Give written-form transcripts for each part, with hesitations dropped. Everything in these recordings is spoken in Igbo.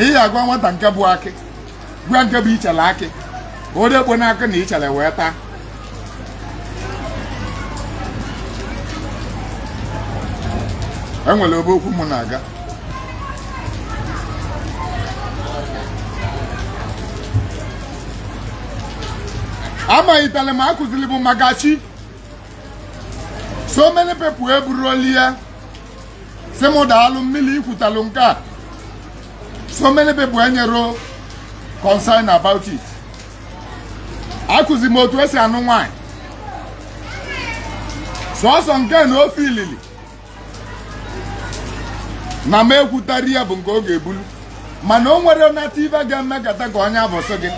Ị ya agwa nwata nke bụ akị, gwa nke bụ ichele akị, odekpo n'aka na ichele wee taa. Enwere ebe okwu m na-aga. Amalitela m akụziri m maka chi. So many people eburolie sị m daalụ, mmiri ikwutalụ nke a. So many people enyero concern about it. Akụzi m otu esi anụ nwaanyị, sọsọ nke na ofe ilili na m ekwutari ya bụ nke ọ ga-ebulu, mana o nwere nata ibe ga-emekata ka onye abụsị gị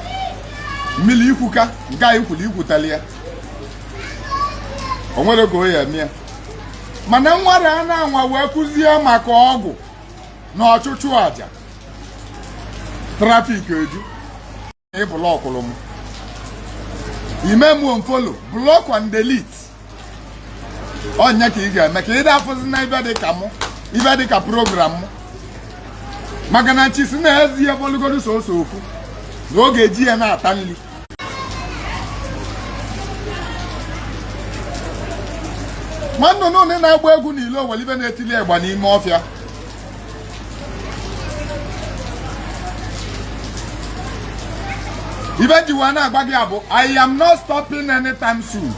mmiri ikwuka nke anyị kwuru ikwutali ya, o nwere ka o ya eme ya. Mana nwara a na-anwa wee kụzie maka ọgwụ na ọchụchụ àjà, traffic eju. Ị blockụrụ m, ime m unfollow, block and delete. Onye ka ị ga-eme ka ị da-afụzi na ibe dị ka mụ, ibe dị ka program mụ, maka na chi si na-ezi ihe bọlụgodu soso ofu na ọ ga-eji ya na-ata nri. Nwanne nnụnụ na-agba egwu n'ilo were ibe na-etili egba n'ime ọfịa. Ibe njiwa na-agba gị abụ, I am not stopping anytime soon.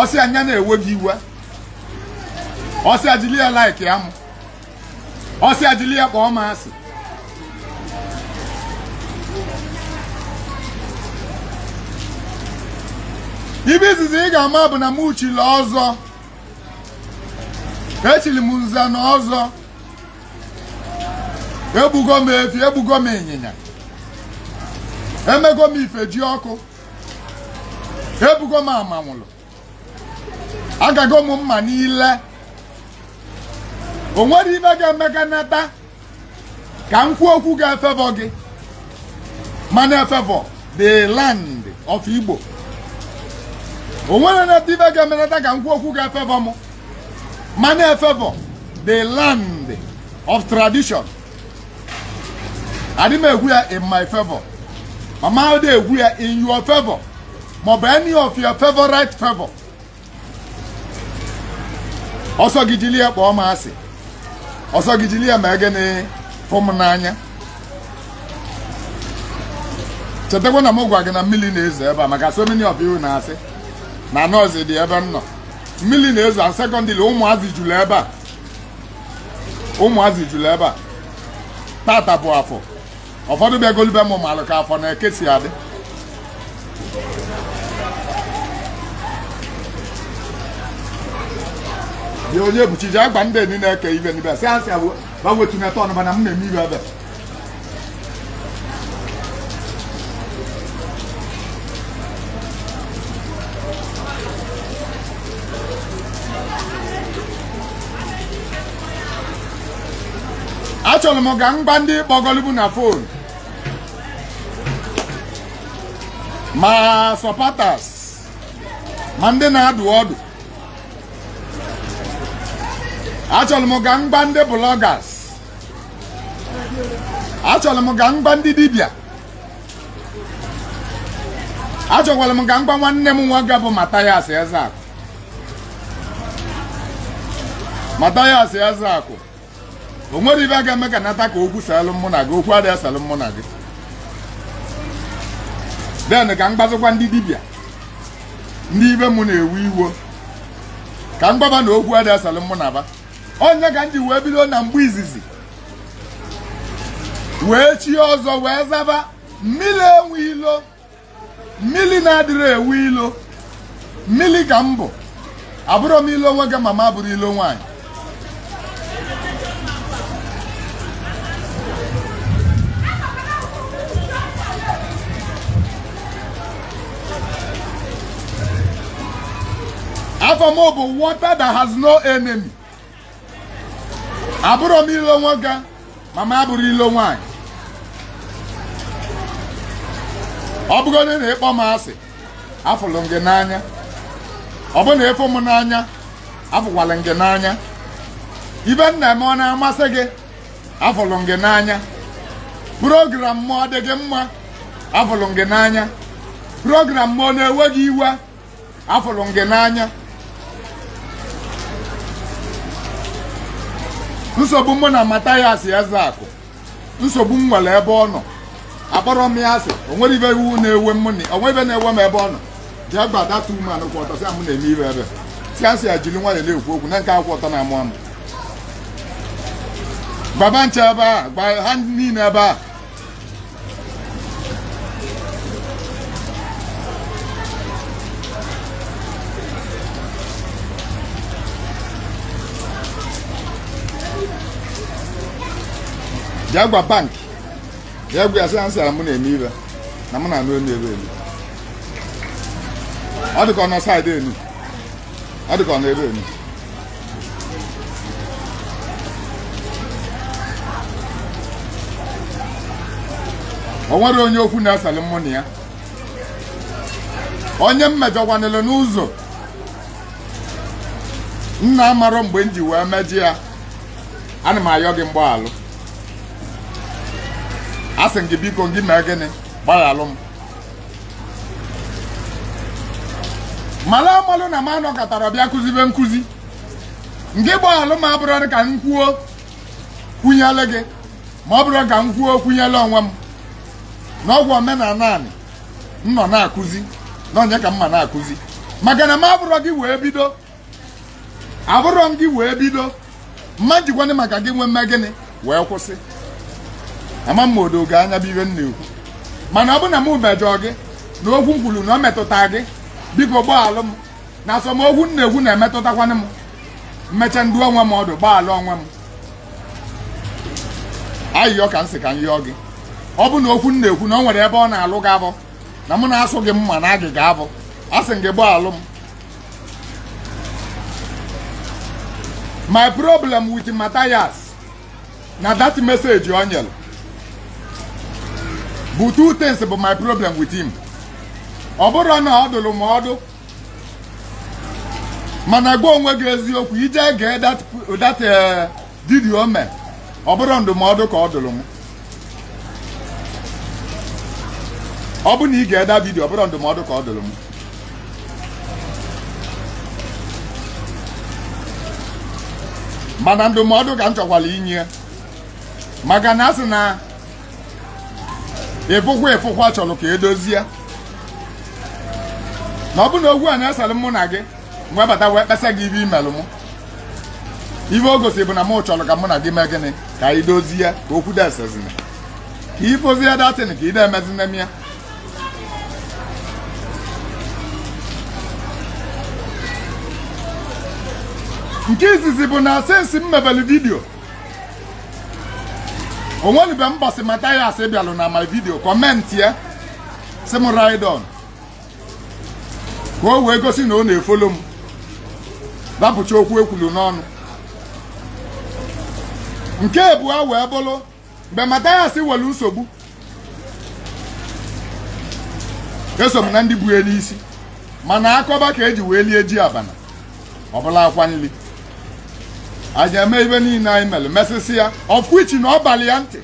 Ọsị anya na-ewe gị iwe, ọsị ajili ya like ya mụ, ọsị ajili ya kpọọ m asị. Ibe izizi ị ga-ama bụ na mụ chili ọzọ, echili m nze na ọzọ, egbugo m efi, egbugo m ịnyịnya, emego m ife ji ọkụ, ebugo m amanwụlụ, agago m mma niile. O nwere ibe ga-emeka nata ka m kwuo okwu ga-efavour gị, mana efavour the land of Igbo. O nwere nata ibe ga-emenata ka m kwuo okwu ga-efavour m, mana efavour the land of tradition. Adị m egwu ya in my favor, mama adị egwu ya in your favor, maọbụ any of your favorite favor. Ọsọ gị jili ya kpọọ m asị, ọsọ gị jili ya ma gịnị fụ m n'anya. Chetakwa na m gwa gị na mmiri na-ezo ebe a, maka so many of you na-asị na noise dị ebe m nọ. Mmiri na-ezo, and secondly, ụmụazị juru ebe a, ụmụazị juru ebe a. Tata bụ afọ, ụfọdụ bịagolube m malụ ka afọ na-eke si adị. Dị onye buchiji agba ndị eni na-eke ibe n'ibe sị asị abụ bawetunata ọnụba na m na-eme ibe ebe. Achọrọ m ka m gba ndị kpọgolibu na phone ma supporters ma ndị na-adụ ọdụ. Achọrọ m ka m gba ndị bloggers. Achọrọ m ka m gba ndị dibịa. Achọkwara m ka m gba nwanne m nwoke bụ Mathias Ezeakụ. Mathias Ezeakụ, o nwere ibe ga-eme ka nata ka okwu selụ mụ na gị, okwu adịghị eselụ mụ na gị. Then ka m gbazikwa ndị dibịa, ndị ibe mụ na-ewe iwo, ka m gbaba na okwu adịghị eselụ mụ na ba. Onye ka m ji wee bido na mgbe izizi wee chi ọzọ wee zaba mmiri enwe ilo, mmiri na-adịrị ewe ilo, mmiri ka m bụ. Abụrụ m ilo nwoke, mama bụrụ ilo nwaanyị. Afọ m bụ water that has no enemy. Abụrụ m ilo nwoke, mama abụrụ ilo nwaanyị. Ọ bụgodị na ịkpọ m asị, afụlụ m gị n'anya. Ọ bụ na ịfụ m n'anya, afụkwala m gị n'anya. Ibe m na-eme ọ na-amasị gị, Afụlụ m gị n'anya. Program m ọ dị gị mma? Afụlụ m gị n'anya. Program m ọ na-ewe gị iwe? Afụlụ m gị n'anya. Nsogbu mụ na Mathias Ezeaku, nsogbu m nwere ebe ọ nọ, akpọrọ m ya asị. O nwere ibe iwu na-ewe m, o nwere ibe na-ewe m ebe ọ nọ. Jee gba that woman kwụ ọtọ, sị m na-eme ibe ebe si asị ya jiri nwayọ na-ekwu okwu na nke akwụ ọtọ na-amụ amụ. Gbaba nche ebe a, gba ha niile ebe a. Jee gwa bank, jee gwa ya sị ya nsị mụ na-eme ibe na mụ na-anụ enu ebe elu. Ọ dịka ọ nọ side enu, ọ dịka ọ nọ ebe enu. O nwere onye okwu na-eseli mụ na ya, onye m mejọkwanịrị n'ụzọ nna amarọ mgbe m ji wee mejọ ya. Ana m ayọ gị mgbaghalụ, asị m gị biko, gị mee gịnị, gbaghalụ m. Mala amalụ na m anọkọtara bịa kụzibe nkụzi ngị gbaghalụ m, abụrụ ka m kwuo kwunyele gị, ma ọ bụrụ ka m kwuo kwunyele onwe m na ọgwụ omenala anị m nọ na-akụzi na onye ka mma na-akụzi, maka na m abụrọ gị wee bido, abụrọ m gị wee bido, mma jikwanị maka gị nwee mme gịnị wee kwụsị. Ama m odo gị anya bụ ibe m na-ekwu, mana ọ bụ na m mejọọ gị na okwu m kwuru na ọ metụta gị, biko gbaghalụ m. Na asọmokwu m na-ekwu na-emetụtakwanụ m, mmecha ndu onwe m ọdụ, gbaghalụ onwe m. Ayịyọ ka m sị ka m yọọ gị, ọ bụ na okwu m na-ekwu na o nwere ebe ọ na-alụ gị abụ na mụ na-asụ gị mma na agịga abụ, asị m gị gbaghalụ m. My problem with Matthias na that message o nyere bụ two things bụ my problem with him. Ọ bụrụ na ọ dụrụ m ọdụ, mana gwa onwe gị eziokwu, ije gee that video me, ọ bụrụ ndụmọdụ ka ọ dụrụ m. Ọ bụ na ị ga-eda video, ọ bụrụ ndụmọdụ ka ọ dụrụ m. Mana ndụmọdụ ka m chọkwara inye, maka na a sị na ịfụkwa ịfụkwa chọrọ ka edozie, na ọ bụ na ogwu a na-esere mụ na gị webata wee kpesa gị ibe imelụ mụ, ibe o gosi bụ na mụ chọrọ ka mụ na gị mee gịnị, ka anyị dozie, ka okwu desezina, ka ifozie datin, ka ị na-emezina m ya. Nke izizi bụ na since m mebelu video, onwenube mbọsị Mathias bịalụ na my video comment ya sị m ride on, ka o wee gosi na ọ na-efollow m, dapụcha okwu ekwulu n'ọnụ. Nke abụọ wee bụrụ mgbe Mathias welu nsogbu, eso m na ndị bu n'isi, mana akọba ka eji wee lie ji abana ọbụla akwa nli anyị eme ibe niile anyị mere mesịsị ya, of which na ọ balị ya ntị.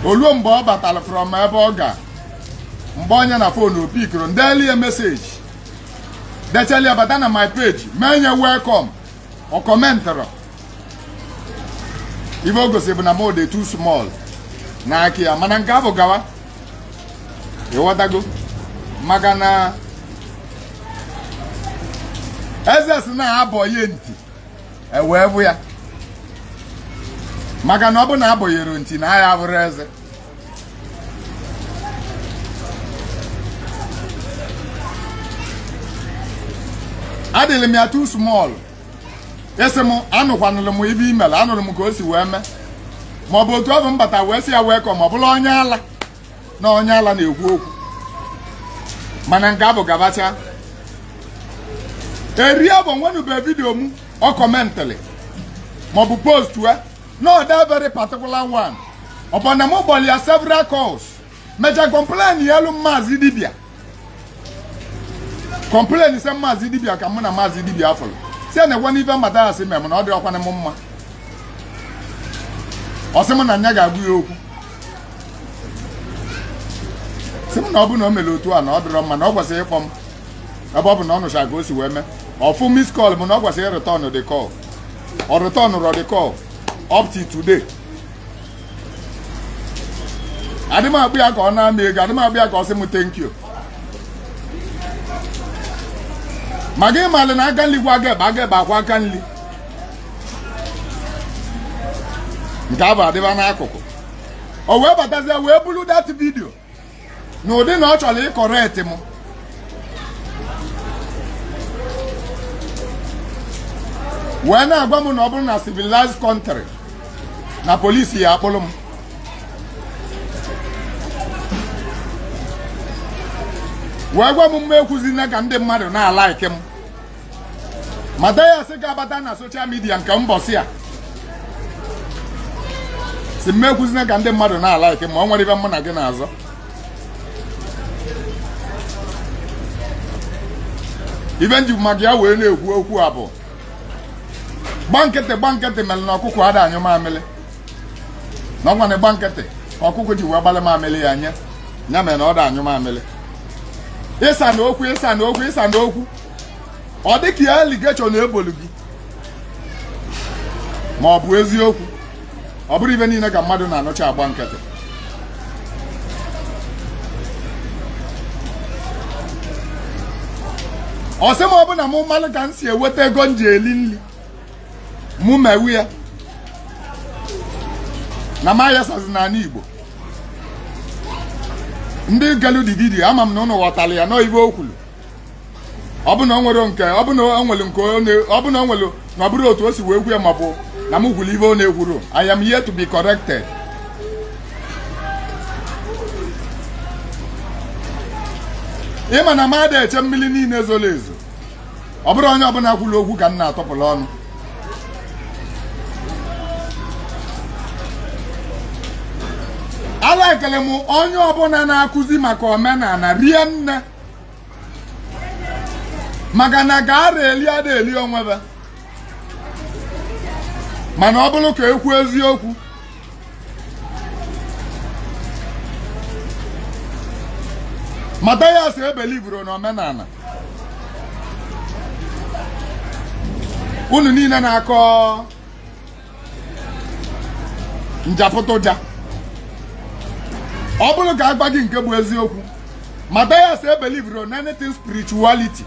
Oluo mgbe ọ batara from ebe ọ ga, mgbe onye na phone opikoro ndeli ya message, decheli ya bata na my page, mee nye welcome, ọ commentọrọ. Ibe o gosi bụ na m dị too small n'aka ya, mana nke ahụ gawa, ịghọtago, maka na eze si na-abọnye ntị ewee bụ ya, maka na ọ bụ na abọnyere ntị na ya abụrụ eze. Adịrị m ya too small, esi m anụkwanụrụ m ibe imere, anụrụ m ka o si wee mee, ma ọ bụ otu ọ bụ mbata wee sị ya wee kọ, ma ọ bụrụ onye ala na onye ala na-ekwu okwu, mana nke abụ gabacha eri abụ nwenube video m ọ commentịrị maọbụ post wee no that very particular one. Ọ bụ na m gbọrọ ya several calls, mecha complain ya elu maazị dibịa, complain sị maazị dibịa ka mụ na maazị dibịa fụrụ si na ekwe n'ife Mathias mere na ọ dị ọkwana m mma. Ọ sị m na nya ga-agwa ya okwu, sị m na ọ bụ na o mere otu a na ọ dịrọ mma, na ọ kwesịrị ịkpọ m ebe ọ bụ na ọ nụcha ka o si wee mee. Ọfụ miss call m, na ọ kwesịrị return the call. Ọ return rọ the call up till today. Adị m akpụ ya ka ọ na-ama ego, adị m akpụ ya ka ọ sị m thank you. Ma gị malị na aka nli gwa aka ekpe, aka ekpe akwa aka nli. Nke abụ adịba n'akụkụ. O wee batazie wee bulu that video na ụdị na ọ chọrọ ịcorrect m. Wee na-agwa m na ọ bụrụ na civilized country na polisi ya akpụrụ m. Wee gwa m mma ekwuzina ka ndị mmadụ na-alike m. Mathias ga-abata na social media nke mbọsị a si mma ekwuzina ka ndị mmadụ na-alike m, ma ọ nwere ibe mụ na gị na-azọ. Ibe nji maka ya wee na-ekwu okwu a bụ gba nkịtị, gba nkịtị mere na ọkụkọ ada anyụ mamịrị, na ọgwa na gba nkịtị ka ọkụkọ ji wee gbalị mamịrị ya nye ya mere na ọ da anyụ mamịrị. Ịsa na okwu, ịsa na okwu, ịsa na okwu, ọ dị ka ya allegation na ebolu gị, ma ọ bụ eziokwu. Ọ bụrụ ibe niile ka mmadụ na-anụcha agba nkịtị. Ọ sị m ọ bụ na mụ malụ ka m si eweta ego m ji eli nri, mụ mewu ya na m ayasazi n'ala Igbo. Ndị gelu the video, ama m na ụnụ ghọtara ya nọ ibe o kwuru. Ọ bụ na o nwere nke, ọ bụ na o nwere nke ọ bụ na o nwere na ọ bụrụ otu o si wee kwu ya, ma bụ na m kwuru ibe ọ na-ekwuru. I am here to be corrected. Ịma na m ada eche mmiri niile zoro ezo. Ọ bụrụ onye ọbụla kwuru okwu ka m na-atọpụrụ ọnụ. Ala ekele m onye ọbụla na-akụzi maka omenala rie nne, maka na ka ara eli ada eli onwebe. Mana ọ bụrụ ka ekwu eziokwu, Mathias ebelivuru na omenala unu niile na-akọ njapụtụja. Ọ bụrụ ka agba gị nke bụ eziokwu, Mathias ebelivuru na anything spirituality.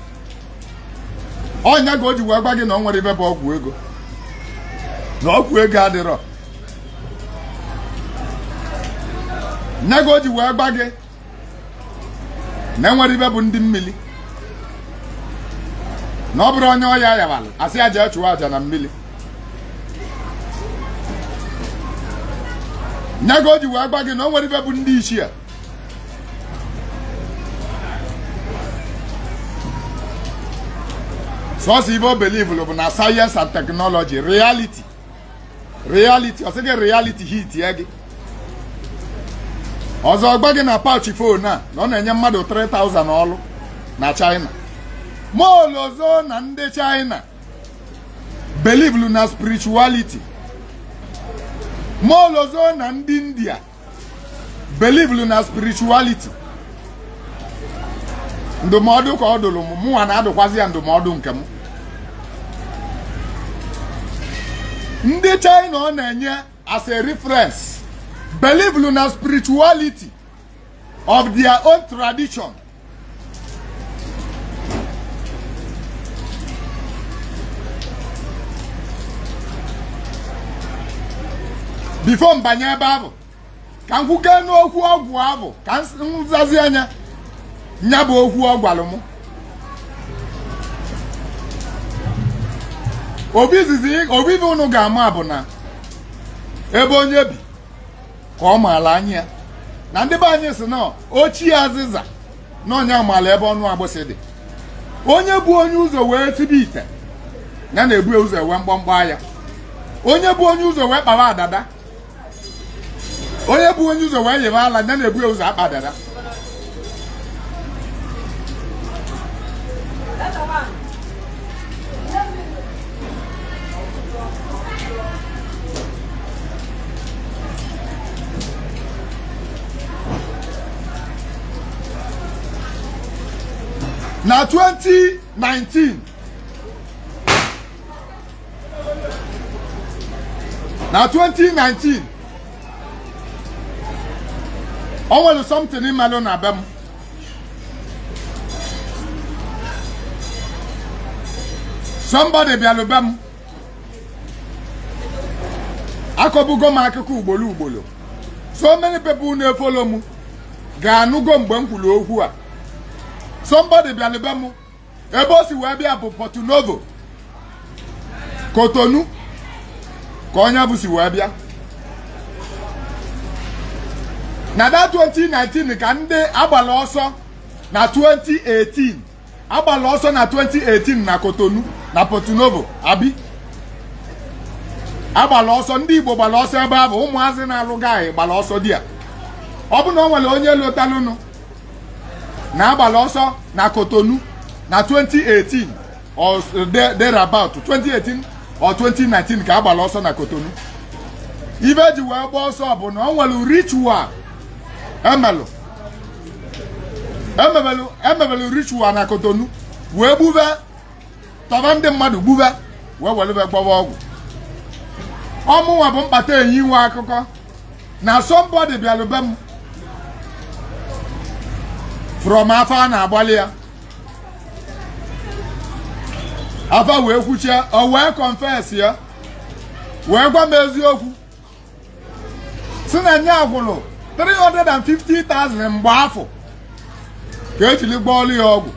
Ọnya ka o ji wee gwa gị na ọ nwere ibe bụ ọgwụ ego, na ọgwụ ego adịrọ. Nya ka o ji wee gwa gị na enwere ibe bụ ndị mmiri, na ọ bụrụ onye ọya yawalụ asị ya jee chụọ aja na mmiri. Nya ka o ji wee gwa gị na o nwere ibe bụ ndị ichie. Sọsọ ibe o belivụlụ bụ na science and technology, reality, reality. Ọ sị gị reality hit ya gị ọzọ gwa gị na pouch phone a na ọ na-enye mmadụ 3000 ọlụ na China. Molozo na ndị China believe na spirituality. Molozo na ndị India believe na spirituality. Ndụmọdụ ka ọ dụrụ m, mụnwa na-adụkwazi ya ndụmọdụ nke m. Ndị China ọ na-enye as a reference believe na spirituality of their own tradition. Before m banye ebe ahụ, ka m kwuke n'okwu ọgwụ ahụ, ka m zazi anya nya bụ okwu ọ gwalụ m. Obi izizi obi unu ga-ama bụ na ebe onye bi ka ọ maala anya ya. Na ndị be anyị si na ochie azịza na onye amaala ebe ọnụ agbụsị dị. Onye bụ onye ụzọ wee tibe ite ya na-ebu ụzọ ewe mkpọmkpọ aya. Onye bụ onye ụzọ wee kpawa adada, onye bụ onye ụzọ wee yebe ala ya na-ebu ụzọ akpa adada. Na 2019, na 2019, o nwere something imelụ na be m. Somebody bịalụ be m. Akọbugo m akụkọ ugboro ugboro. So many people na-efollow m ga-anụgo mgbe m kwuru okwu a. Somebody bịalụ be m. Ebe o si wee bịa bụ Porto Novo, Cotonou, ka onye bụ si wee bịa. Na that 2019 ka ndị agbala ọsọ na 2018, agbala ọsọ na 2018 na Cotonou, na Porto Novo abi agbala ọsọ. Ndị Igbo gbara ọsọ ebe ahụ. Ụmụazị na-alụ gaghị gbara ọsọ di ya. Ọ bụ na o nwere onye lotalụnụ na agbala ọsọ na Cotonou na 2018 or thereabout, 2018 or 2019 ka agbala ọsọ na Cotonou. Ibe eji wee gba ọsọ bụ na o nwere ritual emelụ, emebelu ritual na Cotonou, wee gbube, tọba ndị mmadụ, gbube, wee welube gbọwa ọgwụ. Ọmụnwa bụ mkpata enyi nwe akụkọ na somebody bịalụ be m from afa a na-agbalị ya afa, wee kwuchie, o wee confess ya, wee gwa m eziokwu, si na nya gwụrụ 350,000 mgbe afọ ka ejiri gbọọlụ ya ọgwụ,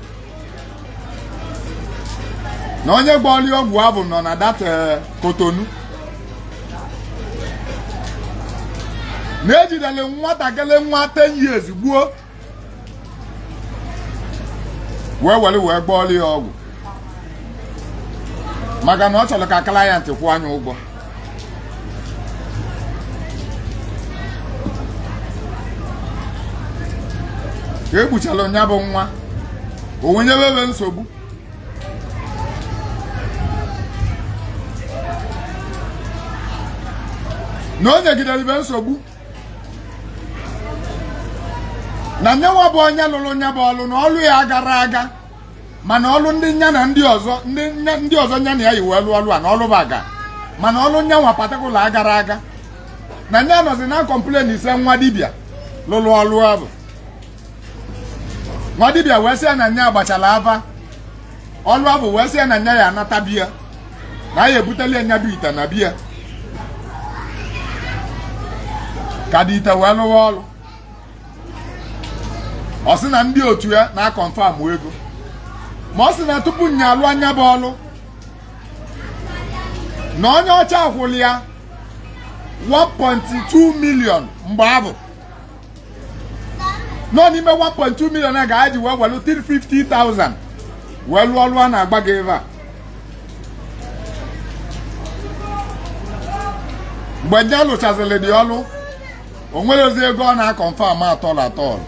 na onye gbọọlụ ya ọgwụ ahụ nọ na that Cotonou, na ejidere nwatakịrị nwa 10 years gbuo, wee were wee gbọọlụ ya ọgwụ, maka na ọ chọrọ ka client kwụọ anya ụgwọ. Ka egbuchala nya bụ nwa, o nwenyewebe nsogbu. Na o nyegidere ibe nsogbu na nyenwa bụ onye lụrụ nya bụ ọlụ, na ọlụ ya gara aga, mana ọlụ ndị nya na ndị ọzọ, ndị ọzọ nya na ya yi wee lụọ ọlụ a, na ọlụ bụ aga, mana ọlụ nya nwa particular agara aga, na nya nọzi na complain ise. Nwa dibịa lụrụ ọlụ ahụ, nwa dibịa wee sị ya na nya agbachala ava ọlụ ahụ, wee sị ya na nya ya anata biya, na ya ebutela ya nya bụ ite na biya, ka dị ite wee lụwa ọlụ. Ọ sị na ndị otu ya na-aconfirm ego, ma ọ sị na tupu nya alụ anya bụ ọlụ, na onye ọcha kwụrụ ya 1.2 million mgbe ahụ. Nọ n'ime 1.2 million a ga-eji wee welu 350,000 wee lụọ ọlụ a na-agba gị ebe a. Mgbe nye lụchazịrị dị ọlụ, o nwere ozi ego ọ na-aconfirm atọl atọl.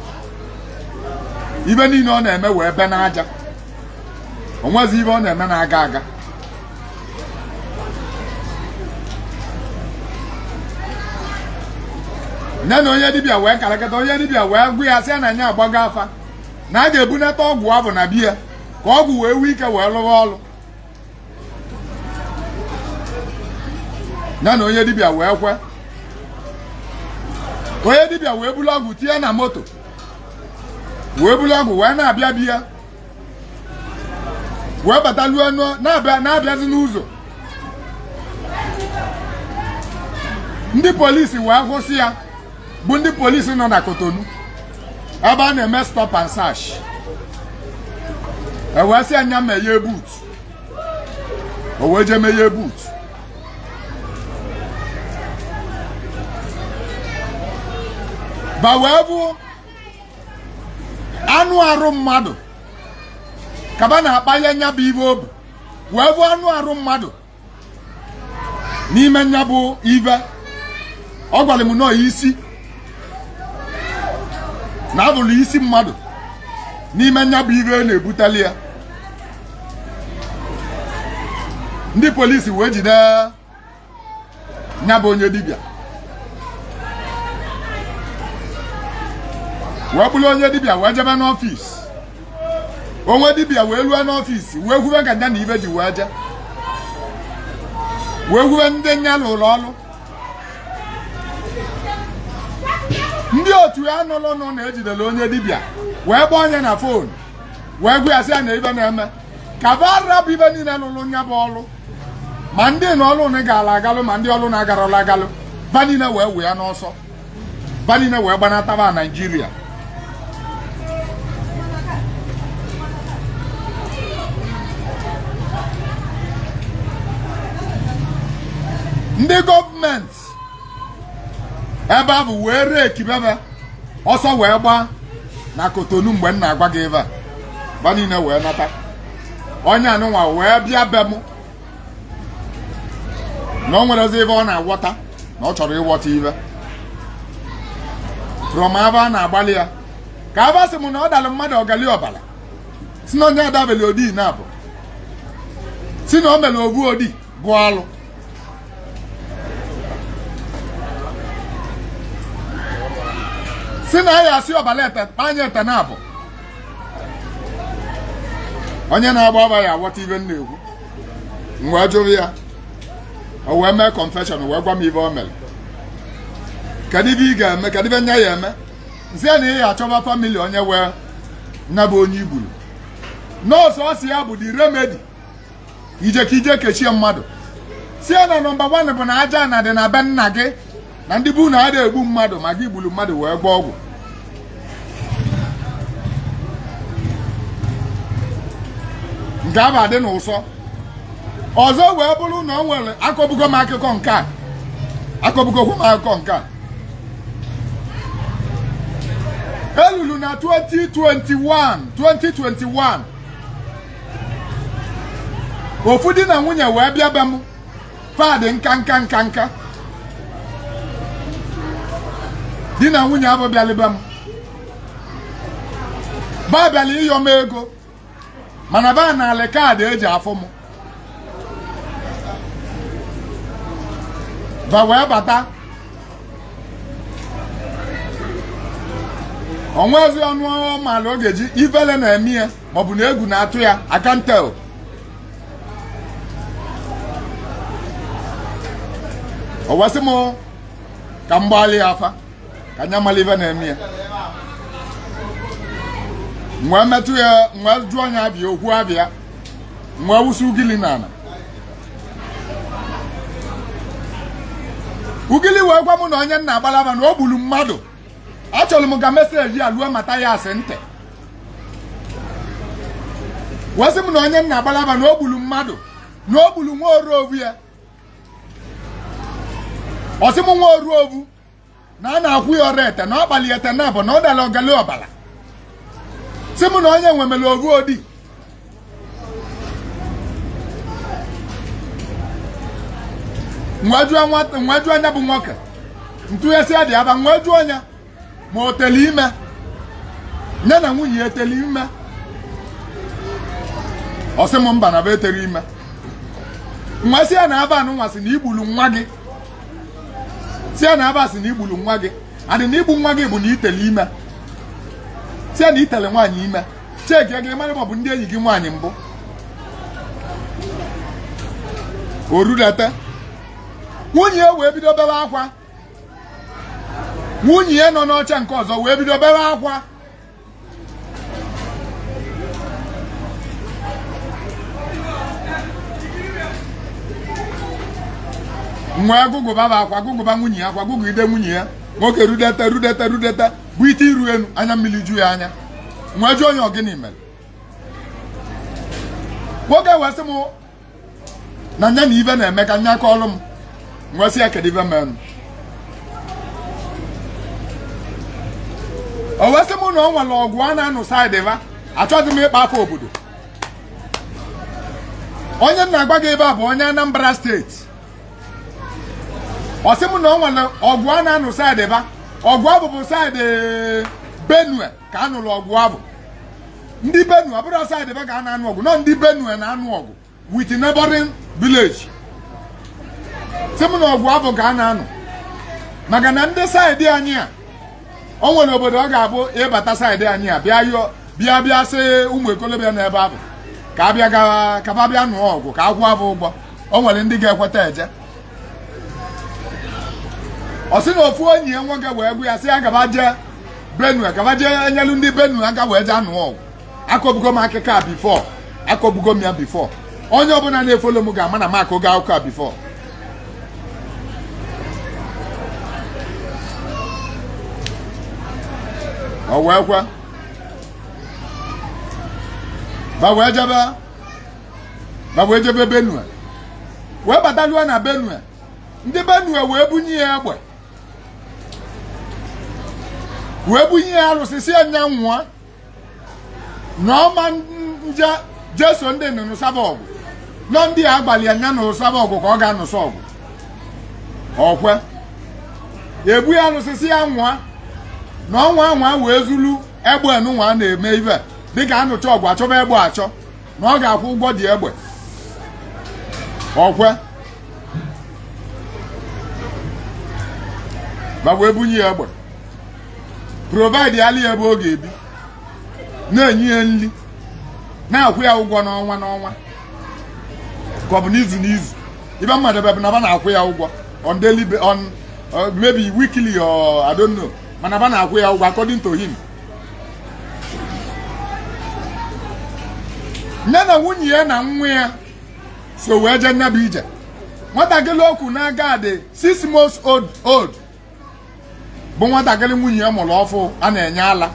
Ibe niile ọ na-eme wee be n'aja. O nwezi ibe ọ na-eme na-aga aga. Nye na onye dibịa wee karakata. Onye dibịa wee gwa ya, sị ya na nya agbago afa, na a ga-ebunata ọgwụ ahụ na biya, ka ọgwụ wee nwee ike wee lụwa ọlụ ya. Na onye dibịa wee kwe. Onye dibịa wee bulu ọgwụ tinye na moto, wee bulu ọgwụ wee na-abịa biya, wee bataluo na-abịa, na-abịazi n'ụzọ, ndị polisi wee kwụsị ya, bụ ndị polisi nọ na Cotonou ebe a na-eme stop and search. E wee sị anya meghee boot. O wee jee meghee boot. Ba wee bụ anụ arụ mmadụ kaba na-akpa ya nya bụ ibe obu, wee bụ anụ arụ mmadụ n'ime nya bụ ibe. Ọ gwara m nọọ isi na abụrụ isi mmadụ n'ime nya bụ ibe na-ebutali ya. Ndị polisi wee jide nya bụ onye dibịa, wee bụrụ onye dibịa wee jebe n'office. Onwe dibịa wee lue n'ọfịs wee kwube ka nya na ibe ji wee je wee kwube ndị nya lụrụ ọlụ. Ndị otu ya nụlụnụ na ejidere onye dibịa wee kpọọ onye na phone wee gwa ya sị ya na ibe na-eme ka ba rabụ ibe niile lụrụ nya bụ ọlụ, ma ndị na ọlụ na gara agalụ ma ndị ọlụ na-agarọla agalụ, ba niile wee wee ya n'ọsọ, ba niile wee gbanataba Naijiria. Ndị gọọmenti ebe ahụ wee ree ekibebe ọsọ wee gbaa na Kotonu. Mgbe m na-agwa gị ebe a, ba niile wee nata. Onye anụnwa wee bịa be mụ na o nwerezi ebe ọ na-aghọta na ọ chọrọ ịghọta ibe from aba a na-agbalị ya ka aba sị m na ọ dalụ mmadụ ọgali ọbala, si na onye adabeli odi na abụ, si na o mere ovu odi bụ alụ. Si na ya asị ọbala ete anya ete na abụ. Onye na-agba aba ya aghọta ibe m na-ekwu. M wee jụrụ ya, o wee mee confession, wee gwa m ibe o mere. Kedu ibe ị ga-eme? Kedu ibe nya ya eme? Nsị ya na ị ya achọba family onye wee nya bụ onye igburu. Nọọsụ ọ sị ya bụ the remedy ije ka ije kechie mmadụ. Si ya na number 1 bụ na aja na dị na be nna gị na ndị bụ na ada egbu mmadụ, ma gị gburu mmadụ wee gwọọ ọgwụ. Nke a bụ adị n'ụsọ ọzọ wee bụrụ na o nwere akọbugo m akụkọ nke a, akọbugokwu m akụkọ nke a. Elulu na 2021 ofu di na nwunye wee bịa be m, fadị nka nka nka nka. Di na nwunye abụ bịalị be m, ba bịala ịyọ m ego, mana ba na-alị kaadị eji afụ m. Ba wee bata, onwezi ọnụ mala ọ ga-eji ifele na-eme ya maọbụ na egwu na-atụ ya akantel. O wesị m ka m gbalị ya afa ka nya mala ife na-eme ya. M wee metụ ya, m wee jụọ ya abịa okwu abịa, m wee wụsị ugili n'ala. Ugili wee gwa m na onye nna agbalaba na o gburu mmadụ. Achọrọ m ka message a luo mata ya asị ntị. Wee sị m na onye nna agbalaba na o gburu mmadụ, na o gburu nwa oruovu ya. Ọ sị m nwa oruovu na a na-akwụ ya ọrụ ete na ọ kpali ete na abụ na ọ dara ọgali ọbala. Sị m na onye nwemere ovu odi. Nwa jụọ anya bụ nwoke ntụghasị ya dị aba. Nwa jụọ anya ma o tele ime, ya na nwunye ya etele ime. Ọ sị m mba, na ba etere ime. Nwa sị ya na aba anụnwa sị na igbulu nwa gị, sị ya na aba sị na igbulu nwa gị, adị na igbu nwa gị bụ na itele ime. Sị ya na itele nwaanyị ime, cheki gị mara ma ọ bụ ndị enyi gị nwaanyị mbụ. O rudata, nwunye ya wee bido bebe akwa. Nwunye ya nọ n'ọcha nke ọzọ wee bido bebe akwa. Nwee gụgụba bụ akwa, gụgụba nwunye ya akwa, gụgụgide nwunye ya. Nwoke rudata rudata rudata bụ ite iru enu, anya mmiri ju ya anya. Nwee jụọ onye ọgịnị mere. Nwoke wee sị m na nya na ibe na-eme ka nya kọọlụ m. Nwee sị ya kedu ibe mere. O wee sị m na o nwere ọgwụ a na-anụ side ba. Achọghị m ịkpa afọ obodo. Onye m na-agwa gị ebe a bụ onye Anambra steeti. Ọ sị m na o nwere ọgwụ a na-anụ side ba. Ọgwụ abụ bụ side Benue ka a nụrụ ọgwụ abụ. Ndị Benue ọ bụrụ side ba ka a na-anụ ọgwụ, nọ ndị Benue na-anụ ọgwụ with neighboring village. Sị m na ọgwụ abụ ka a na-anụ maka na ndị side anyị a, o nwere obodo ọ ga-abụ ịbata side anyị a bịa yọọ Bịa bịa sị ụmụ ekolobịa n'ebe ahụ ka abịa ka fa bịa nụọ ọgụ ka akwụ afọ ụgwọ. O nwere ndị ga-ekweta eje. Ọ sị na ofu enyi ya nwoke wee gwa ya sị ya gaba jee Benue, gaba jee enyelu ndị Benue aka wee jee nụọ ọgụ. Akọbugo m akụkọ a before, akọbugo m ya before. Onye ọbụla na-efollow m ga-ama na m akọgo akụkọ a before. O wee kwe ba wee jebe, ba wee jebe Benue, wee bataluo na Benue. Ndị Benue wee bunye ya egbe, wee bunye ya arụsị, si ya nya nwụọ na ọma nje jeso ndị nụsaba ọgụ nọ ndị a agbalị ya nya nụsaba ọgụ ka ọ ga-anụsa ọgụ. Ọkwe ebu ya arụsị si ya nwụọ na ọnwa anwa wee zulu egbe nụnwa na-eme ibe dịka anụcha ọgụ achọba egbe achọ na ọ ga-akwụ ụgwọ dị egbe. Ọkwe ma wee bunye ya egbe, provide ya ebe ọ ga-ebi, na-enye ya nri, na-akwụ ya ụgwọ n'ọnwa n'ọnwa ka ọ bụ n'izu n'izu. Ibe mmadụ ebe na ba na-akwụ ya ụgwọ on daily, on maybe weekly or I don't know, mana ba na-akwụ ya ụgwọ according to him. Nne na nwunye ya na nwa ya so wee jee nyabụ ije. Nwatakịrị okwu n'aka dị 6 months old bụ nwatakịrị nwunye ya mụrụ ọfụ a na-enye ala.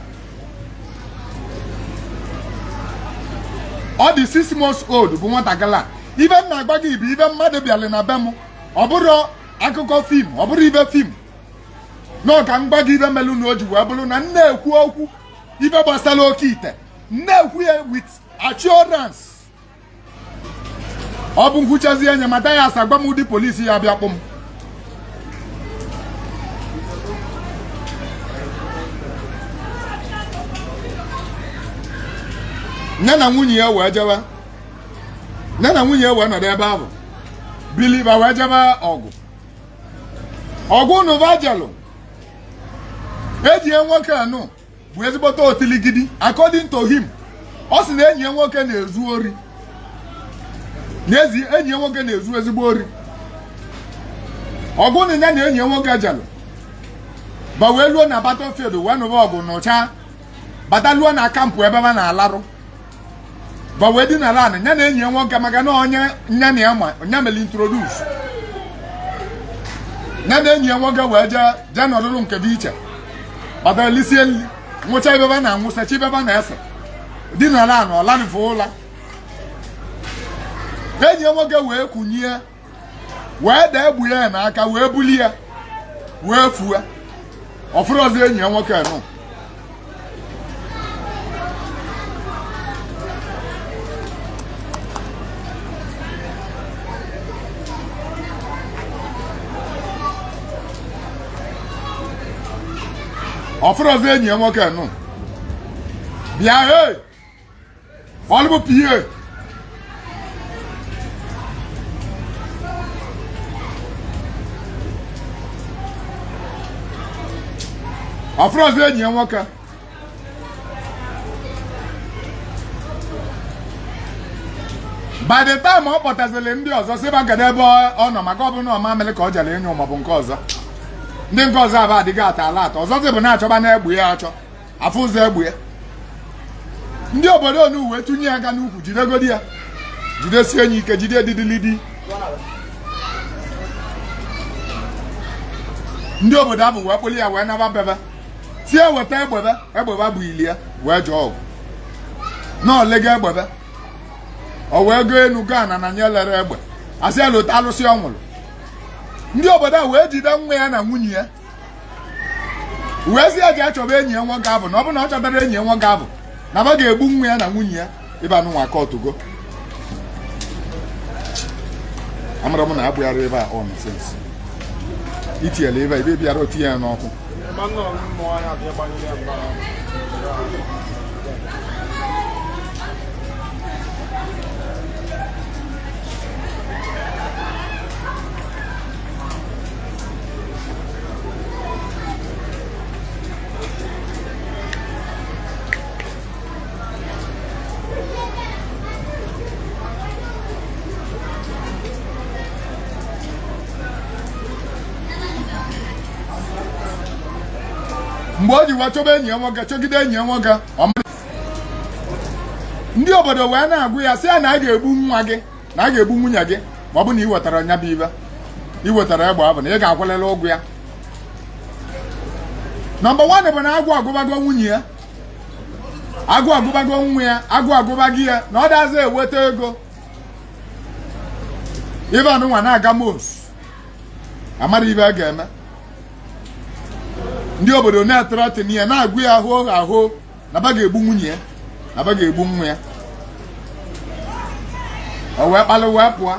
Ọ dị 6 months old bụ nwatakịrị a. Ibe m na-agba gị bụ ibe mmadụ bịara na be m, ọ bụrụ akụkọ film, ọ bụrụ ibe film nọ ka m gwa gị. Ibe melụ na o ji wee bụrụ na m na-ekwu okwu ibe gbasara oke ite, m na-ekwu ya with assurance. Ọ bụ nkwuchazi anya mata ya asa gwa m ụdị polisi ya bịa kpụ m. Nne na nwunye ya wee jebe, nne na nwunye ya wee nọdụ ebe ahụ biliva wee jebe ọgụ. Ọgụ nụva jelụ enyi ya nwoke anụ bụ ezigbote otiligidi. According to him, ọ sị na enyi ya nwoke na-ezu ori. N'ezie, enyi ya nwoke na-ezu ezigbo ori. Ọgụ na ya na enyi ya nwoke jelụ ba wee luo na battlefield, wee nụba ọgụ nụcha, bata luo na camp ebe ha na-alarụ, ba wee dinara anị, ya na enyi ya nwoke, maka na onye nya na ya ma nya mere introduce ya na enyi ya nwoke, wee jee jee nọdụrụ nke dị iche, bata elisie nri, nwụcha ebe ba na-anwụ, secha ebe ba na-ese, dinara anị, ọlanịfụ ụla. Enyi ya nwoke wee kunye wee dee egbu ya n'aka, wee bulie ya wee fue. Ọfụrụzi enyi ya nwoke nụ. Ọfụrụzi enyi ya nwoke nụ. Bịa he ọlụbụ pa. Ọfụrụzi enyi ya nwoke. By the time ọ kpọtaziri ndị ọzọ si ba kedu ebe ọ nọ, maka ọ bụ na ọma mere ka ọ jere ịnyụ maọbụ nke ọzọ, ndị nke ọzọ aba adịghị ata ala atọ ọzọzi bụ na-achọba na-egbu ya achọ afụ ụzọ egbu ya. Ndị obodo onu wee tụnye ya aka n'ukwu, jidegodi ya, jidesie ya ike, jide didilidi. Ndị obodo ahụ wee kpụli ya wee naba bebe, si eweta egbebe. Egbebe bụ ili ya wee jụọ ọgụ na olega egbebe. O wee goo enu gaa na na nye lere egbe, asị ya lota alụsị ọ nwụrụ. Ndị obodo a wee jide nwa ya na nwunye ya, wee sị ya ji achọba enyi ya nwoke ahụ, na ọ bụ na ọ chọtara enyi ya nwoke ahụ na ba ga-egbu nwa ya na nwunye ya. Ịba nụnwa kọtụgo amara m na abụghara ebe a on since itinyere ebe a ebe bịara otinye ya n'ọkụ. Mmụọ anya abịa gbanyere ya mba. Mgbe o ji wee chọba enyi ya nwoke, chọgide enyi ya nwoke, ndị obodo wee na-agwa ya sị ya na a ga-egbu nwa gị, na a ga-egbu nwunye gị, ma ọ bụ na ị wetara nya bụ ive, ị wetara egbe ahụ, na ị ga-akwụlịlị ụgwọ ya. Number 1 bụ na agụụ agụbago nwunye ya, agụụ agụbago nwa ya, agụụ agụbago ya, na ọ dazi eweta ego. Ive anụnwa na-aga mos, amara ive a ga-eme. Ndị obodo na-ethreaten ya, na-agwa ya ahụ ahụ na ba ga-egbu nwunye ya, na ba ga-egbu nwa ya. O wee kpalụ wee pụọ.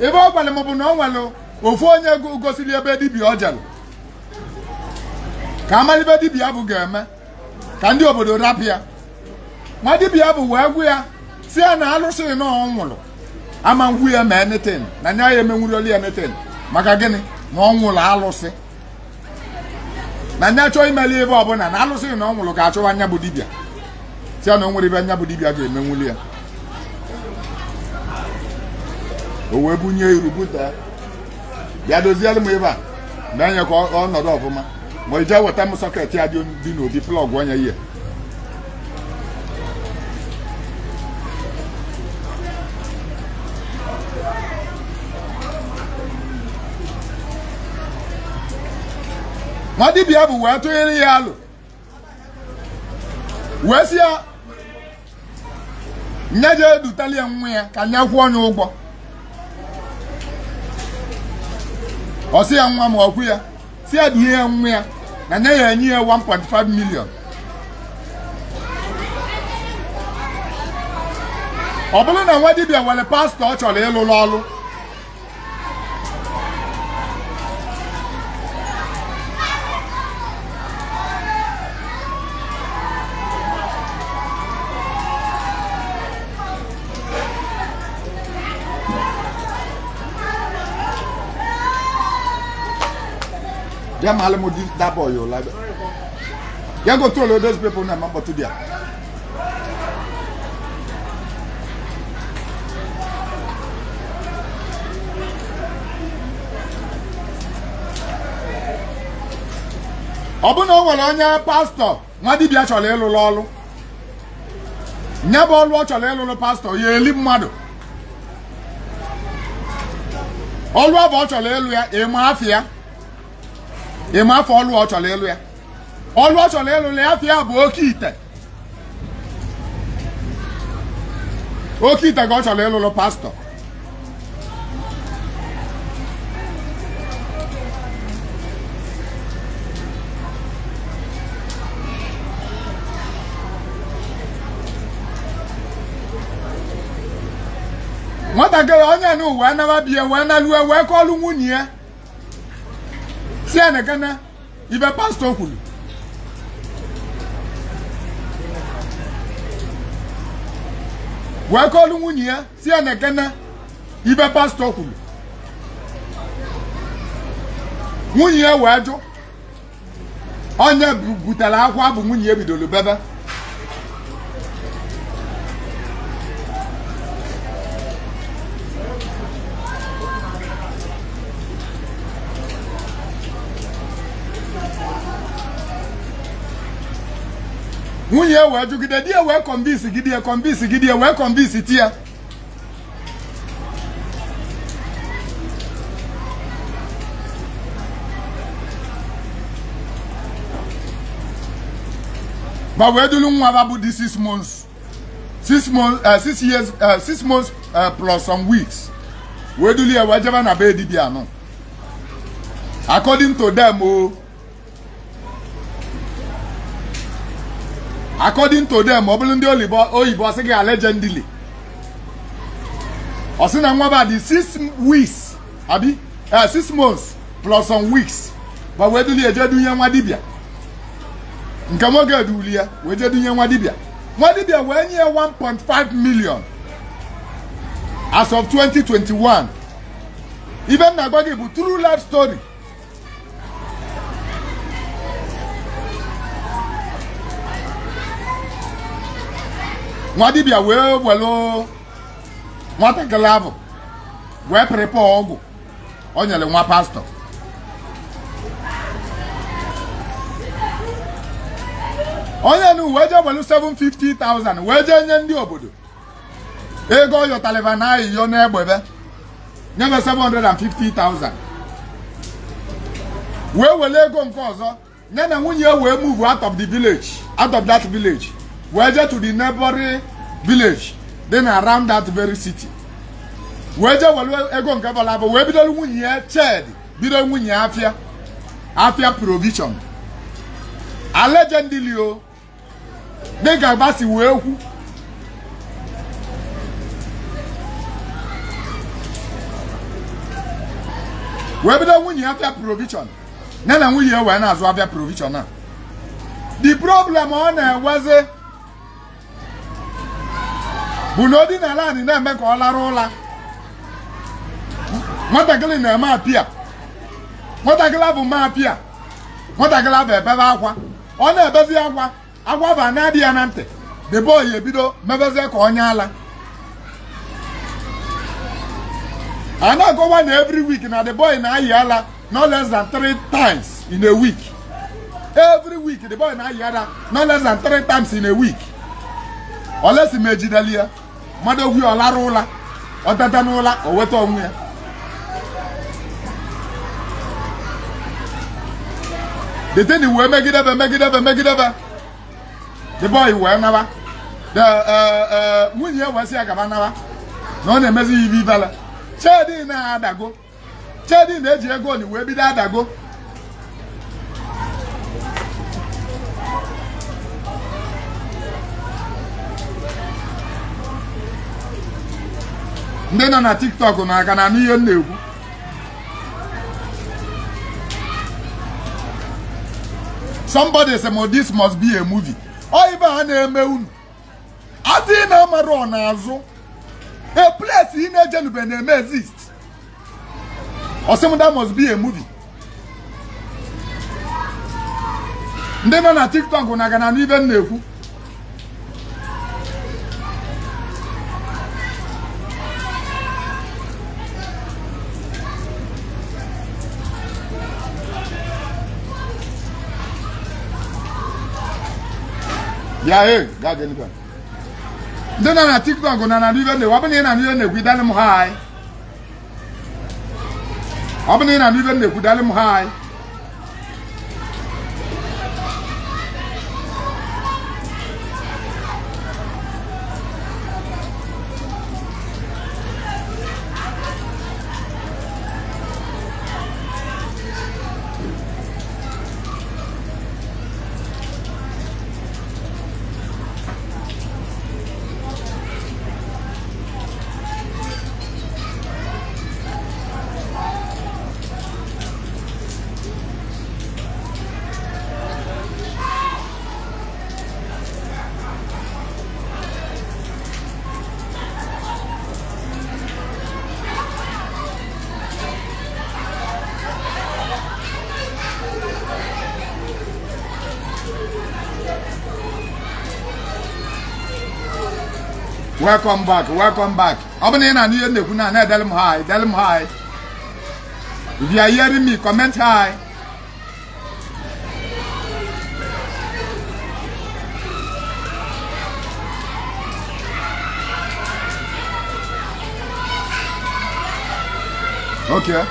Ebe ọ gwara m bụ na o nwere ofu onye gosiri ebe dibịa ọ jere ka amala ibe dibịa bụ ga-eme ka ndị obodo rapụ ya. Nwa dibịa bụ wee gwa ya sị ya na alụsị na ọ nwụrụ ama ngwu ya ma anything, na nya ya emenwuroli ya anything. Maka gịnị? Na ọ nwụrụ alụsị, na nya chọọ imeli ebe ọbụla na alụsị na ọ nwụrụ ga-achọwa nya bụ dibịa, sị ya na o nwere ibe nya bụ dibịa ga-emenwuli ya. O wee bunye iru bute bịa dozielu m ebe a na-enye ka ọ nọdụ ọfụma, ma ije weta m socket ya dị n'obi plug onye ihe. Nwa dibịa bụ wee tụnyere ya alụ wee sị ya nya jee dutali ya nwa ya ka nya kwụọ onye ụgwọ. Ọ sị ya nwa ma ọ kwụ ya, sị ya dunye ya nwa ya na nya ya enye ya 1.5 million. Ọ bụrụ na nwa dibịa nwere pastọ ọ chọrọ ịlụrụ ọrụ, bịa malụ m that boy ụla ya go throw those people na mkpọtụ dia. Ọ bụ na o nwere onye pastọ nwa dibịa chọrọ ịlụrụ ọlụ, nya bụ ọlụ ọ chọrọ ịlụrụ pastọ ya eli mmadụ. Ọlụ ọ bụ ọ chọrọ ịlụ ya, ịma afọ ya, ịma afọ ọlụ ọ chọrọ ịlụ ya, ọlụ ọ chọrọ ịlụrụ ya afọ ya bụ oke ite. Oke ite ka ọ chọrọ ịlụrụ pastọ. Nwatakịrị onye na wee naba bie wee nalue wee kọọlụ nwunye ya si ya na gana ibe pastọ kwuru. Wee kọọlụ nwunye ya si ya na gana ibe pastọ kwuru. Nwunye ya wee jụ. Onye butere akwa bụ nwunye ya bidoro bebe. Nwunye ya wee jụgide di ya, wee convince gide ya, convince gide ya, wee convince ti ya. Ba wee dulu nwa ba bụ di 6 months, 6 months, 6 years, 6 months plus some weeks, wee dulu ya wee jebe na be dibịa anọ. According to them o, according to them, ọ bụrụ ndị oyibo sị gị allegedly, ọ sị na nwa ba dị 6 weeks abi 6 months plus some weeks, ba wee duli eje dunye nwa dibịa nke nwoke eduli ya wee je dunye nwa dibịa. Nwa dibịa wee nye ya 1.5 million as of 2021. Ibe m na-agwa gị bụ true life story. Nwa dibịa wee welu nwatakịrị ahụ wee prepare ọgwụ o nyere nwa pastọ. Onye nu wee jee welu 750,000 wee jee nye ndị obodo ego ọ yọtalị va na ayịyọ n'egbebe nyebe 750,000 wee wele ego nke ọzọ ya na nwunye wee move out of the village, out of that village, wee jee to the neighboring village dị na around that very city, wee jee were ego nke bọla abụ wee bidoro nwunye ya shed, bido nwunye ya afịa, afịa provision. Allegedly o, dịka gbasi wee kwu, wee bido nwunye ya afịa provision, ya na nwunye ya wee na-azụ afịa provision a. The problem ọ na-enwezi bụ na o dinala anị na-eme ka ọ lara ụla, nwatakịrị na-eme appear, nwatakịrị abụ ma appear, nwatakịrị abụ ebebe akwa. Ọ na-ebezi akwa, akwa bụ na-adị ya na ntị. The boy ebido mebezie ka onye ala. A na-akọwa na every week na the boy na-ayị ala no less than 3 times in a week. Every week the boy na-ayị ala no less than 3 times in a week. Olesi ma ejideli ya mmadụ ogwu, ọ lara ụla, ọ teta n'ụla, o weta onwe ya. The thing wee megidebe, megidebe, megidebe, the boy wee naba. The nwunye ya wee sị ya gaba naba na ọ na-emezi ya ibe ibele. Chedi na-adago, chedi na-eji ego oni wee bido adago. Ndị nọ na TikTok na-aga na anụ ihe m na-ekwu. Somebody say, "Mo, this must be a movie." Ọ ibe a na-eme unu adịghị na amara ọ na-azụ a place ị na-ejenube na-eme exist. Ọ sị m that must be a movie. Ndị nọ na TikTok na-aga na n'ibe m na-ekwu. Ya e gaa gịnị? Ndị nọ na TikTok na na n'ibe na-ekwu. Ọ bụ na ị na n'ibe na-ekwu, dalị m hi. Ọ bụ na ị na n'ibe na-ekwu, dalị m hi. Welcome back, welcome back. Ọ bụ na ị na-anụ ihe na-ekwu na na-edel m hi, del m hi. If you are hearing me, comment hi. Okay.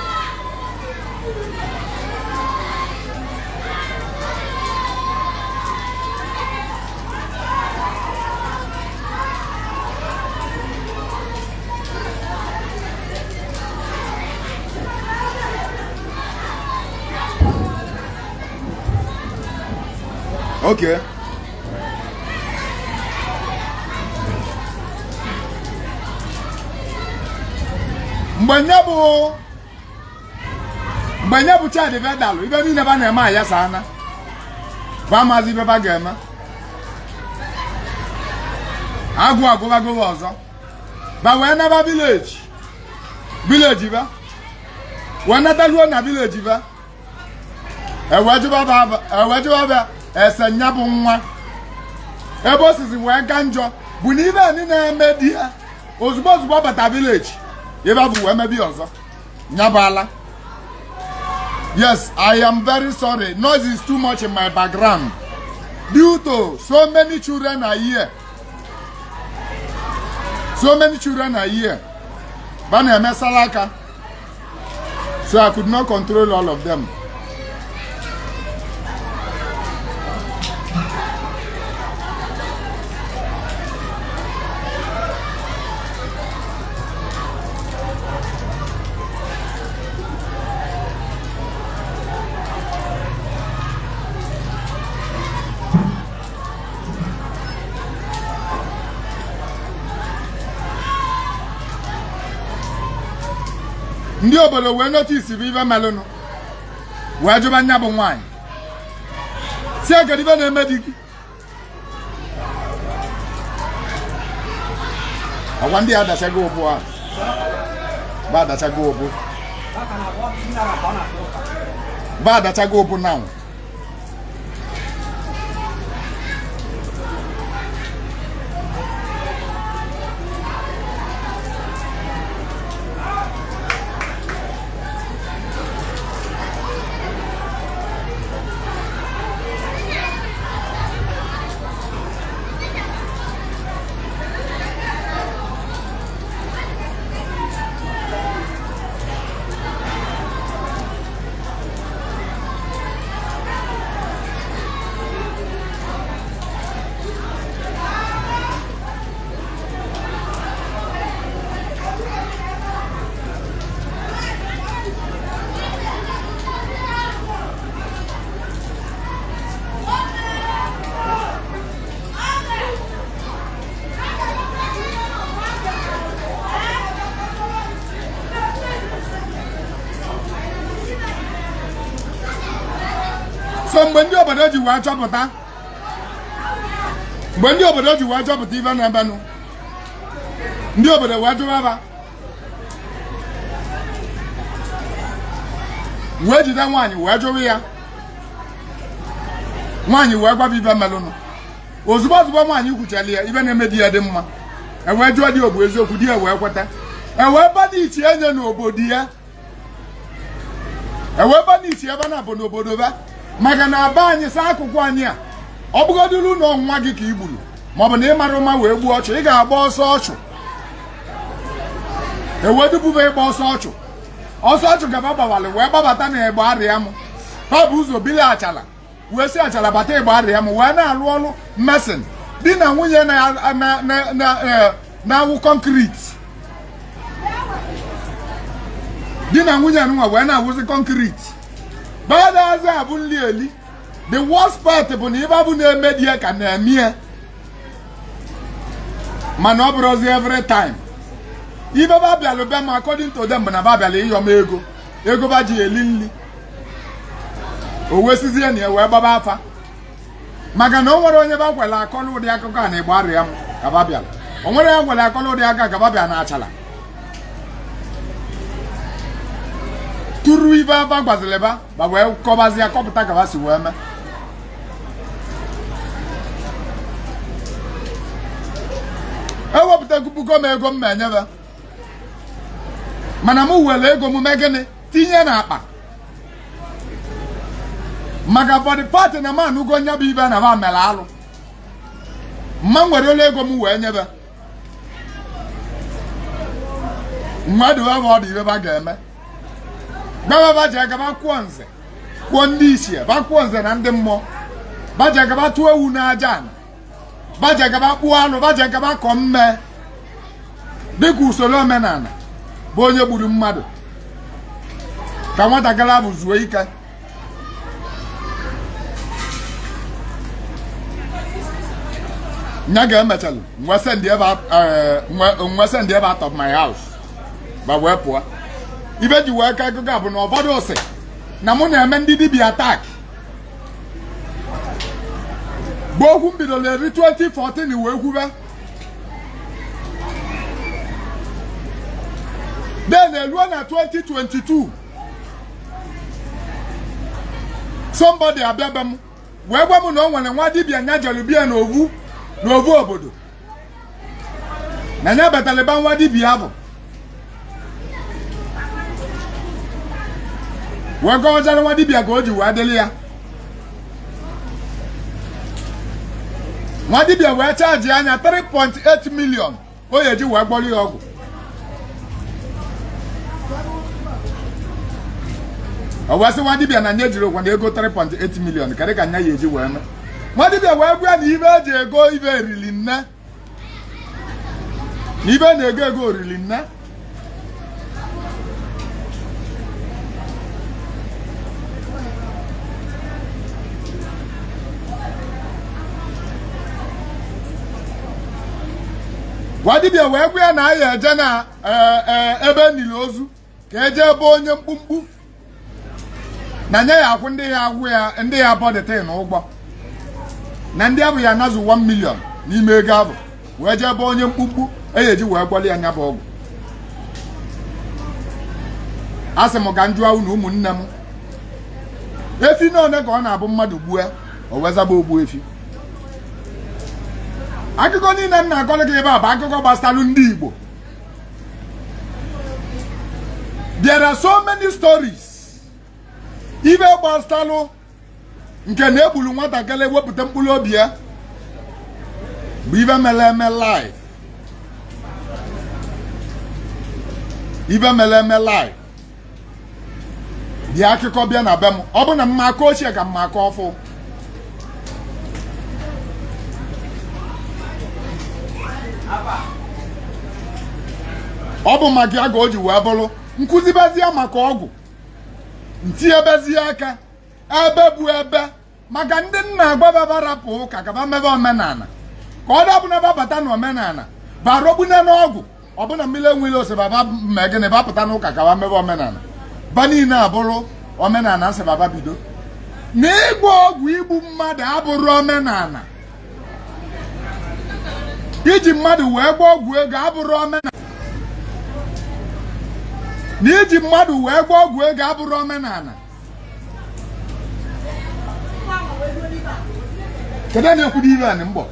Okay. Mgbe nye bụ Chidi bedalụ ibe niile ba na-eme ayasa ana ba maazị ibe ba ga-eme agụ agụbagoba ọzọ ba wee naba village, village ba wee nataluo na village ba ewee jụba ese nya bụ nwa ebe o sizi wee ga njọ bụ na ibe anyị na-eme di ya ozugbo ozugbo bata village ebe bụ wee mebi ọzọ nyabala. Yes, I am very sorry. Noise is too much in my background. Due to so many children are here, so many children are here, ba na-eme salaka, so I could not control all of them. Ndị obodo wee notice bụ ife melụnụ, wee jụba nya bụ nwaanyị, sị kedu ife na-eme di gị. Ọgwa ndị adachago ụbụ a ba adachago ụbụ ba adachago ụbụ now. So mgbe ndị obodo ji wee chọpụta, mgbe ndị obodo ji wee chọpụta ife na-emenụ, ndị obodo wee jụwa ba, wee jide nwaanyị wee jụwa ya, nwaanyị wee gwaba ife melụnụ. Ozugbo ozugbo nwaanyị kwuchara ya ife na-eme di ya dị mma, e wee jụọ di ọ bụ eziokwu, di ya wee kweta, e wee banish enye n'obodo ya, e wee banish ebe na bụ n'obodo ba, maka na be anyị sa akụkụ anyị a, ọ bụgodulu na nwa gị ka i gburu maọbụ na ị mara ụma wee gbuo ọchụ, ị ga-agba ọsọ ọchụ. E wee dupụba ịgba ọsọ ọchụ, ọsọ ọchụ gaba gbawalị wee gbabata na Igbariam. Ha bụ ụzọ bili Achala wee si Achala bata Igbariam wee na-alụ ọrụ mason, di na nwunye na-awụ concrete, di na nwunye nwa wee na-awụzi concrete badazi abụ nli eli. The worst part bụ na ibe abụ na-eme di ya ka na-eme ya, mana ọ bụrụzi every time. Ibe ba bịalụ be m according to them bụ na ba bịalụ ịyọ m ego, ego ba ji eli nli. O wee sizie na ya wee gbaba afa, maka na o nwere onye ba kwere akọlụ ụdị akụkọ a na Igbariam ka ba bịara, o nwere ya kwere akọlụ ụdị aka ka ba bịa na Achala tụrụ ibe aba gwaziri ba ba wee kọbazie kọpụta ka ba si wee mee. Ewepụta puku m ego m ma enyebe, mana m were ego m mee gịnị, tinye n'akpa, maka for the party na m anụgo nya bụ ibe na ba mere alụ, mma m were ego m wee nyebe mmadụ ebe ọ dị ibe ba ga-eme. Gbaba ba ji agaba kwụọ nze, kwụọ ndị ichie, ba kwụọ nze na ndị mmụọ, ba ji agaba tụọ ewu n'aja ana, ba ji agaba kpụọ anụ, ba ji agaba kọọ mme dịka usoro omenala bụ onye gburu mmadụ ka nwatakịrị abụ zuo ike. Nya ga-emechalụ nwe send ebe out of my house ba wee pụọ. Ibe ji wee ka akụkọ a bụ na ụfọdụ sị na mụ na-eme ndị dibịa attack bụ okwu m bidoro eri 2014 wee kwube. Then eluo na 2022 somebody abịa be m wee gwa m na o nwere nwa dibịa nya jere bịa n'ovu n'ovu obodo na nya batara ebe nwa dibịa bụ wee gọwachara nwa dibịa ka o ji wee dịrị ya. Nwa dibịa wee charge nya 3.8 million o ya eji wee gwọrọ ya ọgwụ. O wee sị nwa dibịa na nya ejirọ ụgwọ na ego 3.8 million, kedụ ka nya ya eji wee mee? Nwa dibịa wee gwa ya na ibe eji ego ibe erili nne, na ibe na-ego ego orili nne. Nwa dibịa wee gwa ya na ya eje na ebe enili ozu ka eje ebe onye mkpumkpu na nye ya akwụ ndị ya agwụ ya ndị ya bọdịtin ụgwọ, na ndị abụ ya anazụ 1 million n'ime ego abụ wee jee ebe onye mkpumkpu eji wee gwọlị ya nya bụ ọgwụ. A sị m ka m jụọ unu ụmụnne m, efi na one ka ọ na-abụ mmadụ gbue o wee zaba ogbu efi? Akụkọ niile m na-akọrọ gị ebe a bụ akụkọ gbasalụ ndị Igbo. There are so many stories ibe gbasalụ nke na egburu nwatakịrị wepụta mkpụrụ obi ya bụ ibe mere eme live, ibe mere eme live. Dị akụkọ bịa na be m, ọ bụ na mma aka ochie ka mma aka ọfụ. Ọ bụ maka ya ka o ji wee bụrụ nkụzibezie maka ọgwụ, ntinyebezie aka ebe bụ ebe maka ndị nna agwababa rapụ ụka ka ba mebe omenala, ka ọ dabụ na babata na omenala barogbune n'ọgwụ ọbụna mmiri enwere ose baba mee gịnị bapụta n'ụka ka ba mebe omenala ba niile abụrụ omenala nsị baba bido na ịgwọ ọgwụ igbu mmadụ abụrụ omenala, iji mmadụ wee gwọ ọgwụ ego abụrụ omenala, na iji mmadụ wee gwọ ọgwụ ego abụrụ omenala. Kedu na-ekwudo ibe a mgbọ?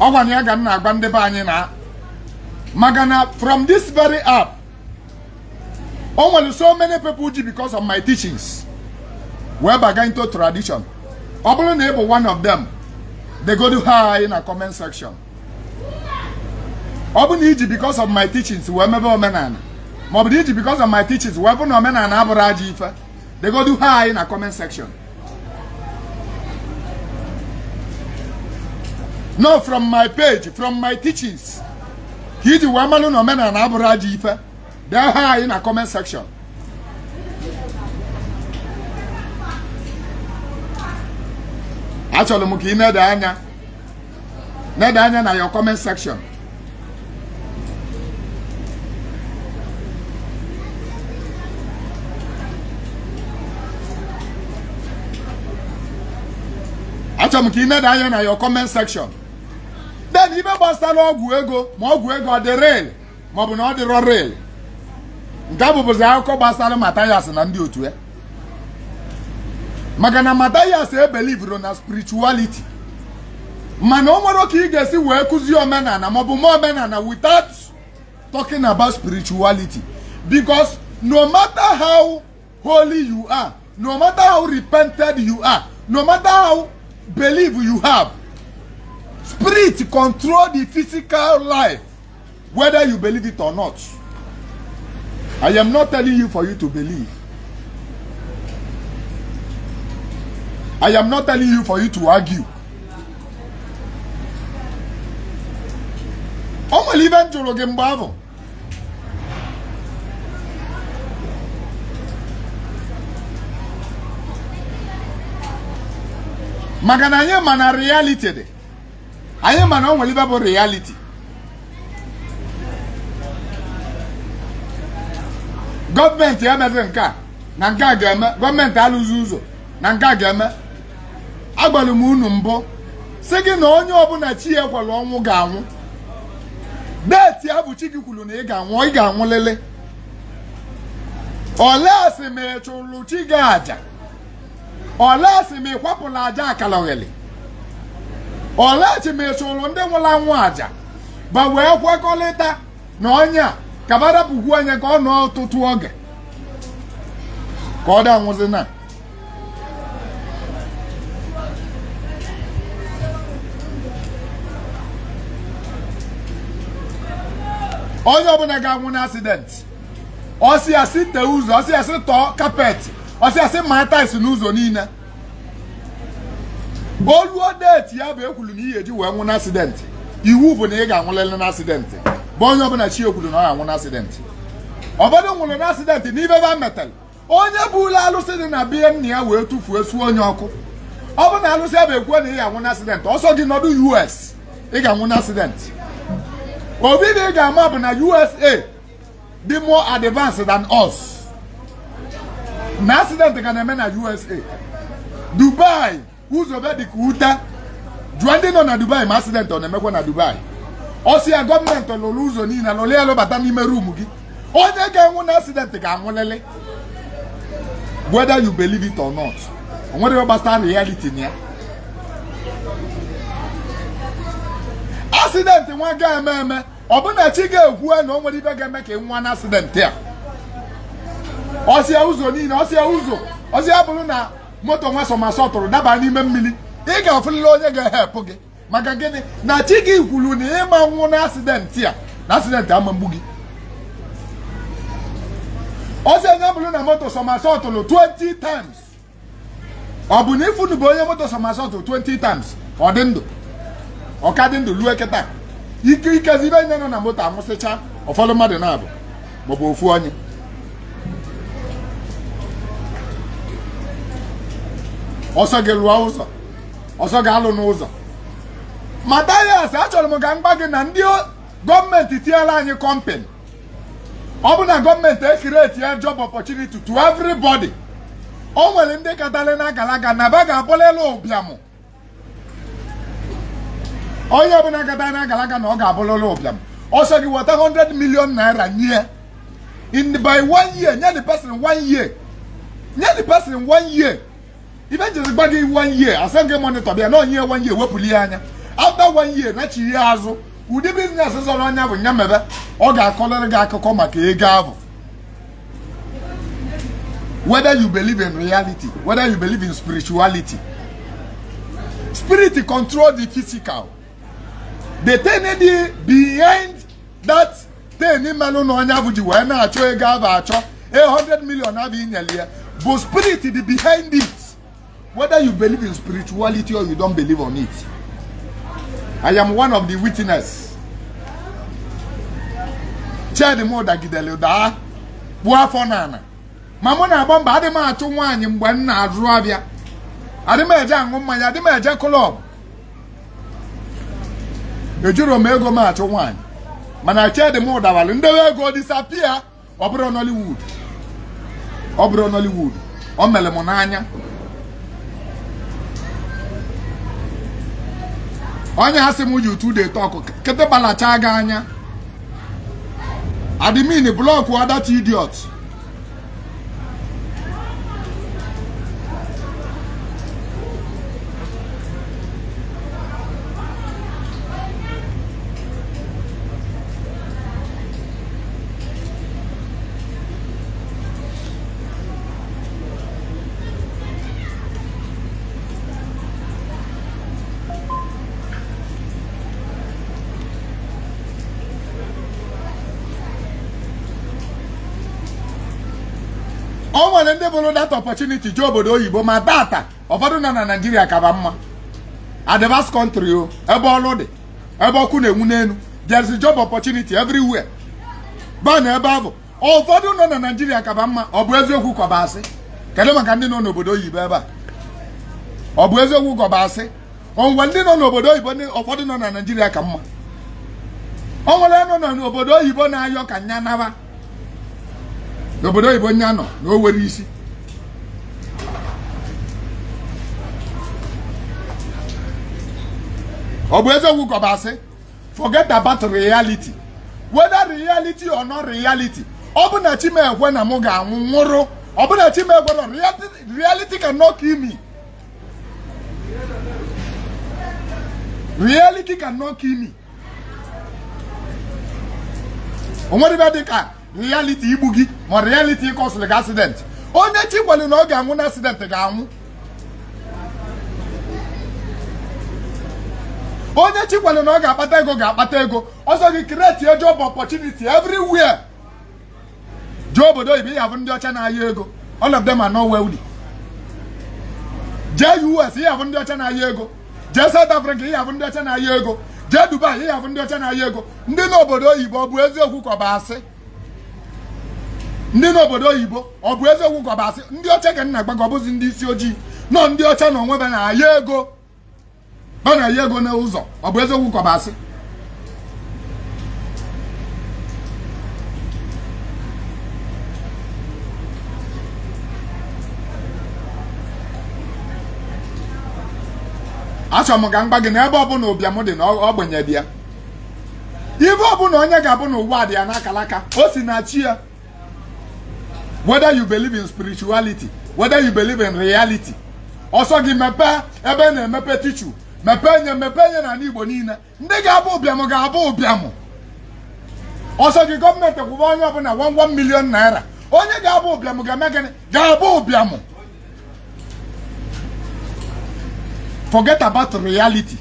Ọ gwa na ya ga m na-agwa ndị be anyị na maka na from this very app o nwere so many people ji because of my teachings wee baga into tradition. Ọ bụrụ na ị bụ one of them, degodu hi na comment section. Ọ bụ na iji because of my teachings wee mebe omenala, ma ọ bụ na iji because of my teachings wee bụ na omenala abụrụ ajọ ife, degodu hi na comment section. No, from my page, from my teachings ka iji wee malụ na omenala abụrụ ajọ ife, dee hi na comment section. Achọrọ m ka ị nede anya, nede anya na your comment section. Achọrọ m ka ị nede anya na your comment section. Then ibe gbasara ọgwụ ego, ma ọgwụ ego ọ dị real ma ọ bụ na ọ dịrọ real, nke a bụbụzi akụkọ gbasara Mathias na ndị otu ya, maka na Mathias ebelivuru na spirituality, mana o nwere ka ị ga-esi wee kụzie omenala maọbụ ma omenala without talking about spirituality, because no matter how holy you are, no matter how repented you are, no matter how belief you have, spirit control the physical life, whether you believe it or not. I am not telling you for you to believe. I am not telling you for you to argue. O nwere ibe m jụrụ gị mgbe ahụ. Maka na anyị ma na reality dị. Anyị ma na o nwere ibe bụ reality. Gọọmenti emezi nke a na nke a ga-eme, gọọmenti alụzi ụzọ na nke a ga-eme. Agwara m unu mbụ sị gị na onye ọbụla chi ya kwere ọnwụ ga-anwụ. Date ya bụ chi gị kwuru na ị ga-anwụ, ị ga-anwụlịlị. Olee sị ma ị chụrụ chi gị aja, olee sị ma ị kwapụrụ aja akalogheli, olee chi ma ị chụrụ ndị nwụrụ anwụ aja, ba wee kwekọrịta na onye a ka ba rapụkwu anya ka ọ nọọ ọtụtụ oge ka ọ da anwụzi na Onye ọbụla ga-anwụ na accident, ọ sị ya sị tee ụzọ, ọ sị ya sị tọọ carpet, ọ sị ya sị maa tiles n'ụzọ niile, oluo date ya bụ ekwuru na ihe eji wee nwụ na accident, iwu bụ na ị ga-anwụlele na accident. Bụ onye ọbụla chi ekwuru na ọ ga-anwụ na accident. Ọbọdụ nwụrụ na accident n'ibe ba metalụ. Onye bụ ụlọ alụsị dị na bie nna ya wee tụfuo suo onye ọkụ. Ọ bụ na alụsị ebe ekwuo na ị ga-anwụ na accident, ọsọ gị nọdụ US, ị ga-anwụ na accident. Obi na ị ga-ama bụ na USA dị more advanced than us, na accident ka na-eme na USA. Dubai, ụzọ be dị ka ute. Jụọ ndị nọ na Dubai ma accident ọ na-emekwa na Dubai. Ọ sị ya gọọmenti lụrụ ụzọ niile, lụrụ ya lụbata n'ime room gị. Onye ga-anwụ na accident ga-anwụlịlị, whether you believe it or not. O nwere ihe gbasara reality na ya. Accident nwa ga-eme eme, ọ bụ na chi ga-ekwu na o nwere ibe ga-eme ka ị nwa na accident a. Ọsịa ụzọ niile, ọsịa ụzọ, ọsịa bụrụ na moto nwa somersault tụrụ daba n'ime mmiri, ị ga-afụlịla onye ga-ehepụ gị. Maka gịnị? Na chi gị kwuru na ịma nwụ na accident a, na accident ama mgbu gị. Ọsịa onye bụrụ na moto somersault tụrụ 20 times, ọ bụ na ifunu bụ onye moto somersault tụrụ 20 times, ọ dị ndụ, ọ ka dị ndụ lue kịta. Ike ikezi ibe nye nọ na moto anwụsịcha, ụfọdụ mmadụ na-abụ maọbụ ofu onye. Ọsọ gị lụọ ụzọ, ọsọ ga-alụ n'ụzọ. Mathias, achọrọ m ka m gwa gị na ndị gọọmenti tinyela anyị company. Ọ bụ na gọọmenti ecreate ya job opportunity to everybody. O nwere ndị katara na akara aka na ba ga-abụlịla ụbịamụ. Onye ọbụla katara na akara aka na ọ ga-abụlịla ụbịam, ọsọ gị weta 100 million naira nye in by one year, nye the person one year, nye the person one year. Ibe njiri gba gị one year, asị gị monitor bịa na onye one year, wepụli ya anya. After one year na chi ya azụ, ụdị business zọrọ anya bụ nya mebe, ọ ga-akọlịrị gị akụkọ maka ego ahụ. Whether you believe in reality, whether you believe in spirituality, spirit control the physical. The thing dị behind that thing melụ na onye ahụ ji wee na-achọ ego ahụ, achọ 100 million ahụ inyere ya, bụ spirit dị behind it. Whether you believe in spirituality or you don't believe on it, I am one of the witness. Chedi m dagidere daa kpuo afọ n'ala, ma mụ na-agba mbọ. Adị m achụ nwaanyị mgbe m na-azụ abịa, adị m eje aṅụ mmanya, adị m eje club, ejiro m ego m achụ nwaanyị. Mana chedi m dawara ndewe ego disappear. Ọ bụrụ Nollywood, ọ bụrụ Nollywood, ọ mere m n'anya. Onye asị m ji utu dey talk kịtị gbalacha gị anya. Admin, block that idiot. O nwere ndị bụrụ that opportunity jee obodo oyibo, ma tata ụfọdụ nọ na Naijiria kaba mma. Advanced country o, ebe ọlụ dị, ebe ọkụ na-enwu n'elu, there is job opportunity everywhere ba na ebe ahụ. Ụfọdụ nọ na Naijiria kaba mma. Ọ bụ eziokwu kọba asị? Kedu maka ndị nọ n'obodo oyibo ebe a? Ọ bụ eziokwu kọba asị? Onwe ndị nọ n'obodo oyibo, ụfọdụ nọ na Naijiria ka mma. O nwere nọ n'obodo oyibo na-ayọ ka nya naba n'obodo oyibo, nya nọ na o nwere isi. Ọ bụ eziokwu ka ọ bụ asị? Forget about reality. Whether reality or not reality, ọ bụ na Chimekwe na mụ ga-anwụ nwụrụ, ọ bụ na Chimekwe na reality, reality cannot kill me. Reality cannot kill me. O nwere ibe dị ka reality igbu gị, ma reality ịkọsịrị gị accident. Onye chi kwere na ọ ga-anwụ na accident ga-anwụ. Onye chi kwere na ọ ga-akpata ego ga-akpata ego. Ọsọ gị create a job opportunity everywhere. Jee obodo oyibo, ị afụ ndị ọcha na-ayọ ego. All of them are not wealthy. Jee US, ị afụ ndị ọcha na-ayọ ego. Jee South Africa, ị afụ ndị ọcha na-ayọ ego. Jee Dubai, ị afụ ndị ọcha na-ayọ ego. Ndị n'obodo oyibo, ọ bụ eziokwu ka ọ bụ asị? Ndị n'obodo oyibo, ọ bụ eziokwu ka ọ bụ asị? Ndị ọcha ka nna gbago, ọ bụzi ndị isi ojii nọ. Ndị ọcha na onwe ba na-ayọ ego, ba na-ayọ ego n'ụzọ. Ọ bụ eziokwu ka ọ bụ asị? Achọrọ m ka m gba gị na ebe ọbụla ụbịam dị na ogbenye dị ya, ibe ọbụla onye ga-abụ n'ụwa dị ya n'akalaka, o si na chi ya. Whether you believe in spirituality, whether you believe in reality, ọsọ gị mepee ebe na-emepe tissue, mepee nye, mepee nye n'ala Igbo niile. Ndị ga-abụ ụbịam ga-abụ ụbịam. Ọsọ gị gọọmenti kwụba onye ọbụla 1 million naira, onye ga-abụ ụbịam ga-eme gịnị? Ga-abụ ụbịam. Forget about reality.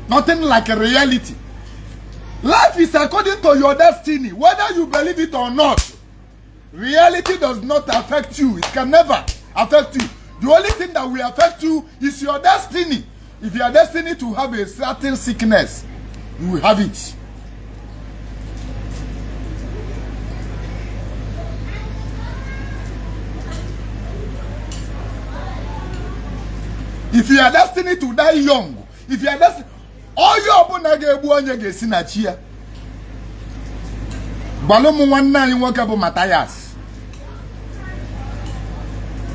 Nothing like a reality. Life is according to your destiny, whether you believe it or not. Reality does not affect you. It can never affect you. The only thing that will affect you is your destiny. If you are destined to have a certain sickness, you will have it. If you are destined to die young, if you are destined, onye ọbụla ga-egbu onye ga-esi na chi ya. Gbalụ ụmụ nwanne anyị nwoke bụ Mathias,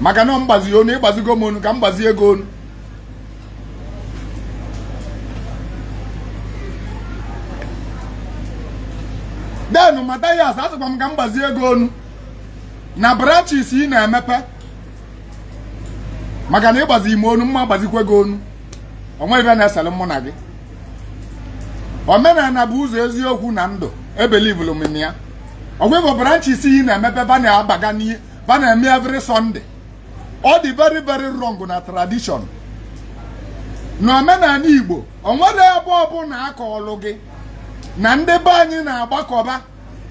maka na mgbazi onu, ịgbazigo m onu ka m gbazie ego onu. Denu Mathias, asịkwa m ka m gbazie ego onu na branches ị na-emepe, maka na ịgbazi ime onu, mma gbazikwa gị onu. Onwe ibe na-esere mụ na gị. Omenala bụ ụzọ eziokwu na ndụ. Ebelivulu m na ya. Ọgwụgwọ branches ị na-emepe, ba na-abaga n'ihe ba na-eme every Sunday, ọ dị very very wrong na tradition na omenala Igbo. O nwere ebe ọbụla akọọlụ gị na ndị be anyị na-agbakọba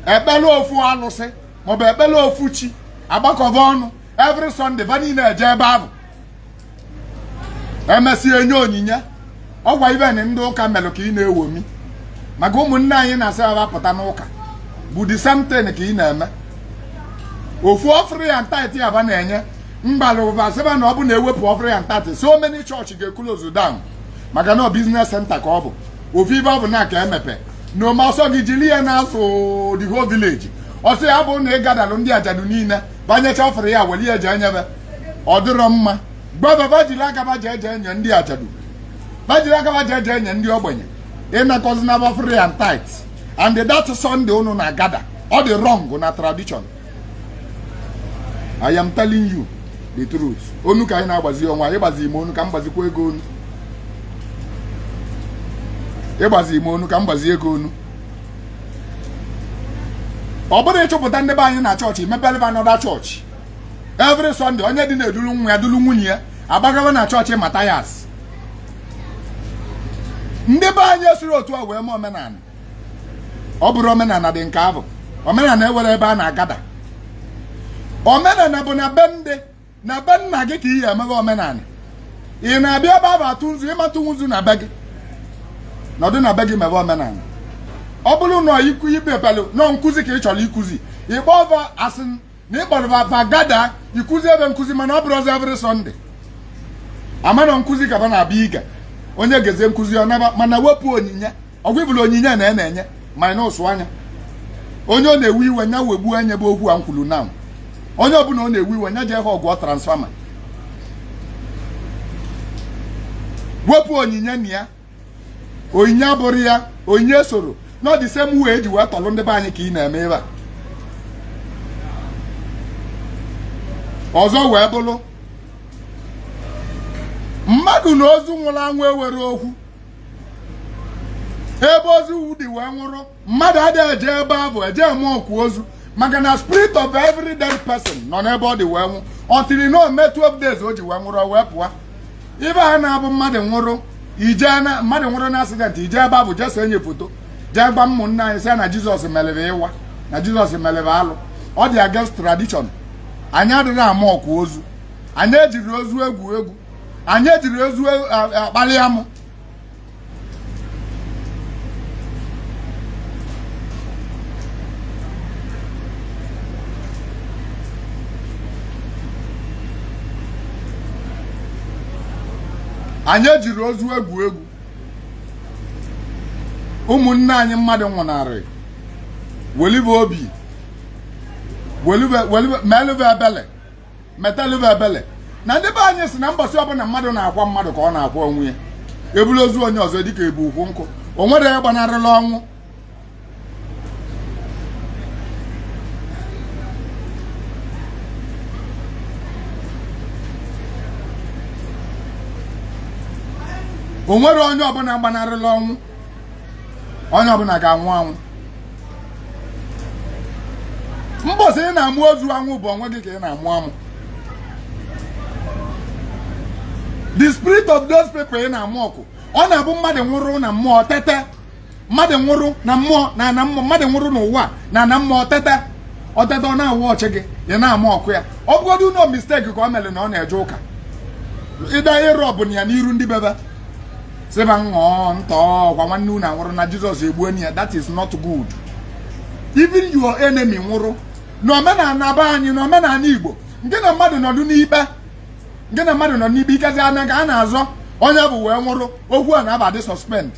ekpere ofu alụsị maọbụ ekpere ofu chi, agbakọba ọnụ every Sunday, ba niile eje ebe ahụ, emesịa enye onyinye? Ọgwa ibe na ndị ụka melụ ka ị na-ewomi, maka ụmụnne anyị na-asị ha pụta n'ụka bụ the same thing ka ị na-eme. Ofu offering and tithe ya ba na-enye mgbalụba, sịba na ọ bụ na-ewepụ offering and tithe, so many church ga-close down, maka na business center ka ọ bụ. Ofu ibe ọ bụ na ka emepe na ome ọsọ gị jiri ya na-azụ the whole village. Ọsọ ya bụ na ị gadalụ ndị ajadu niile banyecha offering ya, were ya jee nyebe. Ọ dịrọ mma. Gbababa jiri aka ba jee jee nye ndị ajadu, ba jiri aka ba jee jee nye ndị ogbenye. Ịnakọzi offering and tithe and that Sunday unu na-agada, ọ dị wrong na tradition. I am telling you the truth. Onu ka anyị na-agbazi onwe anyị. Ịgbazi ime onu ka m gbazikwa ego onu. Ịgbazi ime onu ka m gbazie ego onu. Ọ bụrụ ịchụpụta ndị be anyị na chọọchị, mepere another chọọchị every Sunday, onye dị na-eduru nwa ya, duru nwunye ya, agbagawa na chọọchị Mathias. Ndị be anyị esiri otu a wee mee omenala. Ọ bụrụ omenala dị nke ahụ, omenala ewere ebe a na-agada. Omenala bụ na be ndị na be nna gị ka ị ya emebe omenala. Ị na-abịa ebe a bụ atụ nzu, ịmatụ nzu na be gị, nọdụ na be gị mebe omenala. Ọ bụrụ na ikwu ibepelụ nọ nkụzi ka ị chọrọ ịkụzi, ịkpọ ọva asị na ịkpọrọ vagada ịkụzi ebe nkụzi, mana ọ bụrụ ọzọ every Sunday amanọ nkụzi ka ba na-abịa ige. Onye gezie nkụzi ọ naba, mana wepụ onyinye. Ọgwụ ibụla onyinye na na-enye minus anya. Onye ọ na-ewe iwe nya wegbuo anya bụ okwu a m kwuru now. Onye ọbụla ọ na-ewe iwe nya jee ha ọgwụ transformer, wepụ onyinye na ya. Onyinye abụrụ ya, onyinye soro not the same way eji wee tọlụ ndị be anyị ka ị na-eme ebe a. Ọzọ wee bụrụ mmadụ na ozu nwụrụ anwụ ewere okwu. Ebe ozu dị wee nwụrụ, mmadụ adịghị eje ebe ahụ eje eme ọkụ ozu, maka na spirit of every dead person nọ n'ebe ọ dị wee nwụ. Ọ tiri na ome 12 days o ji wee nwụrụ, wee pụọ. Ibe ha na-abụ mmadụ nwụrụ. Ijee na mmadụ nwụrụ na accident, ije ebe ahụ jee see nye foto, jee gba ụmụnne anyị sị na Jizọs melebe ịwa, na Jizọs melebe alụ. Ọ dị against tradition. Anyị adịghị ama ọkwa ozu, anyị ejiri ozu egwu egwu, anyị ejiri ozu akpali amụ. Anyị ejiri ozu egwu egwu. Ụmụnne anyị mmadụ nwụnarị, welibe obi, welibe welibe melube ebele, metalube ebele. Na ndị be anyị si na mbọsị ọbụla mmadụ na-akwa mmadụ ka ọ na-akwa onwe ya. Ebulu ozu onye ọzọ dịka ebu ukwu nkụ, o nwere ya gbanarịla ọnwụ. O nwere onye ọbụla gbanarịla ọnwụ, onye ọbụla ga-anwụ anwụ. Mbọsị ị na-amụ ozu anwụ bụ onwe gị ka ị na-amụ amụ. The spirit of those people ị na-amụ ọkụ, ọ na-abụ mmadụ nwụrụ na mmụọ tete, mmadụ nwụrụ na mmụọ na ana mmụọ, mmadụ nwụrụ n'ụwa na ana mmụọ tete, ọ tete ọ na-awụ ọchị gị, ị na-amụ ọkụ ya. Ọ bụgodu no mistake ka ọ mere na ọ na-eje ụka, ịda ịrụ ọbụla ya n'iru ndị bebe sịba ṅụọ ntọ gwa nwanne unu anwụrụ na Jizọs egbuo ya. That is not good. Even your enemy nwụrụ n'omenala be anyị, n'omenala Igbo, nke na mmadụ nọdụ n'ikpe, nke na mmadụ nọ n'ikpe, ikezi anya ka a na-azọ onye bụ wee nwụrụ, okwu a na-aba dị suspend.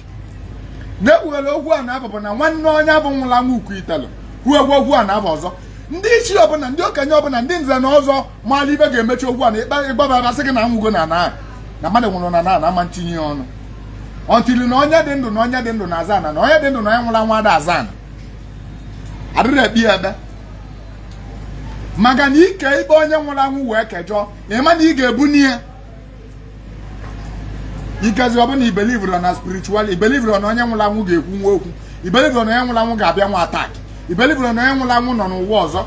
Na-ekpughere okwu a na-aba bụ na nwanne onye bụ nwụrụ anwụ ukwu itelu kwuo egwu okwu a na-aba ọzọ. Ndị ichie ọbụla, ndị okenye ọbụla, ndị nze na ọzọ maala ibe ga-emechi okwu a na ịkpa ịgbaba asị gị na anwụgo na ana na mmadụ nwụrụ na ana ama ntinye ya ọnụ ọntili na onye dị ndụ na onye dị ndụ na-aza ana na onye dị ndụ na onye nwụrụ anwụ ada aza ana, adịrị ekpe ya ebe. Maka na ike ikpe onye nwụrụ anwụ wee kejọọ, ịma na ị ga-ebuni ya ikezi. Ọbụna ibelivụrụ na spiritual, ibelivụrụ na onye nwụrụ anwụ ga-ekwu nwa okwu, ibelivụrụ na onye nwụrụ anwụ ga-abịa nwa attack, ibelivụrụ na onye nwụrụ anwụ nọ n'ụwa ọzọ.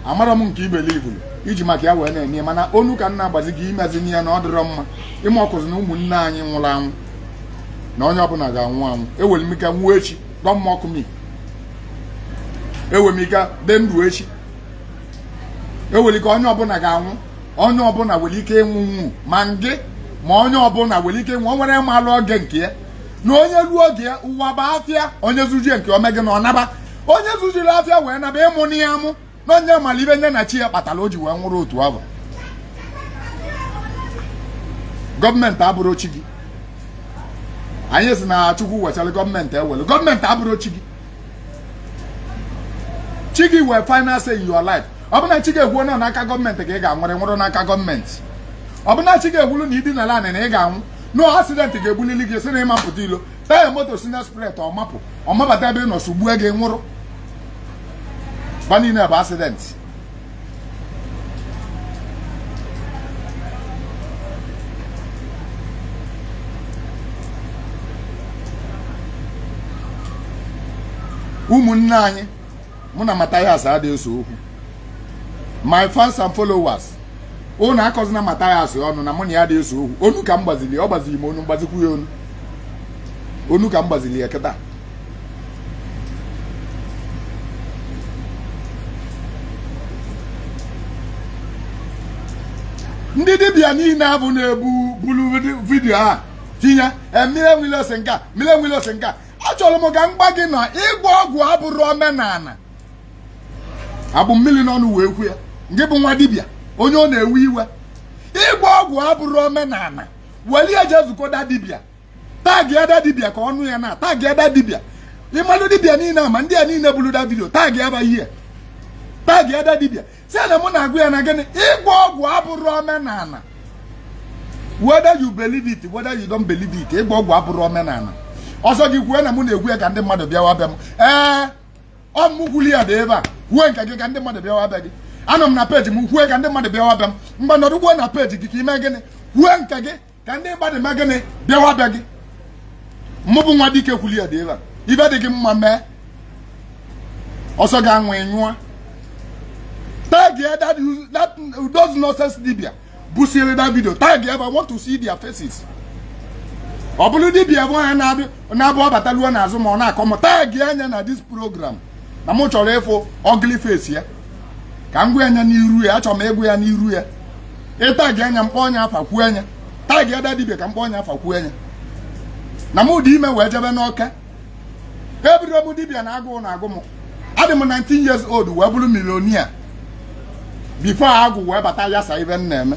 Amara m nke ibelivụrụ iji maka ya wee na-eme, mana onu ka nna agbazi gị imezi ya na ọ dịrọ mma ịma ọkụzi na ụmụnne anyị nwụrụ anwụ na onye ọbụla ga-anwụ anwụ. Ewere m ike nwụọ echi, don't mock me. Ewere m ike dị ndụ echi, ewere ike onye ọbụla ga-anwụ, onye ọbụla nwere ike ịnwụ nwụ, ma ngị ma onye ọbụla nwere ike ịnwụ. O nwere malụ oge nke ya na onye ruo oge ya, ụwa bụ afịa. Onye zujie nke ome gị na ọ naba, onye zujiri afịa wee naba ịmụ na ya amụ na onye mara ibe nne na chi ya kpatara o ji wee nwụrụ otu ahụ. Gọọmenti abụrụ chi gị. Anyị si na Chukwu wechara gọọmenti ewere, gọọmenti abụrụ chi gị. Chi gị wee final say in your life. Ọ bụ na chi ga-egwuo nọ n'aka gọọmenti ka ị ga-anwụrị nwụrụ n'aka gọọmenti. Ọ bụ na chi ga-egwuru na idina ala na ị ga-anwụ no accident ga-egbulili gị, si na ịmapụta ilo taya moto si na express ọmapụ ọmabata ebe ị nọ sugbue gị nwụrụ. Ba niile bụ accident. Ụmụnne anyị, mụ na Mathias adịghị eso okwu. My fans and followers, unu akọzina Mathias ọnụ na mụ na ya adịghị eso okwu. Onu ka m gbaziri, ọ gbaziri m onu, mgbazikwu ya onu, onu ka m gbaziri ya kịta. Ndị dibịa niile abụ na-ebu bulu video a tinye mmiri enwile ose nke a, mmiri enwile ose nke a. Achọrọ m ka m gba gị na ịgwọ ọgwụ abụrụ omenala. Abụ mmiri n'ọnụ wee kwu ya, ngị bụ nwa dibịa onye ọ na-ewe iwe. Ịgwọ ọgwụ abụrụ omenala. Welie jee zukọda dibịa, tag ya da dibịa ka ọnụ ya na tag ya da dibịa. Ịmalụ dibịa niile ma ndị a niile buru da video, tag ya ba ihe, tag ya da dibịa, si na mụ na-agụ ya na gịnị ịgwọ ọgwụ abụrụ omenala. Whether you believe it, whether you don't believe it, ịgwọ ọgwụ abụrụ omenala. Ọsọ gị kwuo na mụ na-egwu ya ka ndị mmadụ bịawa bịa m. Ee, ọ mụ kwuli ya dị ebe a, kwuo nke gị ka ndị mmadụ bịawa bịa gị. Anọ m na peji m kwuo ka ndị mmadụ bịawa bịa m. Mgbe nọdụ kwuo na peji gị ka ime gịnị, kwuo nke gị ka ndị mmadụ mee gịnị bịawa bịa gị. Mụ bụ nwa dike kwuli ya dị ebe a, ibe dị gị mma mee, ọsọ gị anwụ ịnyụa. Tag ya that those nonsense dibia busiri that video, tag ya. I want to see their faces. Ọ bụrụ dibịa bụ onye na-abụ ọbataluo n'azụ ma ọ na-akọ m, tag anya na this program na mụ chọrọ ịfụ ugly face ya ka m gwa anya n'iru ya. Achọrọ m ịgwa ya n'iru ya. Ị tag anya, m kpọọ onye afa kwuo anya. Tag ada dibịa ka m kpọọ onye afa kwuo anya na mụ dị ime wee jebe n'ọka. Ebiro m dibịa na agụụ na-agụ m. Adị m 19 years old wee bụrụ millionaire before agwụ wee bata ya sa ibe m na-eme.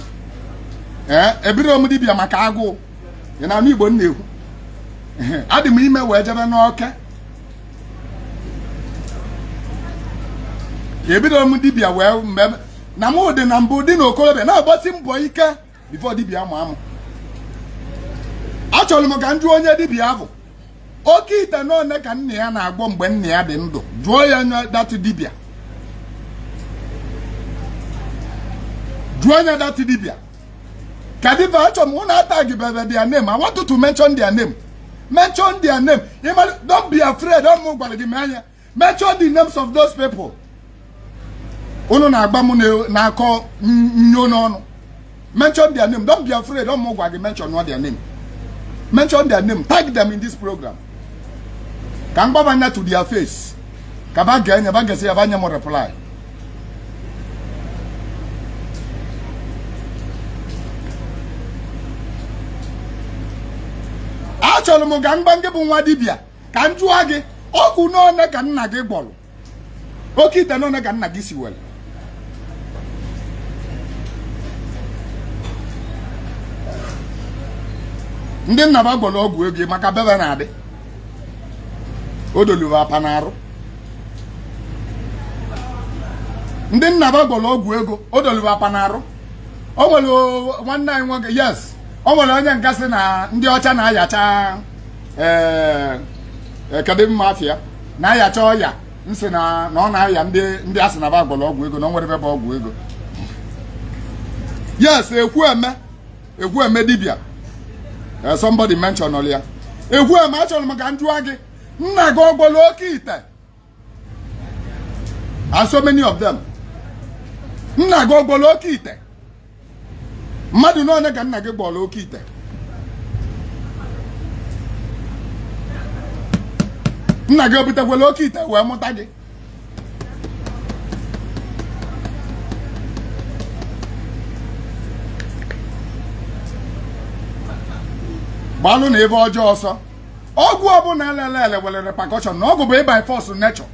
Ee, ebiro m dibịa maka agụụ. Ị na-anụ Igbo m na-ekwu? Adị m ime wee jebe n'ọka. Ebidoro m dibịa wee mgbe na mụ dị na mbụ dị n'okorobịa na-agbasi mbọ ike before dibịa amụ amụ. Achọrọ m ka m jụọ onye dibịa ahụ, oke ite n'one ka nna ya na-agwọ mgbe nna ya dị ndụ? Jụọ ya anya that dibịa, jụọ anya that dibịa ka dibịa. Achọrọ m ụnụ atag bebe their name. I want you to mention their name, mention their name. Don't be afraid. Ọ mụ gwara gị mee anya. Mention the names of those people unu na-agba m na-akọ nyo n'ọnụ. Mention their name, don't be afraid. Ọ mụ gwa gị, mention not their name, mention their name, tag them in this program ka m gbaba anya to their face, ka ba gee anya, ba gesi ya, ba nye m reply. Achọrọ m ka mgba gị bụ nwa dibịa ka m jụọ gị, ọgwụ n'one ka nna gị gwọrọ, oke ite n'one ka nna gị si were? Ndị nna ba gwọrọ ọgwụ ego maka bebe na-adị odoluwe apa na-arụ. Ndị nna ba gwọrọ ọgwụ ego, odoluwe apa na-arụ. O nwere nwanne anyị nwoke, yes, o nwere onye nka sị na ndị ọcha na-ayacha, ee, kedu mma afịa na-ayacha ọya nsị na ọ na-aya ndị asị na ba gwọrọ ọgwụ ego na o nwere ebe bụ ọgwụ ego. Yes, ekwu eme, ekwu eme dibịa. Somebody mention ya, ekwu eme. Achọrọ m ka m jụọ gị, nna gị ọ gwọrọ oke ite? And so many of them. Nna gị ọ gwọrọ oke ite? Mmadụ n'one ka nna gị gwọrọ oke ite? Nna gị obutekwala oke ite wee mụta gị? Gbalụ na ebe ọjọọ ọsọ. Ọgwụ ọbụla lele ele nwere repercussion na ọgwụ bụ by force nature.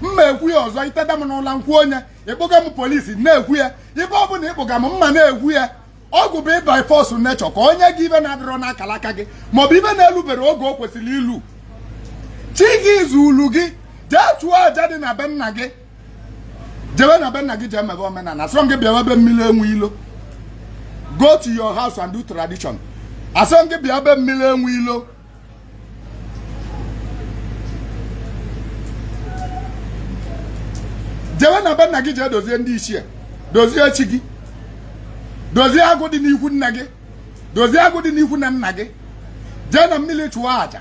Mma ekwu ya ọzọ, iteta m n'ụla nkwụ onye ịkpụga m polisi na-ekwu ya, ibe ọbụla ịkpụga m mma na-ekwu ya. Ọgwụ bụ by force nature ka onye gị ibe na-adịrọ n'akara aka gị maọbụ ibe na-elubere oge o kwesịrị ilu. Chi gị zulu gị, jee chụọ aja dị na be nna gị, jebe na be nna gị, jee mebe omenala. Asọrọ gị bịa be mmiri enwe ilo. Go to your house and do tradition. Asọrọ gị bịa be mmiri enwe ilo. Jebe na be nna gị, jee dozie ndị ichie, dozie chi gị, dozie agụ dị n'ikwu nna gị, dozie agụ dị n'ikwu na nna gị. Jee na mmiri chụọ aja,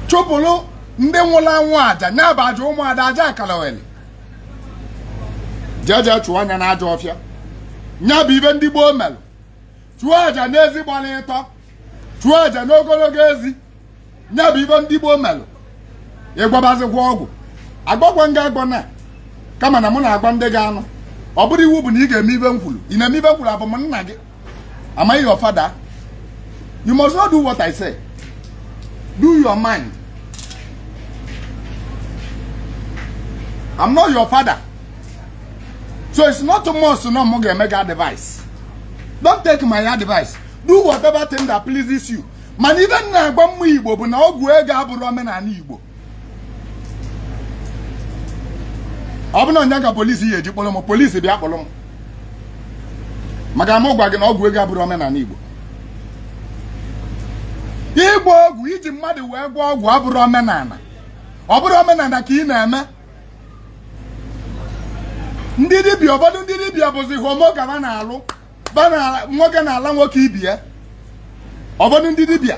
chụpụrụ ndị nwụrụ anwụ aja, nya bụ aja ụmụada, aja akalaweli. Jee jee chụọ anya n'ajọ ọfịa, nya bụ ibe ndị gboo melụ. Chụọ aja n'ezi gbara ịtọ, chụọ aja n'ogologo ezi, nya bụ ibe ndị gboo melụ. Ịgwabazikwa ọgwụ agbakwa nga agbọ na kama na mụ na-agba ndị ga-anụ. Ọ bụrụ iwu bụ na ị ga-eme ibe m kwuru, ị na-eme ibe m kwuru, abụ m nna gị? Am I your father? You must not do what I say. Do your mind. I'm not your father, so it's not a must. No mụ ga-eme gị advice. Don't take my advice. Do whatever thing that pleases you. Mana ibe m na-agwa mmụ Igbo bụ na ọgwụ ego abụrụ omenala Igbo. Ọ bụ na onye ka polisi ya eji kpọrọ m, polisi bịa kpọrọ m, maka m gwa gị na ọgwụ ego abụrụ omenala Igbo. Ịgba ọgwụ iji mmadụ wee gwọọ ọgwụ abụrụ omenala. Ọ bụrụ omenala ka ị na-eme. Ndị dibịa, ụfọdụ ndị dibịa bụzi homo ka ba na-alụ, ba na nwoke na-ala nwoke ibi ya. Ụfọdụ ndị dibịa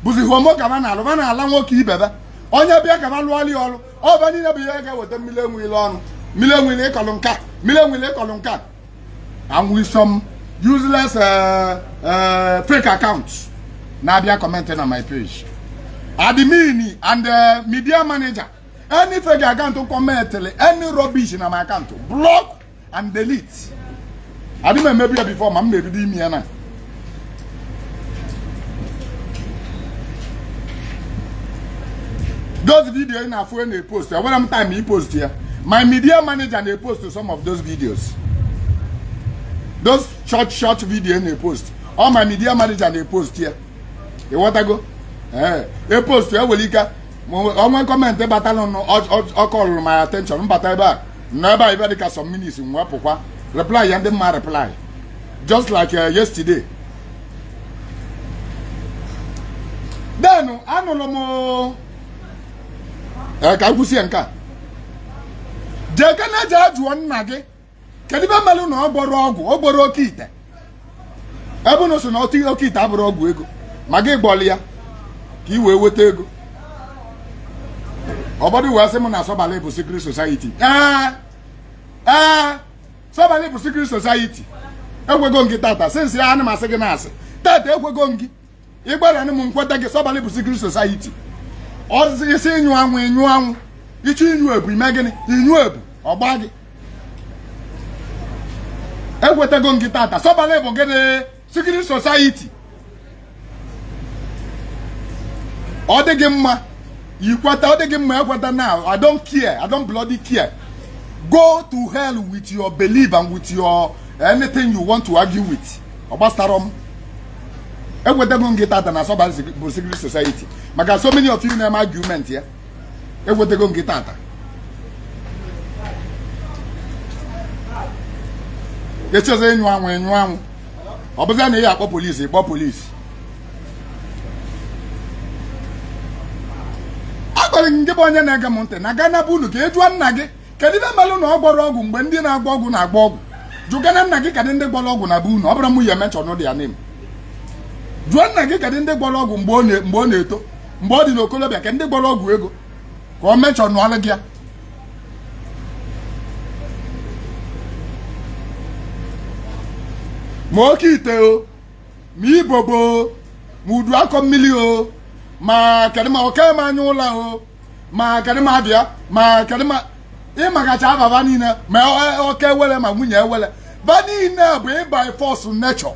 bụzi homo ka ba na-alụ, ba na-ala nwoke ibe ba. Onye bịa ka ba lụọlị ya ọrụ, ọba niile bụ ihe ga-eweta mmiri enwe ile ọnụ, mmiri enwe ile ịkọlụ nka, mmiri enwe ile ịkọlụ nka. Anwụ isom useless fake accounts na-abịa comment na my page. Admin and media manager, any fake account comment any rubbish na my account, block and delete. Adị m emebi ya before ma m na-ebido ime ya na those video ị na-afụ na-epost, enwere m time ipost ya. My media manager na-epost some of those videos, those short short video na-epost, all my media manager na-epost ya. Ịghọtago? Ee, epost ya nwere ike o nwee comment batara ọ callụrụ my attention, mbata ebe a nọ ebe a ibe dịka some minutes m wepụkwa reply ya ndị mma reply, just like yesterday. Then anụrụ m ka m kwụsie nke a. Jekene jee jụọ nna gị kedu ibe melụ na ọ gwọrọ ọgwụ, ọ gwọrọ oke ite, ebe unu sị na oke ite abụrọ ọgwụ ego, ma gị gwọlụ ya ka ị wee weta ego. Ọbọdụ wee sị m na Sọbalị bụ secret society. Ee ee, Sọbalị bụ secret society. Ekwego m gị tata, since ya ana m asị gị na-asị tata, ekwego m gị ịgbara m nkweta gị. Sọbalị bụ secret society. Isi ịnyụ anwụ, ịnyụ anwụ, ịchọ ịnyụ ebu, ime gịnị? Ịnyụ ebu ọgba gị. Ekwetago m gị tata, Sọbalị bụ gịnị? Secret society. Ọ dị gị mma ikweta, ọ dị gị mma ekweta. Now I don't care, I don't bloody care. Go to hell with your belief and with your anything you want to argue with. Ọ gbasara m. Ekwetago m gị tata na Sọbalị bụ secret society, maka so many of you na-eme argument ya. Ekwetago m gị tata. Echezo ịnyụ anwụ, ịnyụ anwụ, ọ bụzia na ị akpọ polisi, ịkpọ polisi. Agwara m gị bụ onye na-ege m ntị na gaa na be unu ka ị jụọ nna gị kedu ibe melụ na ọ gwọrọ ọgwụ mgbe ndị na-agwọ ọgwụ na-agba ọgwụ. Jụgana nna gị kedu ndị gwọrọ ọgwụ na be unu. Ọ bụrụ m ya mention their name, jụọ nna gị kedu ndị gwọrọ ọgwụ mgbe ọ na-eto, mgbe ọ dị n'okolobịa, kedu ndị gwọrọ ọgwụ ego, ka ọ mention ọlụ gị ya. Ma oke ite o, ma ibobo o, ma udu akọ mmiri o, ma kedu ma oke ma anya ụlọ o, ma kedu ma abịa, ma kedu ma ịmagacha ababa niile, ma oke ewele, ma nwunye ewele, ba niile bụ ịba force nature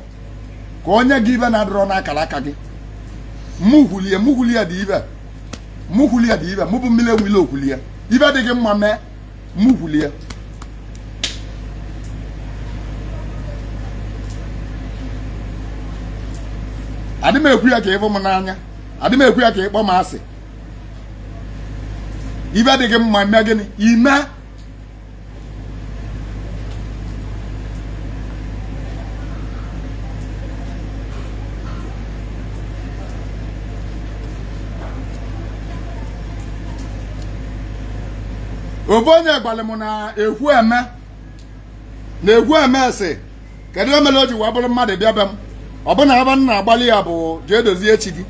ka onye gị ibe na-adịrọ n'akara aka gị. Mụ kwulie dị ibe, mụ kwulie dị ibe, mụ bụ mmiri enwile okwulie ibe dị gị mma mee, mụ kwulie. Adị m ekwu ya ka ịfụ m n'anya, adị m ekwu ya ka ịkpọ m asị. Ibe dị gị mma mee gịnị? Ime. Ofu onye gwara m na ekwu eme na ekwu eme sị kedu emere o ji wee bụrụ mmadụ bịa be m, ọ bụ na ebe m na-agbalị ya bụ jee dozie echi gị,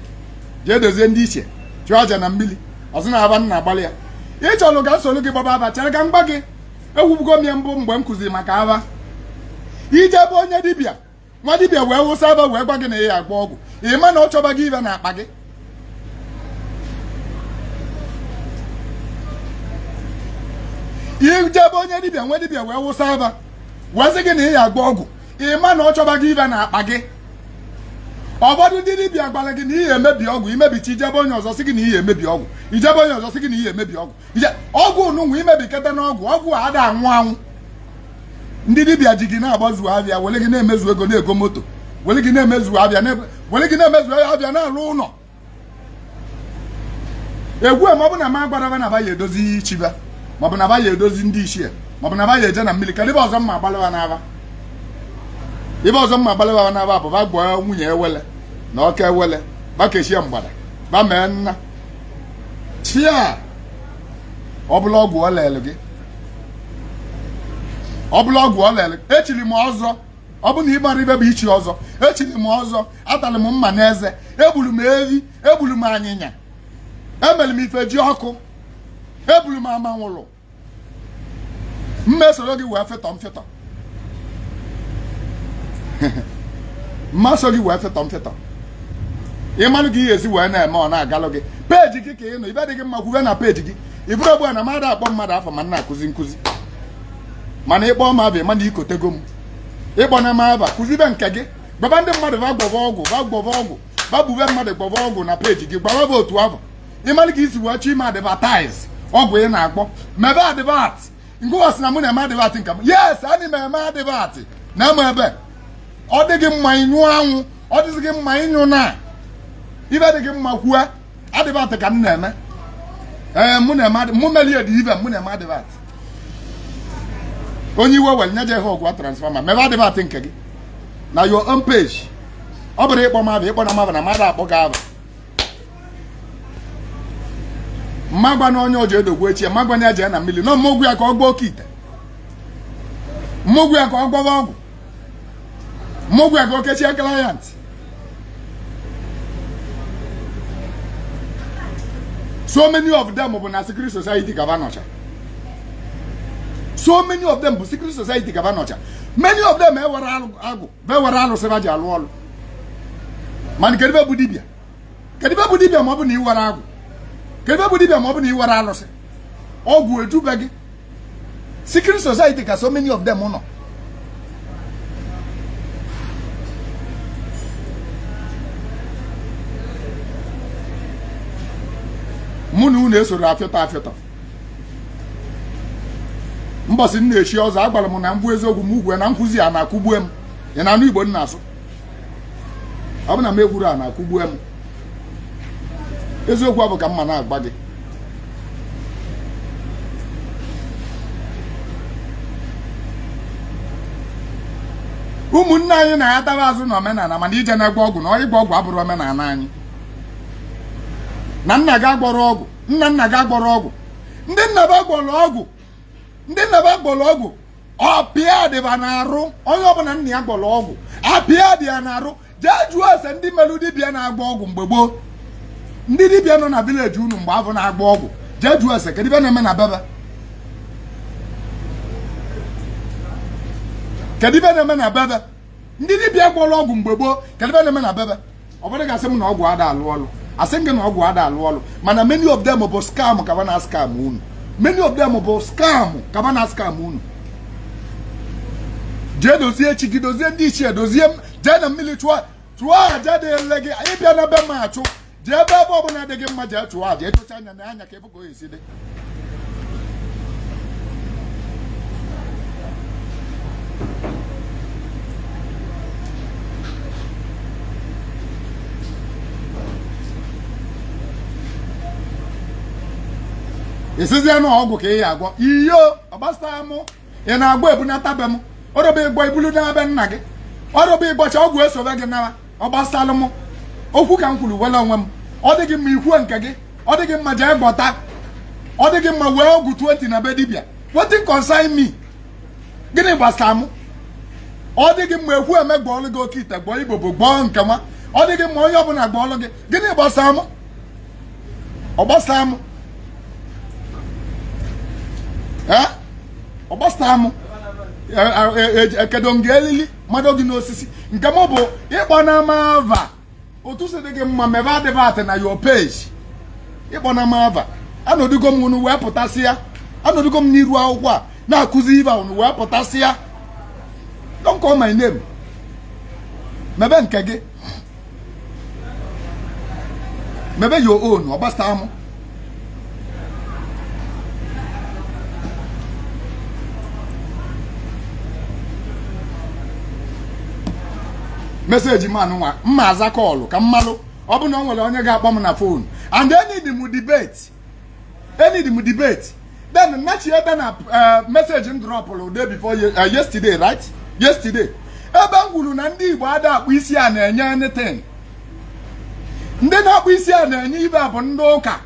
jee dozie ndị iche, chụọ aja na mmiri, ọzọ na aba m na-agbalị ya. Ị chọrọ ka nsogbu gị gbaba aba, chere ka m gba gị. Ekwubugo m ya mbụ mgbe m kụziri maka aba. Ije bụ onye dibịa, nwa dibịa wee wụsa aba wee gwa gị na ị ya agba ọgwụ, ị ma na ọ chọba gị ibe na akpa gị. Ije bụ onye dibịa, nwa dibịa wee wụsa aba wee sị gị na ị ya agba ọgwụ, ị ma na ọ chọba gị ibe na akpa gị. Ụfọdụ ndị dibịa gwara gị na ihe emebi ọgwụ, imebicha ijebe onye ọzọ sị gị na ihe emebi ọgwụ, ijebe onye ọzọ sị gị na ihe emebi ọgwụ, ije ọgwụ nụnwa imebiketa n'ọgwụ, ọgwụ a ada anwụ anwụ. Ndị dibịa ji gị na-agbazu abịa, were gị na-emezu ego, na-ego moto, were gị na-emezu abịa, were gị na-emezu abịa, na-arụ ụlọ. Egwu ma ọ bụ na ma gwara na ba ya edozi chiba, ma ọ bụ na ba ya edozi ndị ichie, ma ọ bụ na ba ya eje na mmiri, kedu ebe ọzọ mma agbalịwa n'aba? Ibe ọzọ mma agbalịwa n'aba bụ ba gwọọ nwunye ewele na ọka ewele, ba kechie mgbada, ba mee nna chia. Ọ bụla ọgwụ ọ lele gị, ọ bụla ọgwụ ọ lele. Echiri m ọzọ, ọ bụ na ịgbara ibe bụ ichi ọzọ, echiri m ọzọ, atalị m mma n'eze, egburu m evi, egburu m anyịnya, emere m ife ji ọkụ, egburu m amanwụlụ, mmesoro gị wee fịtọ mfịtọ. Mmasọ gị wee fetọ mfetọ. Ịmalụ gị ihe esi wee na-eme ọ na-agalụ gị. Page gị ka ị nọ, ibe dị gị mma kwube na page gị. Ị bụrụ ogbu a na mmadụ akpọ mmadụ afọ ma na-akụzi nkụzi. Mana ịkpọ m aba mana ikotego m. Ịkpọ na m aba kụzibe nke gị. Gbaba ndị mmadụ va gbọva ọgwụ, va gbọva ọgwụ, va gbube mmadụ gbọva ọgwụ na page gị, gbaba bụ otu afọ. Ịmalụ ka isi wee chọọ ime advertise ọgwụ ị na-agbọ. Mebe advert. Ngụwa sị na mụ na-eme advert nke m. Yes, ana m eme advert. Na eme ebe. Ọ dị gị mma ịnyụ anwụ, ọ dịzị gị mma ịnyụ na. Ibe dị gị mma kwue, advert ka m na-eme. Ee, mụ na-eme mụ melie dị ibe mụ na-eme advert. Onye iwe were nye je ha ọgwụ transformer, mebe advert nke gị na your own page. Ọ bụrụ ịkpọ mmadụ, ịkpọ na mmadụ na mmadụ akpọ gị aba. Mma gwa na onye oji edogwu echi, mma gwa na ya jee na mmiri, nọ mmụgwụ ya ka ọ gbaa oke ite. Mmụgwụ ya ka ọ gwọwa ọgwụ. Mmụgwụ ya ka o kechie client. So many of them bụ na secret society ka ba nọcha. So many of them bụ secret society ka ba nọcha. Many of them ewere agwụ, be were alụsị ba ji alụ ọlụ. Mana kedu ebe bụ dibịa? Kedu ebe bụ dibịa ma ọ bụ na ị were agwụ? Kedu ebe bụ dibịa ma ọ bụ na ị were alụsị? Ọgwụ ejube gị. Secret society ka so many of them nọ. Mụ na unu esoro afịọtọ afịọtọ. Mbọsị m na-echi ọzọ agwara m na mbụ eziokwu m ugwe na nkwụzi a na-akụgbue m. Ị na-anụ Igbo m na-asụ? Ọ bụ na m ekwuru a na-akụgbue m. Eziokwu ọ bụ ka mma na-agba gị. Ụmụnne anyị na-ataba azụ na omenala mana ije na-egbe ọgwụ na ịgba ọgwụ abụrụ omenala anyị. Na nna gị agbọrọ ọgwụ, nna nna gị agbọrọ ọgwụ, ndị nna ba gbọrọ ọgwụ, ndị nna ba gbọrọ ọgwụ, ọpịa dịba na-arụ onye ọbụla nna ya gbọrọ ọgwụ, apịa dị ya na-arụ. Jee jụọ ese ndị melụ dibịa na-agba ọgwụ mgbe gboo, ndị dibịa nọ na village unu mgbe afọ na-agba ọgwụ, jee jụọ ese kedu ibe na-eme na bebe, kedu ibe na-eme na bebe, ndị dibịa gwọrọ ọgwụ mgbe gboo, kedu ibe na-eme na bebe. Ọ bụrụ gasị m na ọgwụ ada alụ ọlụ, asị gị na ọgwụ ada alụ ọlụ, mana many of them bụ scam ka ba na scam unu. Many of them bụ scam ka ba na scam unu. Jee dozie chi gị, dozie ndị ichie, dozie jee na mmiri chụọ chụọ aja dị ele gị. Anyị bịa na be m achụ, jee ebe ebe ọbụla dị gị mma jee chụọ aja, ịchụcha anya na anya ka ebe ka o esi dị. Esizie na ọgwụ ka ị ya agwọ iyo ọgbasa mụ ị na-agwọ ebunata be m ọrọba ịgwọ ibulu n'ebe nna gị ọrọba ịgbọcha ọgwụ esobe gị nawa ọgbasalụ m okwu ka m kwuru were onwe m. Ọ dị gị mma ikwuo nke gị, ọ dị gị mma jee gbọta, ọ dị gị mma wee ọgwụ 20 na be dibịa. Wetin concern me? Gịnị gbasara mụ? Ọ dị gị mma ekwu eme gbọọlụ gị oke ite, gbọọ ibobo, gbọọ nke nwa. Ọ dị gị mma onye ọbụla gbọọlụ gị. Gịnị gbasara mụ? Ọ gbasara mụ? Ee, ọ gbasara mụ? Ekedo m gị elili mmadụ gị n'osisi nke m bụ ịkpọ na mava otu si dị gị mma mebe advert na your page. Ịkpọ na mava anọdugo m unu wee pụtasịa, anọdugo m n'iru akwụkwọ a na-akụzi ibe unu wee pụtasịa. Don't call my name. Mebe nke gị, mebe your own. Ọ gbasara m. Message m anụnwa mma aza call ka mmalụ ọ bụ na o nwere onye ga-akpọ m na phone. And enid m debate, enid m debate. Then nnachieta na message m dropụrụ day before yesterday, right? Yesterday ebe m kwuru na ndị Igbo ada akpụ isi a na-enye anything. Ndị na-akpụ isi a na-enye ibe a bụ ndị ụka.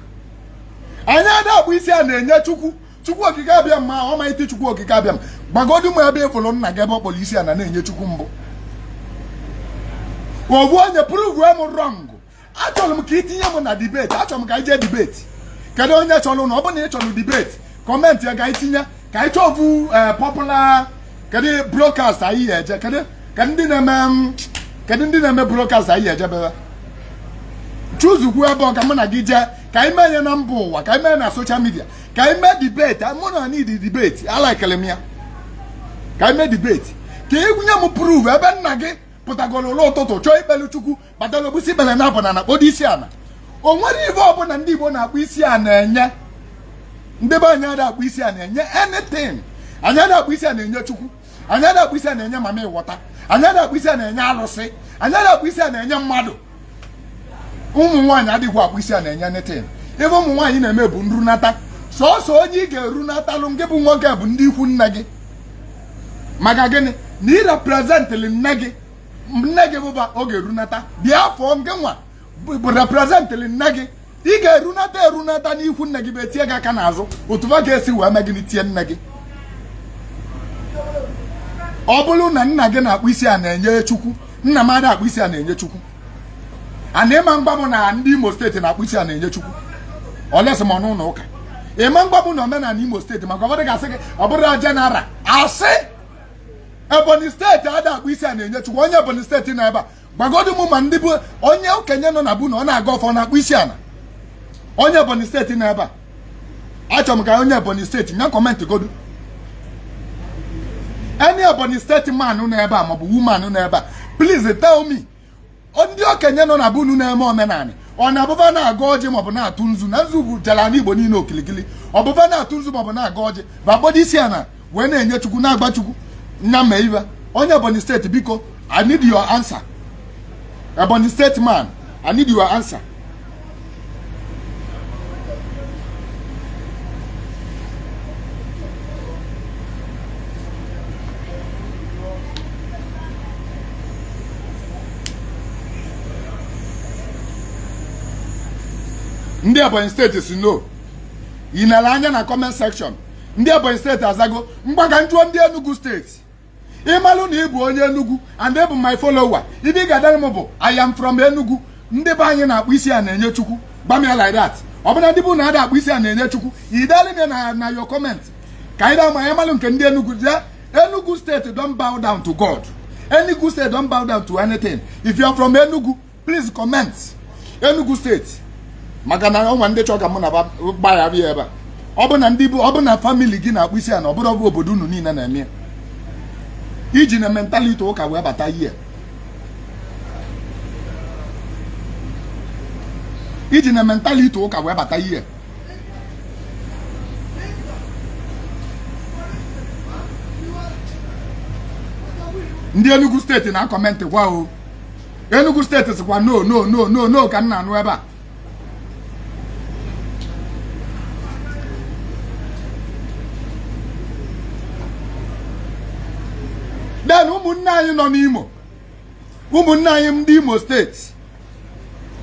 Anyị ada akpụ isi a na-enye Chukwu. Chukwu okike abịa ma ọmaite Chukwu okike abịa m gbagodu m ebe ịfụrụ nna gị ebe ọ kpọrọ isi a na na-enye Chukwu mbụ. Obu onye prove m wrong. Achọrọ m ka itinye m na debate, achọrọ m ka anyị jee debate. Kedu onye chọrọ na ọ bụ na ị chọrọ debate, comment ya ka anyị tinye ka anyị chọọ ofu popular kedu broadcast anyị ya eje, kedu Ka ndị na-eme kedu ndị na-eme broadcast anyị ejebebe chuzukwu ebe ọ ka mụ na gị jee ka anyị mee ya na mba ụwa, ka anyị mee na social media, ka anyị mee debate. Mụ na need debate, alaikele m ya ka anyị mee debate, ka egwunye m proof ebe nna gị pụtagoro ụlọ ụtụtụ chọọ ikpelu Chukwu kpatara ogbusi ikpele na abụ na na kpodo isi ala. O nwere ife ọbụla ndị Igbo na-akpọ isi a na-enye ndị be anyị ada akpọ isi a na-enye anything. Anyị ada akpọ isi a na-enye Chukwu, anyị ada akpọ isi a na-enye mama ịwọta, anyị ada akpọ isi a na-enye alụsị, anyị ada akpọ isi a na-enye mmadụ. Ụmụ nwaanyị adịghị akpọ isi a na-enye anything. Ebe ụmụ nwaanyị na-eme bụ nrunata, sọsọ onye ị ga-erunatalụ nke bụ nwoke bụ ndị ikwu nne gị. Maka gịnị na ị representịrị nne gị, nne gị bụba ọ ga-erunata bịa afọ nke nwa bụ representịrị nne gị. Ị ga-erunata erunata n'ikwu nne gị bụ etie gị aka n'azụ otu va ga-esi wee mee gịnị tie nne gị. Ọ bụrụ na nna gị na-akpụ isi a na-enye Chukwu, nna m ada akpụ isi a na-enye Chukwu. A na ịma mgba bụ na ndị Imo steeti na-akpụ isi a na-enye Chukwu olesi ma n'ụlọ ụka. Ịma mgba bụ na omenala Imo steeti, maka ụfọdụ ga-asị gị ọ bụrụ general asị Ebonyi steeti ada akpụ isi a na-enye Chukwu. Onye Ebonyi steeti nọ ebe a gbagodu m ma ndị bụ onye okenye nọ na bụ na ọ na-aga ọfọ na-akpụ isi ala. Onye Ebonyi steeti nọ ebe a, achọrọ m ka onye Ebonyi steeti nye comment godu. Any Ebonyi steeti man nọ ebe a maọbụ woman nọ ebe a, please tell me, ndị okenye nọ na bunu na-eme omenala ọ na-abụba na-aga ọjị maọbụ na-atụ nzu na nzu bụ jara ala Igbo niile okilikili, ọbụba na-atụ nzu maọbụ na-aga ọjị bụ agbado isi ala wee na-enye Chukwu na-agba Chukwu nna ma iwe. Onye Ebonyi steeti biko, I need your answer. Ebonyi state man, I need your answer. Ndị Ebonyi steeti si no. Ị nere anya na comment section, ndị Ebonyi steeti azago. Mgbaga njụọ ndị Enugu steeti, ịmalụ na ị bụ onye Enugu and ị bụ my follower, ibe ị ga-adara m bụ I am from Enugu. Ndị be anyị na-akpụ isi a na-enye Chukwu, gba m ya like that. Ọ bụla ndị bụ na ada akpụ isi a na-enye Chukwu, idere m ya na your comment ka anyị daa ma anyị malụ nke ndị Enugu. Jee Enugu steeti don't bow down to God. Enugu steeti don't bow down to anything. If you are from Enugu, please comment Enugu steeti, maka na ọnwa ndị chọọ ka mụ na gba ya bịa ebe a. Ọ bụ na ndị bụ ọ bụ na family gị na-akpụ isi a na ọ bụrụ obodo unu niile na-eme ya. Iji na mentality ụka wee bata ihe, iji na mentality ụka wee bata ihe. Ndị Enugu steeti na comment kwa o. Enugu steeti sịkwa no no no no no ka m na-anụ ebe a. Then ụmụnne anyị nọ n'Imo, ụmụnne anyị ndị Imo steeti,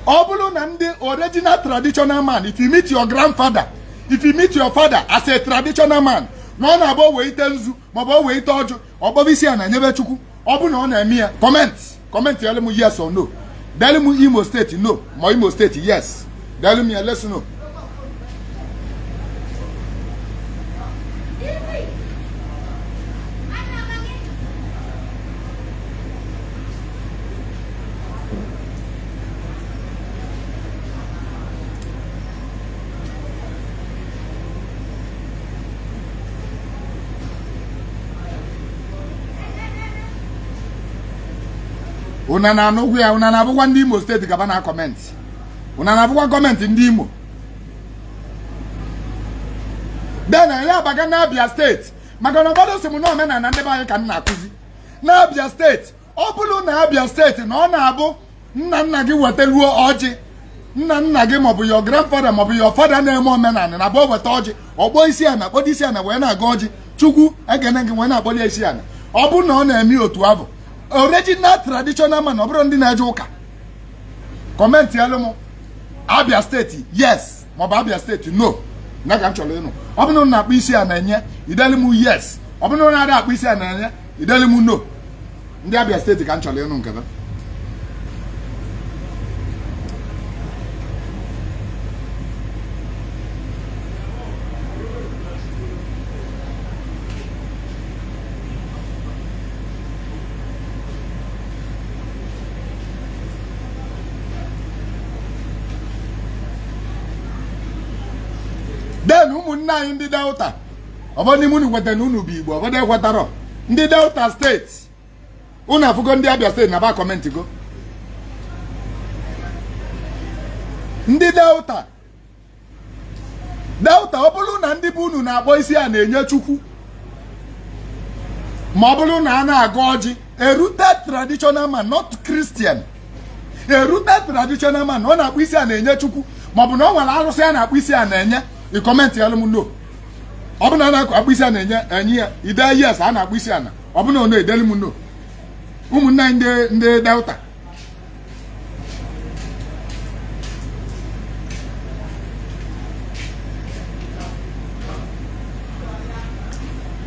ọ bụrụ na ndị original traditional man, if you meet your grandfather, if you meet your father as a traditional man, na ọ na-abụ o wee ite nzu maọbụ o wee ite ọjụ ọkpọbụ isi a na-enyebe Chukwu, ọ bụ na ọ na-eme ya, comment comment yelu m yes or no. Delu m Imo steeti no ma Imo steeti yes. Delu m ya, let's know. Una na-anụgwu ya, una na-abụkwa ndị Imo steeti gaba na comment, una na-abụkwa comment ndị Imo. Then anyị abaga n'Abia steeti, maka na ụfọdụ sị m na omenala ndị be anyị ka m na-akụzi n'Abia steeti. Ọ bụrụ na Abia steeti na ọ na-abụ nna nna gị wetaluo ọjị, nna nna gị maọbụ your grandfather maọbụ your father na-eme omenala na bụ weta ọjị ọkpọ isi ana kpọdo isi ana wee na-aga ọjị Chukwu ekene gị wee na-akpọli isi ana, ọ bụrụ na ọ na-eme otu ahụ original traditional man, ọ bụrụ ndị na-eje ụka, comment elu m Abia steeti yes maọbụ Abia steeti no na ka m chọrọ ịnụ. Ọ bụrụ na na-akpọ isi a na-enye, idelu m yes. Ọ bụrụ na na-ada akpọ isi a na-enye, idelu m no. Ndị Abia steeti ka m chọrọ ịnụ nke ha. Then ụmụnne anyị ndị Delta, ọbọ n'ime unu kweta na unu bụ Igbo, ọbọdụ ekwetarọ. Ndị Delta State, unu afụgo ndị Abia State na ba comment go. Ndị Delta, Delta, ọ bụrụ na ndị bụ unu na-akpọ isi a na-enye Chukwu, ma ọ bụrụ na a na-agọ ọjị, a rooted traditional man, not Christian, a rooted traditional man, ọ na-akpọ isi a na-enye Chukwu, ma ọ bụ na ọ nwere arụsị a na-akpọ isi a na-enye, ị comment ya m no. Ọ bụ na a na-akpọ isi a na-enye enye ya, ide yes, a na-akpọ isi ana. Ọ bụ na ọ na-edeli m no. Ụmụnne anyị ndị Delta,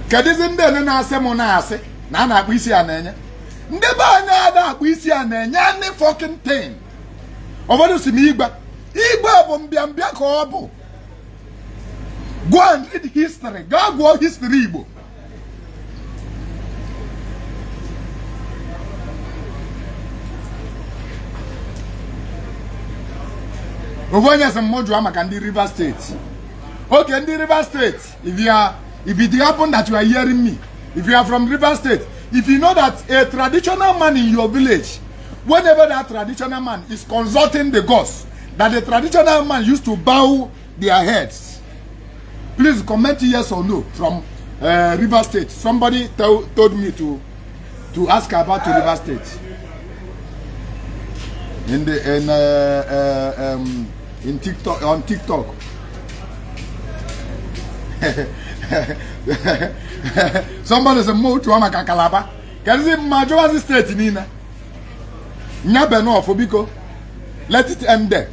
kedụzi ndị ene na-asị m na-asị na a na-akpọ isi a na-enye? Ndị be anyị ada akpọ isi a na-enye any fucking thing. Ụfọdụ si m igwe, igwe bụ mbịambịa ka ọ bụ. Go and read history, gaa gụọ history Igbo. Ofu onye sị m jụọ maka ndị Rivers State. Okay, ndị Rivers State, if it happen that you are hearing me, if you are from Rivers State, if you know that a traditional man in your village, whenever that traditional man is consulting the gods, that the traditional man used to bow their heads, please comment yes or no from Rivers State. Somebody told me to ask about to Rivers State. In the in in TikTok, on TikTok. Somebody said mo jụọ maka Calabar. Kedụzi mma jụwazi state niile? Nyabe n'ọfụ, biko. Let it end there.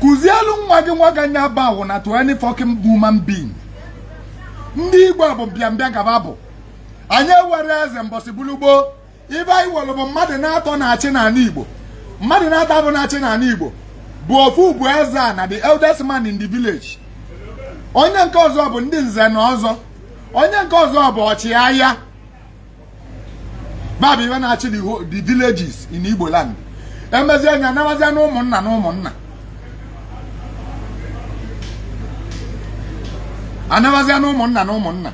Kụzielu nwa gị nwa nya bow na to any fucking human being. Ndị Igbo bụ mbịambịa gaba bụ. Anyị ewere eze mbọsị bulu gboo. Ibe anyị were bụ mmadụ na-atọ na-achị n'ala Igbo. Mmadụ na-atọ bụ na-achị n'ala Igbo bụ ofu bụ eze a na the eldest man in the village. Onye nke ọzọ bụ ndị nze na ọzọ. Onye nke ọzọ bụ ọchịagha. Babụ ibe na-achị the villages in Igbo land. Emezie anya nabazie na ụmụnna na ụmụnna. Anabazie na ụmụnna na ụmụnna.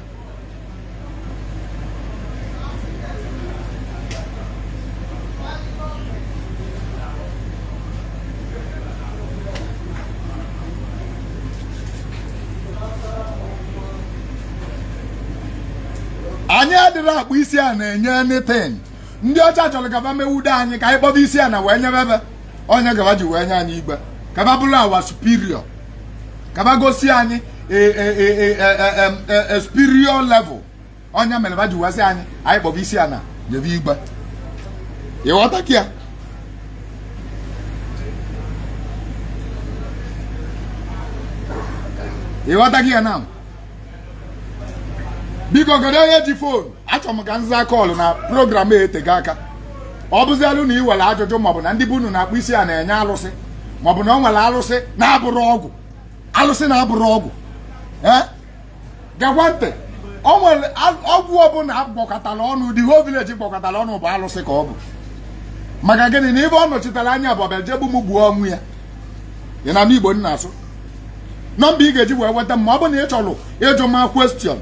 Anyị adịrị akpụ isi a na-enye anything. Ndị ọcha chọrọ kaba mewudo anyị ka anyị kpọba isi a na wee nyebe onye gaba ji wee nye anyị igwe, kaba bụrụ our superior, kaba gosi anyị a superior level. Onye mere ba ji wee sị anyị anyị kpọba isi a na nyebe igwe. Ịghọta ka ya? Ịghọta gị ya na? Biko, kedu onye ji phone? Achọrọ m ka m zaa call na program a etego aka. Ọ bụzialụ na ị were ajụjụ, maọbụ na ndị bụ unu na-akpụ isi a na-enye alụsị, maọbụ na ọ nwere alụsị na-abụrụ ọgwụ, alụsị na-abụrụ ọgwụ, ee, gakwa ntị. O nwere ọgwụ ọbụla gbọkọtara ọnụ, the whole village gbọkọtara ọnụ, bụ alụsị ka ọ bụ. Maka gịnị? Na ebe ọ nọchitere anya bụ ọbịa jegbu m gbuo ọnwụ ya. Ị na Igbo nna asụ. Number ị ga-eji wee nweta m, ma ọ bụ na ị chọrọ ịjụ ma question,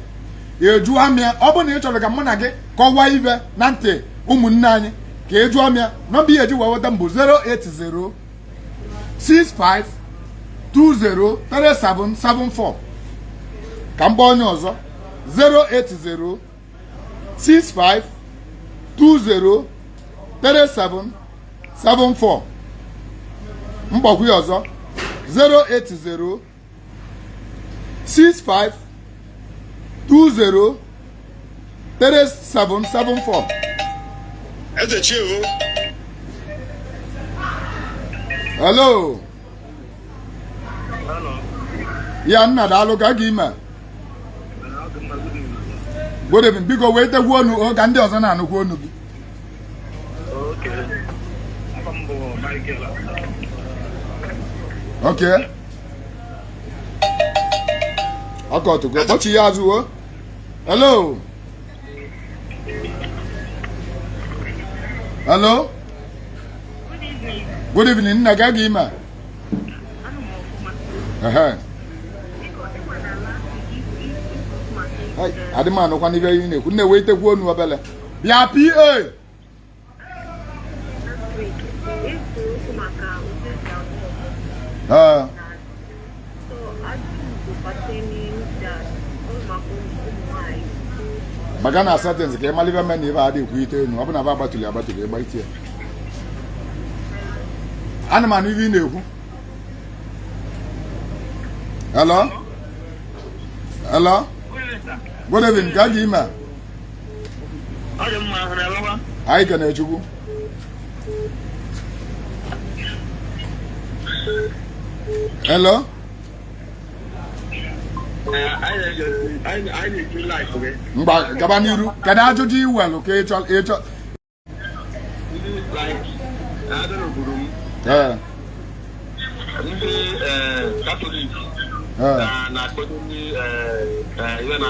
eju amịa, ọ bụ na ị chọrọ ka mụ na gị kọwaa ibe na ntị ụmụnne anyị, ka ị jụọ m ya, number ị ga-eji wee nweta m bụ 080 65 20 3774. Ka m gbaa onye ọzọ: 080 65 20 3774. Mgbakwu ya ọzọ: 080 65 20 3774. Eze Chievo. Hello. Hello. Ya nna, daalụ. Ka gị ime? Good evening. Biko, wee tegwu onu o ka ndị ọzọ na-anụkwu onu gị. Okay. Afa m bụ Michael. Okay, ọkọtụgo, kpọchi ya azụ o. Hello, hello. Good evening. Good evening, nna. Ka gị ime? Anụ m. Ehe. Ai, adị m anụkwa n'ibe ị na-ekwu. Nne, wee tekwu onu obele. Bịa pa. Ee. Maka na settings ka ị mara ibe me na ibe adị ekwu ite enu. Ọ bụ na ba agbatuli agbatuli ịgba itie. Ana m anụ ibe ị na-ekwu. Hello? Hello? Good evening, ka gị ime? Anyị kene Chukwu. Hello? Mgba gaba n'iru, kedu ajụjụ i welu ka ịchọ ịchọ? Ee. Ndị Katọlik na-akpọdo ndị ihe na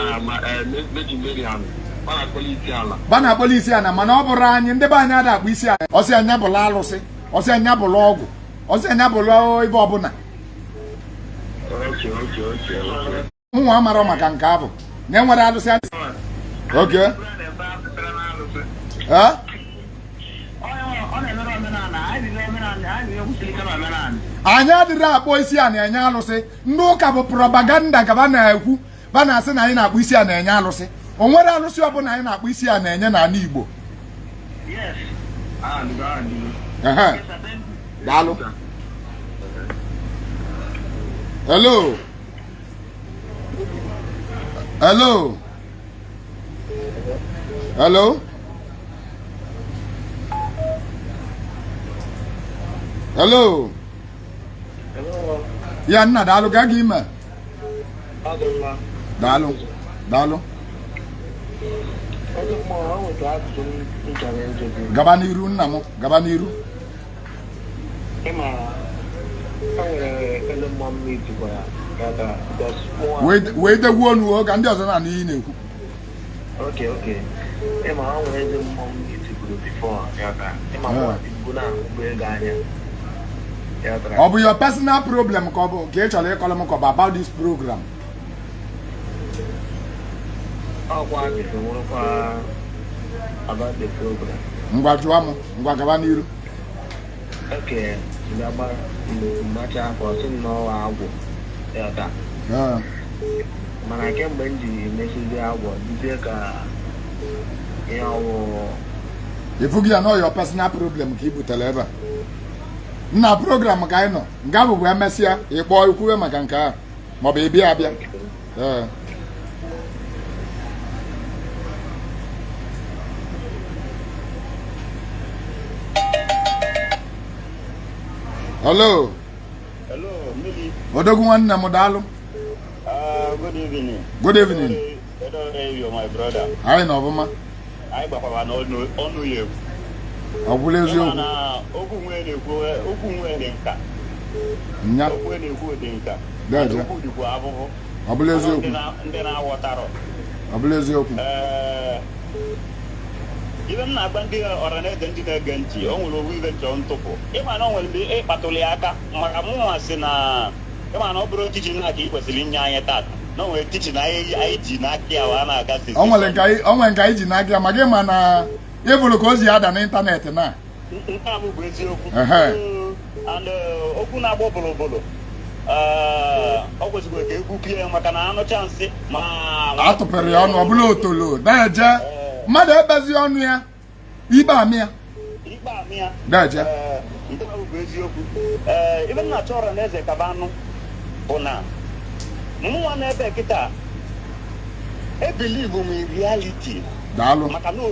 Virgin Mary ahụ, ọ na-akpọli isi ala. Ba na-akpọli isi ala, mana ọ bụrụ anyị ndị be anyị ada akpọ isi ala. Ọ sị anya bụla alụsị, ọ sị anya bụla ọgwụ, ọ sị anya bụla ibe ọbụla. Nwa amara maka nke ahụ na enwere alụsị. Okay. Ee? Anyị adịrị akpọ isi ana enye alụsị. Ndị ụka bụ propaganda ka ba na-ekwu, ba na-asị na anyị na-akpọ isi ana enye alụsị. O nwere alụsị ọbụla anyị na-akpọ isi ana enye n'ala Igbo. Daalụ. Hello. Hello. Hello. Hello. Ya nna, daalụ. Gaa gị ime. Daalụ. Daalụ. Gaba n'iru nna m, gaba n'iru. Ịma, e nwere elu mmụọ m jikwara ya because Wee degwuo onu ka ndị ọzọ na-anụ ihe ị na-ekwu. Okay. Ịma, o nwere eze mmụọ m tigburu before ya ka ịma mụ tigbu na ahụgbu ego anya ya tara. Ọ bụ your personal problem ka ọ bụ ka ị chọrọ ịkọrọ m, ka ọ bụ about this program? Ọkwa ajụjụ nwụrụkwa about the program. Ngwa, jụọ m. Ngwa, gaba n'iru. Okay, mgbe mgbacha afọ sị m n'ọwa agwụ ya taa. Mana kemgbe m ji mesizi agwụ dizie ka ihe ọwụ. Ịfụghị ya na your personal problem ka ị butere ebe a nna? Program ka anyị nọ nga bụbu. Emesịa ịkpọọ ikwuwe maka nke ahụ, maọbụ ịbịa abịa. Ee. Hello. Hello, Mmiri. Odogwu nwanne m, daalụ. Good evening. Good evening. Hello, you, my brother. Anyị na ọbụma. Anyị gbakwara n'ọnụ ọnụ ya egwu. Ọ bụla eziokwu. Na okwu nwe na-ekwu, okwu nwe dị nka. Nya. Okwu na-ekwu dị nka. Deje. Okwu dịkwa abụbụ. Ọ bụla eziokwu. Ndị na-aghọtarọ. Ọ bụla eziokwu. Ee, ibe m na-agba ndị ọra na eze, ndị na-ege ntị, o nwere owu ibe chọọ ntụpụ. Ịma na o nwere mgbe ịkpatụrụ ya aka maka mụnwa sị na ịma na ọ bụrụ teaching na ka ị kwesịrị inye anyị tata, na o nwere teaching anyị ji n'aka ya wa na-aga. O nwere nke anyị, o nwere nke anyị ji n'aka ya ma gị ma na ịfụrụ ka o si ada n'ịntanetị na Nke a bụ eziokwu. Ehe. And okwu na-agbọ bụlụbụlụ, ọ kwesịrị ka ekwupie ya maka na anụcha nsị ma Atụpịrị ya ọnụ, ọ bụla otolo na-eje mmadụ ekpezi ọnụ ya ikpe amị ya. Ikpe amị ya. Na-eje. Ee, nke ahụ bụ eziokwu. Ee, ibe m na-achọ ọra na eze kaba anụ bụ na mụnwa n'ebe kịta ebelieve m in reality. Daalụ. Maka na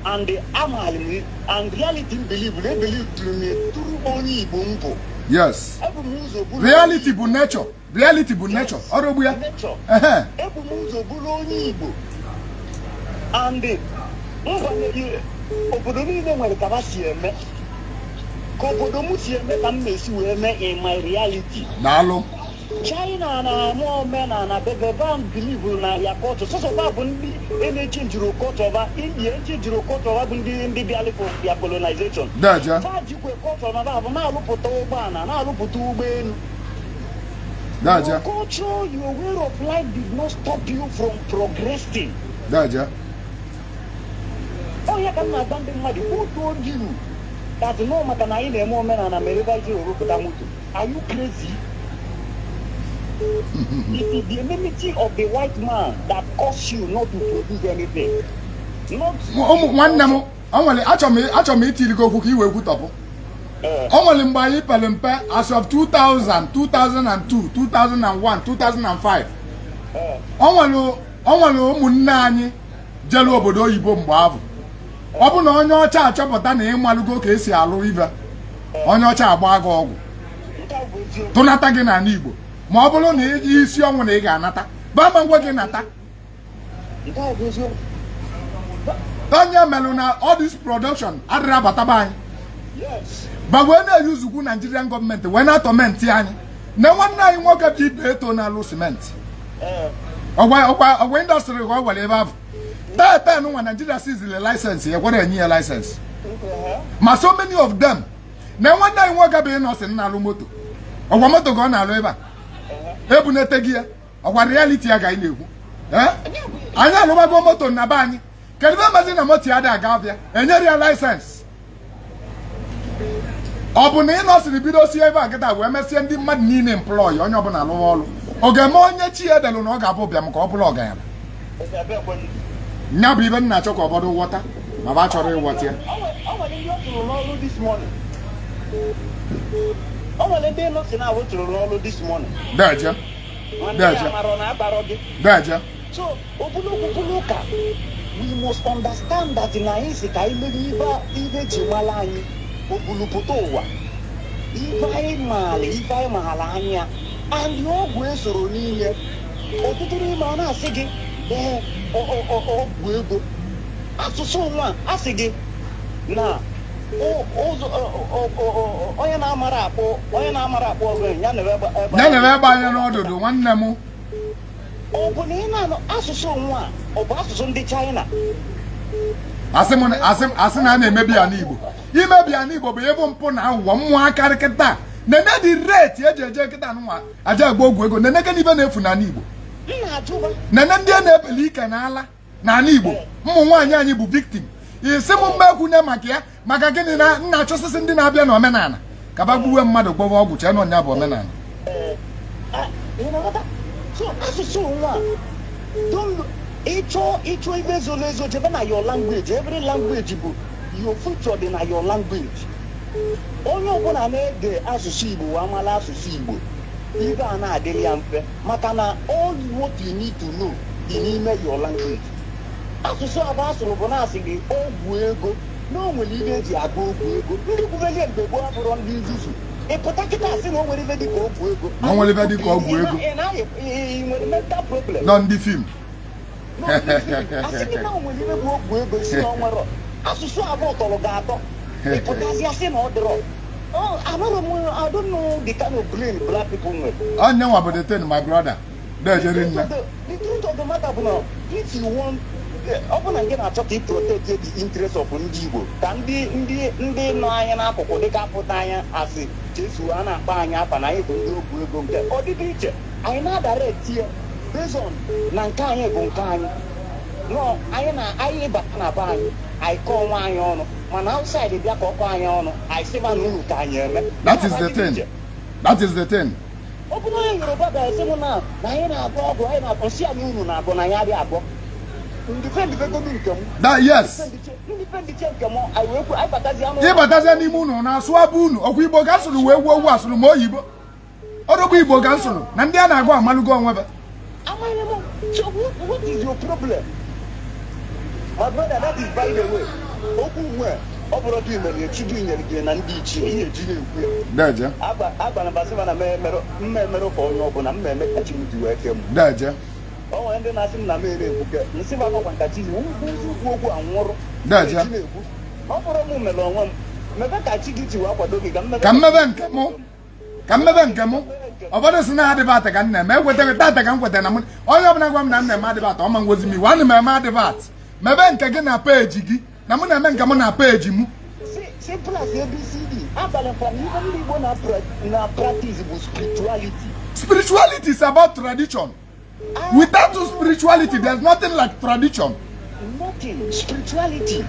and amaghị m and reality m believe na ebelieve m tụrụ onye Igbo m bụ. Ebu m ụzọ bụrụ Reality bụ nature, reality bụ nature, ọrụ ogbu ya. Nature. Ehe. Ebu m ụzọ bụrụ onye Igbo and ngwa, obodo niile nwere ka ha si eme, ka obodo m si eme ka m na-esi wee mee in my reality. Daalụ. China na-eme omenala bebeba, believe na ya culture sọsọba bụ ndị na-echenjiri culture ba. India echenjiri culture ba, bụ ndị bịalụ for their colonization. Deje. Fa jikwe culture na bụ na-alụpụta ụgbọala, na-alụpụta ụgbọelu. Daja. Your culture, your way of life did not stop you from progressing. Daja. Ọ ya ka m na-agba ndị mmadụ, who told you that no maka na anyị na-eme omenala mere ebe anyị ji rụpụta moto? Are you crazy? It is the enmity of the white man that caused you not to produce anything, not Ụmụ nwanne m, o nwere achọrọ m itiri gị okwu ka i wee kwutọpụ. O nwere mgbe anyị pere mpe, as of 2000, 2002, 2001, 2005, o nwere ụmụnne anyị jelu obodo oyibo mgbe ahụ. Ọ bụ na onye ọcha achọpụta na ịmalụgo ka esi alụ ibe, onye ọcha agba gị ọgwụ, Nke a bụ eziokwu. tụnata gị n'ala Igbo. Ma ọ bụrụ na iji isi ọnwụ na ị ga-anata bama ngwa gị nata. Nke a bụ eziokwu. Onye melụ na all this production adịrị abataba anyị, ba wee na-eyuzukwu Nigerian gọọmenti wee na-atorment anyị. Na nwanne anyị nwoke bụ ibe eto na-alụ simenti, ọgwa ọgwa ọgwa industry ka ọ gwara ebe ahụ tata nwa Nigeria sizili license ya, kwere enye ya license. Ma so many of them, na nwanne anyị nwoke bụ ịnọsị na-alụ moto, ọgwa moto ka ọ na-alụ ebe a ebunete gị ya. Ọgwa reality ya ka anyị na-ekwu. Ee, anyị alụbago moto na be anyị. Kedu ebe mazi na moto ya dị aga abịa enyere ya license? Ọ bụ na ị nọsịrị bido si ebe a kịta wee mesịa ndị mmadụ niile employ, onye ọbụla alụwa ọrụ, ọ ga-eme onye chi ya edelụ na ọ ga-abụ ụbịam ka ọ bụrụ ọgaranya? Nya bụ ibe m na-achọ ka ọbọdụ ghọta, ma ba chọrọ ịghọta ya. O nwere ndị ọ tụrụ n'ọrụ this morning. O nwere ndị nọ si na ahụ tụrụ n'ọrụ this morning. Deje. Mana Deje. ya mara na abarọ gị. Deje. So ogologo bụrụ ụka, we must understand that na anyị si ka anyị mere ibe ibe ji mara anyị obulupụta ụwa, ife anyị maara, ife anyị maara anya and ọgwụ esoro n'ime. Ọtụtụ n'ime ọ na-asị gị, ee, ọgwụ ego, asụsụ nwa asị gị na ụzọ onye na-amara akpụ, onye na-amara akpụ ọgụ ya na ebe Ya nyere ebe anya n'ọdụdụ, nwanne m. Ọ bụ na ị na-anụ asụsụ nwa, ọ bụ asụsụ ndị China. Asị m asị asị na a na-emebi ya n'Igbo. Imebi ya n'Igbo bụ ịbụ mpụ na aghụghọ mmụọ akarị. Kịta nene dị rate eji eje kịta nwa aja agba ogwu ego. Nene gịnị ibe na-efu n'ala Igbo? M na-ajụba. Nene ndị a na-ebeli ike n'ala n'ala Igbo. Ụmụ nwaanyị anyị bụ victim. Isi m mmekwune maka ya, maka gịnị na nna achọsịsị ndị na-abịa n'omenala ka ba gbuwe mmadụ, gwọwa ọgwụ, chee na ọnya bụ omenala. Ị na-aghọta? So asụsụ nwa don't ịchọ ibe zoro ezo, jebe na your language. Every language bụ your future, dị na your language. Onye ọbụla na-ege asụsụ Igbo wee amala asụsụ Igbo, ibe a na-adịrị ya mfe, maka na all what you need to know dị n'ime your language. Asụsụ abụ asụrụ bụ na-asị gị ọgwụ ego na o nwere ibe eji agụ ọgwụ ego. Ndị gwubelie mgbe gboo abụrụ ndị nzuzu. Ị pụta kịta asị na o nwere ibe dịka ọgwụ ego. Na o nwere ibe dịka ọgwụ ego. Ị nwere mental problem. Nọ ndị film. Asị gị na o nwere ibe bụ ọgwụ ego, si na o nwere asụsụ abụọ tọrọ gị atọ, ị pụtazi asị na ọ dịrọ. Amarọ m, I don't know the kind of brain black people nwere. Onye nwa bụ the thing, my brother, dejeri nne. The truth of the matter bụ na if you want, ọ bụ na nke na-achọ ka ị protect the interest of ndị Igbo, ka ndị nọ anya n'akụkụ dịka apụta anya asị Jesu a na-akpa anyị afa na anyị bụ ndị ogwu ego, nke ọ dịdị iche anyị na-adara etinye based on na nke anyị bụ nke anyị nọ. Anyị na anyị bata na be anyị, anyị kọọ nwa anyị ọnụ, mana outside bịa ka ọ kọọ anyị ọnụ, anyị sịba na unu ka anyị eme. That is the thing, that is the thing. Ọ bụrụ onye Yoruba ga-esi m na anyị na-agụ ọgwụ, anyị na-agụ nsị anyị, unu na-agụ na anyị adịghị agụ ndifendibegodu nke m. That, yes. Ndifendiche nke m, anyị wee kwu anyị batazi anụ. Ịbatazie n'ime unu na-asụ abụ unu ọkwa Igbo ka asụrụ wee gwuo ogwu, asụrụ ma oyibo ọrụgbo Igbo ka nsụrụ na ndị a na-agụ amalụgo onwebe. Amaghị m. So what is your problem, my brother? That is by the way. Okwu nwe ọ bụrụ gị mere echi gị nyere gị na ndị ichie ihe eji na-ekwu ya. Deje. Agbara mbasịba na mma emerụ ka onye ọbụla mma eme ka chi m ji wee kee m. Deje. O nwere ndị na-asị m na m ere ekwuke nsị m akọkwa nka chi eziokwu okwu anwụrụ. Deje. Eji na-ekwu ọ bụrụ m mere onwe m mebe ka chi gị ji wee kwado gị ka mmebe. Ka mmebe nke mụ, ka mmebe nke mụ. Ụfọdụ si na advert ka m na-eme, ekwetaghị tata ka m kwetara na m onye ọbụla gwa m na m na-eme advert, ọma ngozi m iwe. Ana m eme advert? Mebe nke gị na peji gị, na mụ na-eme nke mụ na peji mụ. Simple as ABCD. Abalị kwa na ife ndị Igbo na practice bụ spirituality. Spirituality is about tradition. Without spirituality, there's nothing like tradition. Nothing. Spirituality,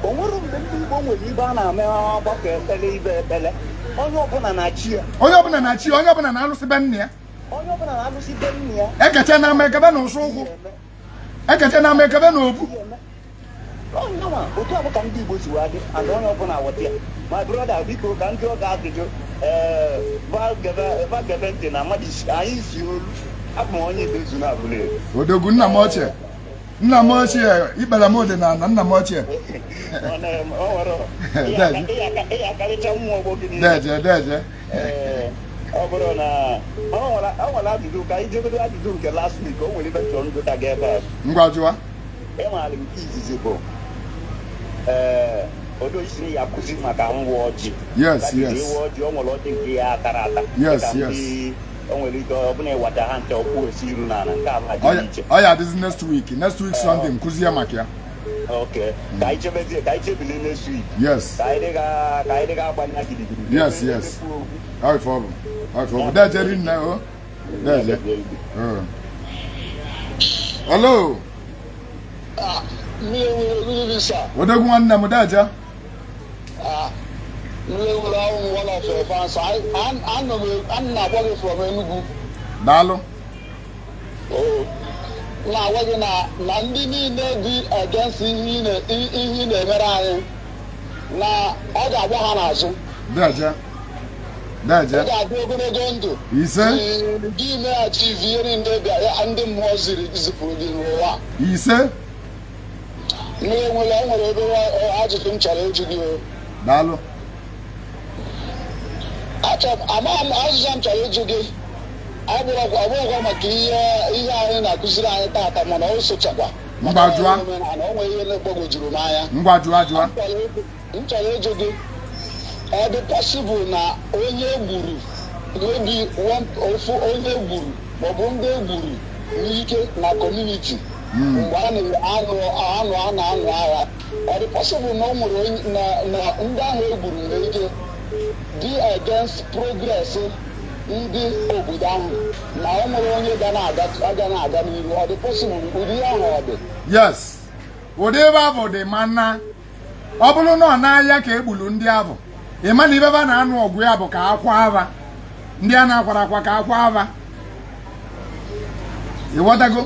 o nwere mgbe ndị Igbo nwere ibe a na-eme ọgbakọ ekpele, ibe ekpele, onye ọbụla na-achị ya. Onye ọbụla na-achị, onye ọbụla na-alụsị be nna ya. Onye ọbụla na-alụsị be nna ya. Ekeche na ama ekebe na ụsụ ụkwụ, ekeche na ama ekebe na obu. Onyenwa otu a bụ ka ndị Igbo si wee dị, and onye ọbụla ghọta ya. My brother, biko, ka ndị ọ ga-ajụjụ, ee, va gebe ntị na mmadụ anyị si olu abụ m onye Ibezu na abụla. Odogwu, nna m ochie, nna m ochie, ikpere m dị na nna m ochie. Ị akarịcha mmụọ ọgbọ gị niile. Deje, deje. Ee, ọ bụrụ na ọ nwere ajụjụ, ka anyị jegodo ajụjụ nke last week. O nwere ibe chọrọ ngụta gị ebe a. Ngwa, jụwa. Ịmaara nke izizi bụ, ee, odo isi ya akụzi maka ngwa ọjị. Yes. Ịwa ọjị, o nwere ọjị nke ya atara ata. Yes. Dịka ndị o nwere ike ọ bụna ịwata ha ncha ọkpụ esi iru n'ala, nke a bụ adịghị iche. Ọ ya adịzi next week, next week Sunday, nkụzie maka ya. Ok, ka anyị chebezie, ka anyị chebili next week. Yes. Ka anyị dịga agbanya gidigidi. Yes. Ọ ife ọ bụ, ọ ife ọ bụ. Deje rinne o, deje. Oh. Hello. Mmiri nwere mmiri, sir. Odogwu, nwanne m, deje. Mmiri nwere ahụ, one of your fans. Anọ m na-agwa gị from Enugu. Daalụ. Oh. Na-agwa gị na ndị niile dị against ihe ị na-emere anyị, na ọ ga-agba ha n'azụ. Deje, deje. Ọ ga-adị ogologo ndụ. Ise. Gị meghachi ihe niile bịa ndị mmụọ ziri zipụrụ gị n'ụwa. Ise. Mmiri nwere, o nwere obere ajụjụ m chọrọ ịjụ gị o. Daalụ. Achọ amaghị m azịza m chọrọ ịjụ gị. Ọ bụrụkwa maka ihe anyị na-akụziri anyị taata, mana o sochakwa maka Ngwa, jụọ. omenala, o nwere ihe na-egbagwojuru m anya. Ngwa, jụọ, jụọ. M chọrọ ịjụ gị, ọ dị possible na onye gburu, maybe ofu onye gburu maọbụ ndị egburu n'ike na community mgbe a na-anụ anụ a na-anụ agha, ọ dị possible na o nwere na ndị ahụ egburu nwere ike dị against progress ndị obodo ahụ, na o nwere onye ga na-aga n'ihu? Ọ dị possible ụdị ihe ahụ ọ dị? Yes, ụdị ebe ahụ dị, mana ọ bụrụ na ọ n'ahịa ka egburu ndị ahụ, ị ma na ibe ebe a na-anụ ọgụ ya bụ ka akwa ava, ndị a na-akwara akwa ka akwa ava, ịghọtago?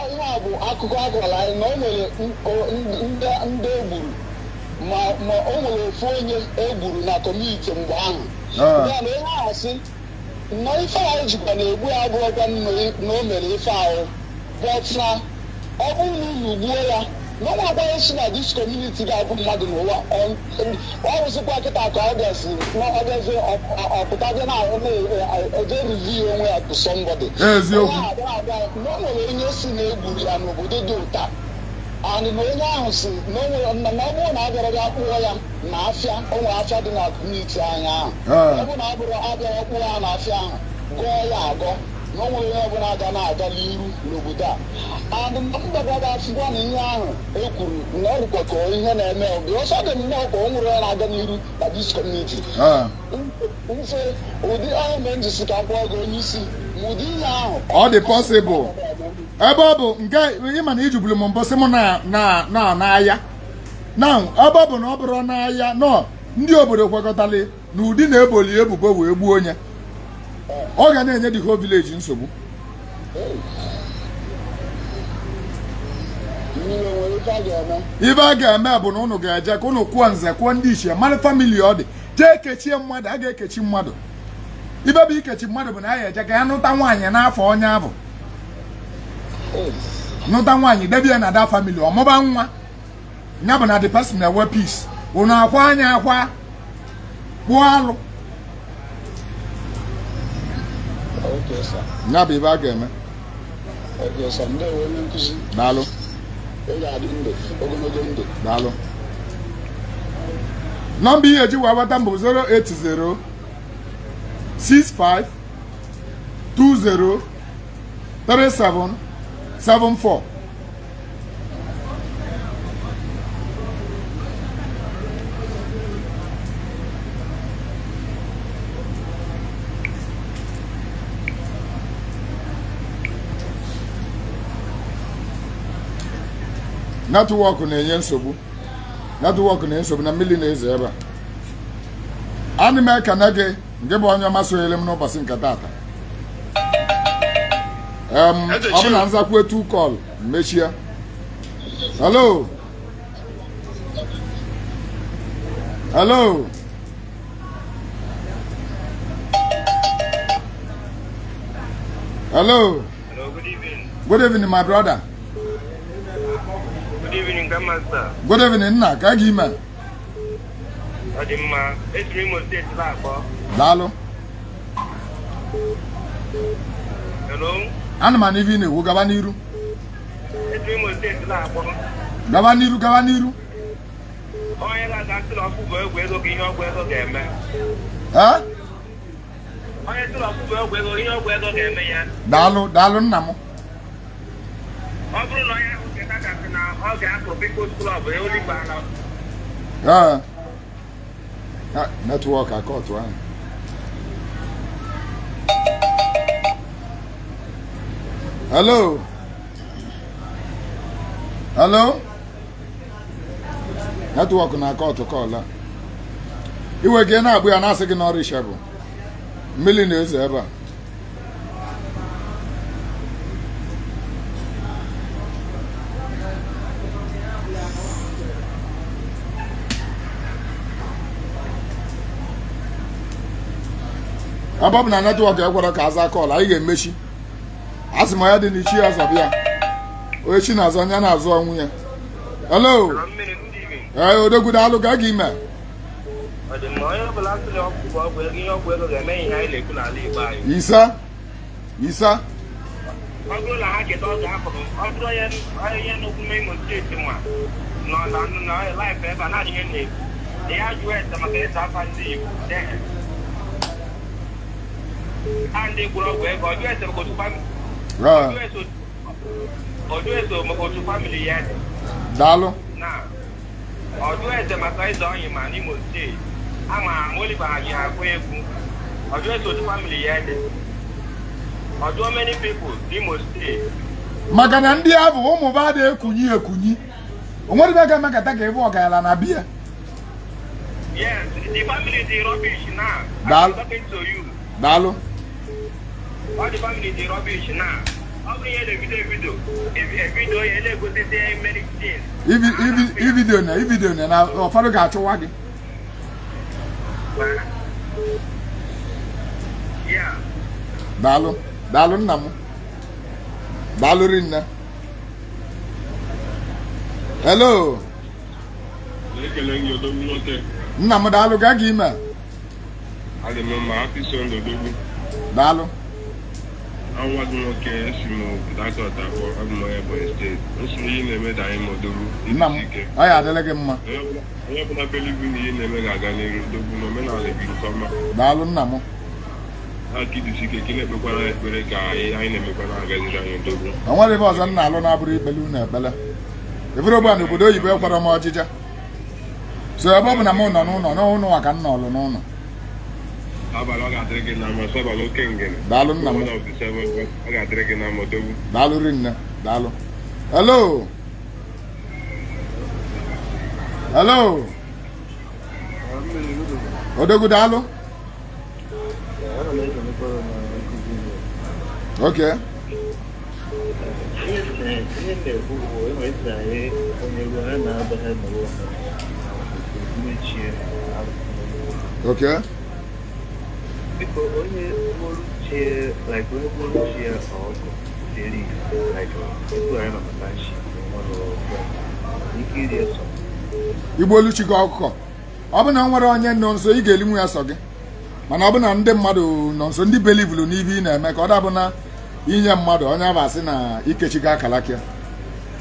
Ihe a bụ akụkọ a gwara anyị na o nwere ndị egburu, ma o nwere ofu onye egburu na community mgbe ahụ. Ya na onye ahụ sị na ife ahụ jikwa na-egbu ya abụrụkwa na o mere ife ahụ, but na ọ bụrụ na unu gbuo ya, na ọ nwekwa si na this community ga-abụ mmadụ n'ụwa. Ọ rụzikwa kịta ka ọ bịazi na ọ bịazi ọpụtazi na eje reveal onwe ya to somebody. Eziokwu. Onye ahụ abịa agwa na o nwere onye si na egburu ya n'obodo dị ụta, and na onye ahụ si na o nwere na ọ bụrụ na a bịara bịa kpụọ ya na afịa, o nwere afịa dị na community anyị ahụ. Ọ bụrụ na a bụrụ abịara kpụọ ya na afịa ahụ, gụọ ya agọ, na o nwere onye ọbụla ga na-aga n'iru n'obodo a. And mgbagwada afụkwa na ihe ahụ e kwuru na ọ dịkwa ka ihe na-eme obi ọsọ dị nnọọ ka o nwere onye na-aga n'iru na this community. Mfe ụdị ahụ mere m ji si ka m kpọọ gị onye isi ma ụdị ihe ahụ. Ọ dị possible, ebe ọ bụ nke ịma na ijubulu m mbụ sị m na n'ahịa na ebe ọ bụ na ọ bụrụ n'ahịa nọ, ndị obodo kwekọtali na ụdị na-eboli ebubo wee gbuo onye, ọ ga na-enye the whole village nsogbu. Mmiri nwere ife a ga-eme. Ibe a ga-eme bụ na ụnụ ga-eje ka ụnụ kwụọ nze, kwụọ ndị ichie, mara family ọ dị, jee kechie mmadụ. A ga-ekechi mmadụ. Ibe bụ ikechi mmadụ bụ na a ga-eje ka ya nụta nwaanyị n'afọ onye ahụ, nụta nwaanyị, debe ya na the family, ọmụba nwa ya bụ na the person na-enwe peace. Ụnụ akwa anya akwa kpụọ alụ. Okay, sir. Ya bụ ibe a ga-eme. Okay, sir. Ndewo, onye nkụzi. Daalụ. Ị ga-adị ndụ ogologo ndụ. Daalụ. Nọmba ihe eji wee nweta m bụ 080 65 20 37 74. Network na-enye nsogbu, network na-enye nsogbu na mmiri na-ezo ebe a. Ana m ekene gị, nke bụ onye ọma sonyere m n'ụbọchị nke tata. Ọ bụ na m zakwuo two call, mechie. Hello, hello, hello. Hello, good evening. Good evening, my brother. Good evening, Grandmaster. Good evening, nna. Ka gị ime? Ọ dị mma. Esi m Imo Steeti na-akpọ. Daalụ. Hello. Ana m anụ ife ị na-ekwu, gaba n'iru. Esi m Imo Steeti na-akpọ. Gaba n'iru, gaba n'iru. Onye ga-aga sị na ọkụ bụ egwu ego ka ihe ọgwụ ego ga-eme. Ee? Onye sị na ọkụ bụ egwu ego, ihe ọgwụ ego ga-eme ya. Daalụ, daalụ nna m. Ọ bụrụ na onye ahụ keta gasị na ọ ga-akụ People's Club ya oligbo ala. Ee. Network akọtụ ahụ. Hello, hello, network na-akọtụ call a. Iwe gị na-agbụ ya na-asị gị n'ọrụ ishe bụ mmiri na-ezo ebe a. Ebe ọ bụ na network ekwere ka aza call, anyị ga-emechi. A sị m ya dị n'ichi ya zọbịa ya, onye chi na-azọ anya na-azụ ọnwụ ya. Hello. Mmiri, good evening. Ee, odogwu, daalụ. Gaa gị ime. Ọ dị mma. Onye ọbụla sị na ọkụ bụ ọgwụ ego, ihe ọgwụ ego ga-eme, ihe anyị na-ekwu n'ala Igbo anyị. Isa, isa. Ọ bụrụ na ha cheta oge afọrọ, ọ bụrụ onye onye n'okwu Imo Steeti nwa nọ na na live ebe a na-adịghị na-ekwu ya, jụọ ese maka ese afa ndị Igbo ha ndị gwụrụ ọgwụ ego, ọ jụọ ese maka otu family ọ jụọ ese maka otu family ya dị. Daalụ. Na ọ jụọ ese maka eze ọnyị ma n'Imo Steeti ama ama Oliver ha ji ha akụ egwu, ọ jụọ ese otu family ya dị, ọ jụọ many people n'Imo Steeti. Maka na ndị ahụ ụmụ ba dị ekunyi ekunyi, o nwere ibe ga-emekata ka ebe ọgaranya na biya. Yes, the family dị rubbish now. Daalụ. I'm talking to you. Daalụ. All the family dị rubbish now. Ọ bụrụ ihe na-ebido ebido ebido ya na-egosite many things. Ividio na ividio na ụfọdụ ga-achụwa gị. Yeah. Daalụ, daalụ nna m, daalụ rinne. Hello. Na-ekele gị, odogwu nwoke. Nna m, daalụ. Gaa gị ime. Adị m mma. Happy Sunday, odogwu. Daalụ. Nwa gị nwoke, esi m Port Harcourt akpọ. Abụ m onye Ebonyi Steeti. Nsi m ihe na-eme da anyị ma, odogwu. Nna m, Ike. ọ ya adịla gị mma. Onye ọbụla believe na ihe na-eme ga-aga n'iru, odogwu, na omenala gị nke ọma. Daalụ nna m. Ha ka idisi ike ka ị na-ekpekwara ekpere ka ihe anyị na-emekwa na-agaziri anyị, odogwu. O nwere ebe ọzọ m na-alụ na-abụrụ ikpele unu ekpele. Ebere ugbu a n'obodo oyibo ekwere m ọjịja, so ebe ọ bụ na m nọ n'ụlọ n'ụlọ ka m nọlụ n'ụlọ. Abalị ọ ga-adịrị gị na mma, sọbalị oke ngene. Daalụ nna m. One of the seven, ọ ga-adịrị gị na mma, odogwu. Daalụ rinne, daalụ. Hello, hello, odogwu, daalụ. Ana m esonekwara na nkụzi ihe. Okay. Ihe m na-ekwu bụ enwere esi anyị onye ruo ha na-abaghị nọrọ mechie. Okay. Biko, onye gburu chie, like onye gburu chie ọkụ eri, like tupu anyị nọ na nshi nwere ike iri eso. Igbu olu chi gị ọkụkọ, ọ bụ na o nwere onye nọ nso, ị ga-elinwu ya sọ gị, mana ọ bụ na ndị mmadụ nọ nso, ndị believulu n'ihe ị na-eme, ka ọ dabụ na inye mmadụ onye abụ asị na ikechi gị akalaka ya,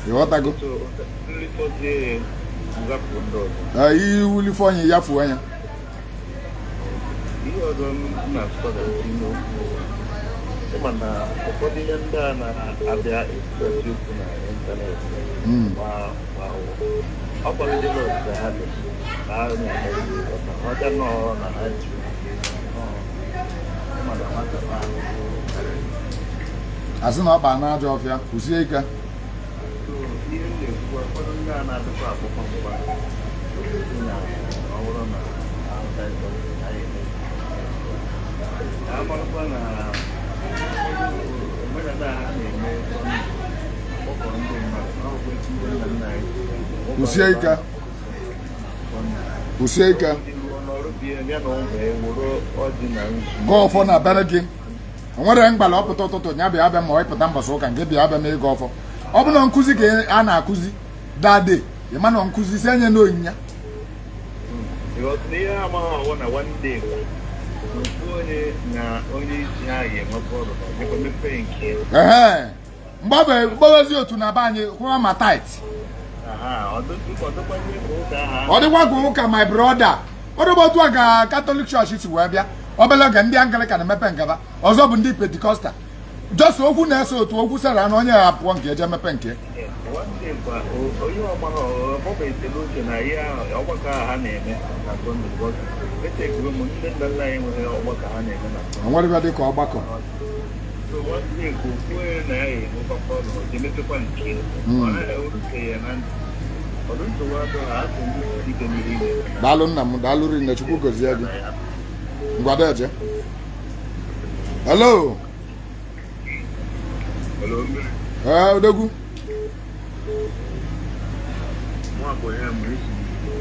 ịghọtago? So nlifọzie ngapụ ndị ọzọ. Ee, iwulife onye ya fuo ya. Ihe ọzọ m na-asụkwa na n'ime okwu, ịma na ụfọdụ ihe ndị a na-abịa ekwesị okwu na ịntanetị ma ma ọ kpọrọdịla otu ha dị na ha na-eme ọta ọja nọ na ha ji ịma na nwata na ahụhụ karịrị. Asị na ọkpa na ajọ ọfịa kwụsie ike. So ihe m na-ekwukwa Ụfọdụ ndị a na-adịkwa akpọkwa mgba na ọ bụrụ na ahụta ịzọ na ya eme ka a marakwa na omenala a na-eme ọkpọkọ ndị mmadụ na ọgwụ echi ndị nna nna anyị. Kwụsie ike. Kwụsie ike. Ruo n'ọrụ bie ya na ụmụ ya were ọjị na nzu. Gọọ ọfọ na bere gị. O nwere mgbala ọpụta ụtụtụ ya bịa abịa, ma ọ ịpụta mbọsị ụka nke bịa abịa ma ịga ọfọ. Ọ bụ na nkụzi ka a na-akụzi dade, ịma na nkụzi si enye na onyinye. Because na ihe amaghị ọwụ na one day kwa ofu onye na onye isi ha ga-enwekwa ọrụ ma jekwa mepee nke ya. Ehe, mgbabe mgbawezi otu na be anyị kwụwa ma tithe. Aha, ọdụkwazie ka ụka ahụ. Ọ dịkwa ka ụka, my brother. Ọ dịkwa otu a ka Catholic Church si wee bịa obere oge, ndị Anglican emepe nkaba, ọzọ bụ ndị Pentecostal. Just okwu na-ese otu okwu sara na onye ya pụọ nke eje mepe nke. One day kwa onye ọgbara ọgbọba etele uche na ihe ahụ ọgbakọ ahụ ha na-eme na Sunday, because echekwuru m ndị nna nna anyị nwere ọgbakọ ha na-eme na Sunday. O nwere dị ka ọgbakọ. So one day ka ofu onye na ya ga-enwekwa ọrụ je mepekwa nke ya. Ọ na-erute ya na ntị ọdụ nsogbu adịghị ha asị ndị ike n'ihe ị na-eme. Daalụ nna m, daalụ rinne. Chukwu gozie gị. Ngwadeje, hello. Hello, mmiri. Ee, odogwu. Nwa bụ ya mgbe esi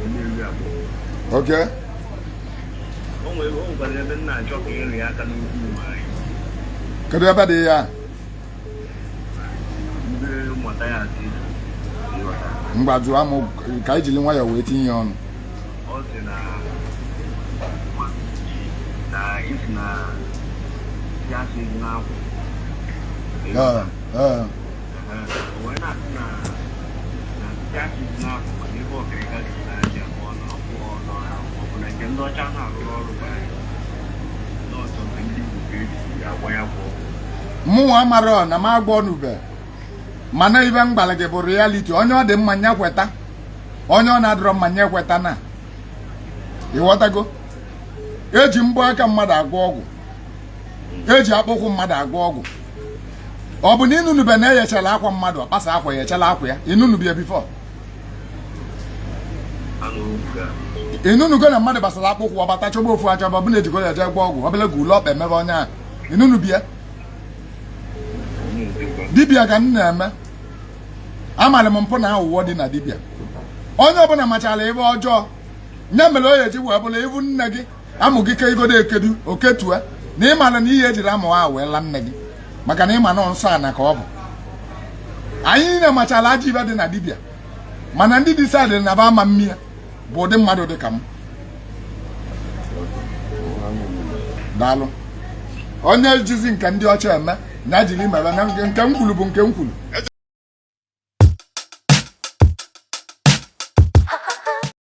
mmiri abụọ. Okay. O nwere o nwekwara ebe m na-achọ ka ịrị aka n'ukwu anyị. Kedu ebe dị ya? Ndị mmụta ya asị ịghọta. Ngwa, jụọ m ka anyị jiri nwayọọ wee tinye ya ọnụ. Ọ sị na na isi na ya asị n'akwụ. Ee, ee. O wee na-asị na na ya asị n'akwụ mana ebe ọkịrịka si na-aja ọ na ọ bụ ọ bụ na nke ndị ọcha na-arụ ọrụ bụ anyị n'ọtọ nke ndị Igbo ka eji agwa ya bụ ọgwụ. Mụnwa mara na m agba ọnụbe, mana ibe m gbara gị bụ reality. Onye ọ dị mma nya kweta, onye ọ na-adịrọ mma nya ekweta. Na ịghọtago, eji mbọ aka mmadụ agwọ ọgwụ, eji akpụkwụ mmadụ agwọ ọgwụ. Ọ bụ na ịnụnube na eyechala akwa mmadụ, ọ kpasa akwa ya, echala akwa ya, ịnụnube before? Anụ okwu a. Ịnụnugo na mmadụ gbasara akpụkwụ, ọbata chọba ofu achọba, ọ bụ na ejikọ ya jee gwọ ọgwụ, obele ga ule ọkpa emebe onye ahụ, ịnụnube ya? Dibịa ka m na-eme. Amara m mpụ na aghụghọ dị na dibịa. Onye ọbụla machara ebe ọjọọ nye mere o eji wee bụrụ ibu nne gị amụ gị ka igodo ekedu oketue na ịmara na ihe ejiri amụ ahụ wee la nne gị, maka na ịma nọ nsọ ana ka ọ bụ. Anyị niile machara ajọ ibe dị na dibịa, mana ndị decide na ba ama mmịa bụ ụdị mmadụ dị ka m. Daalụ. Onye jizi nke ndị ọcha eme na jiri mere na nke m kwuru bụ nke m kwuru.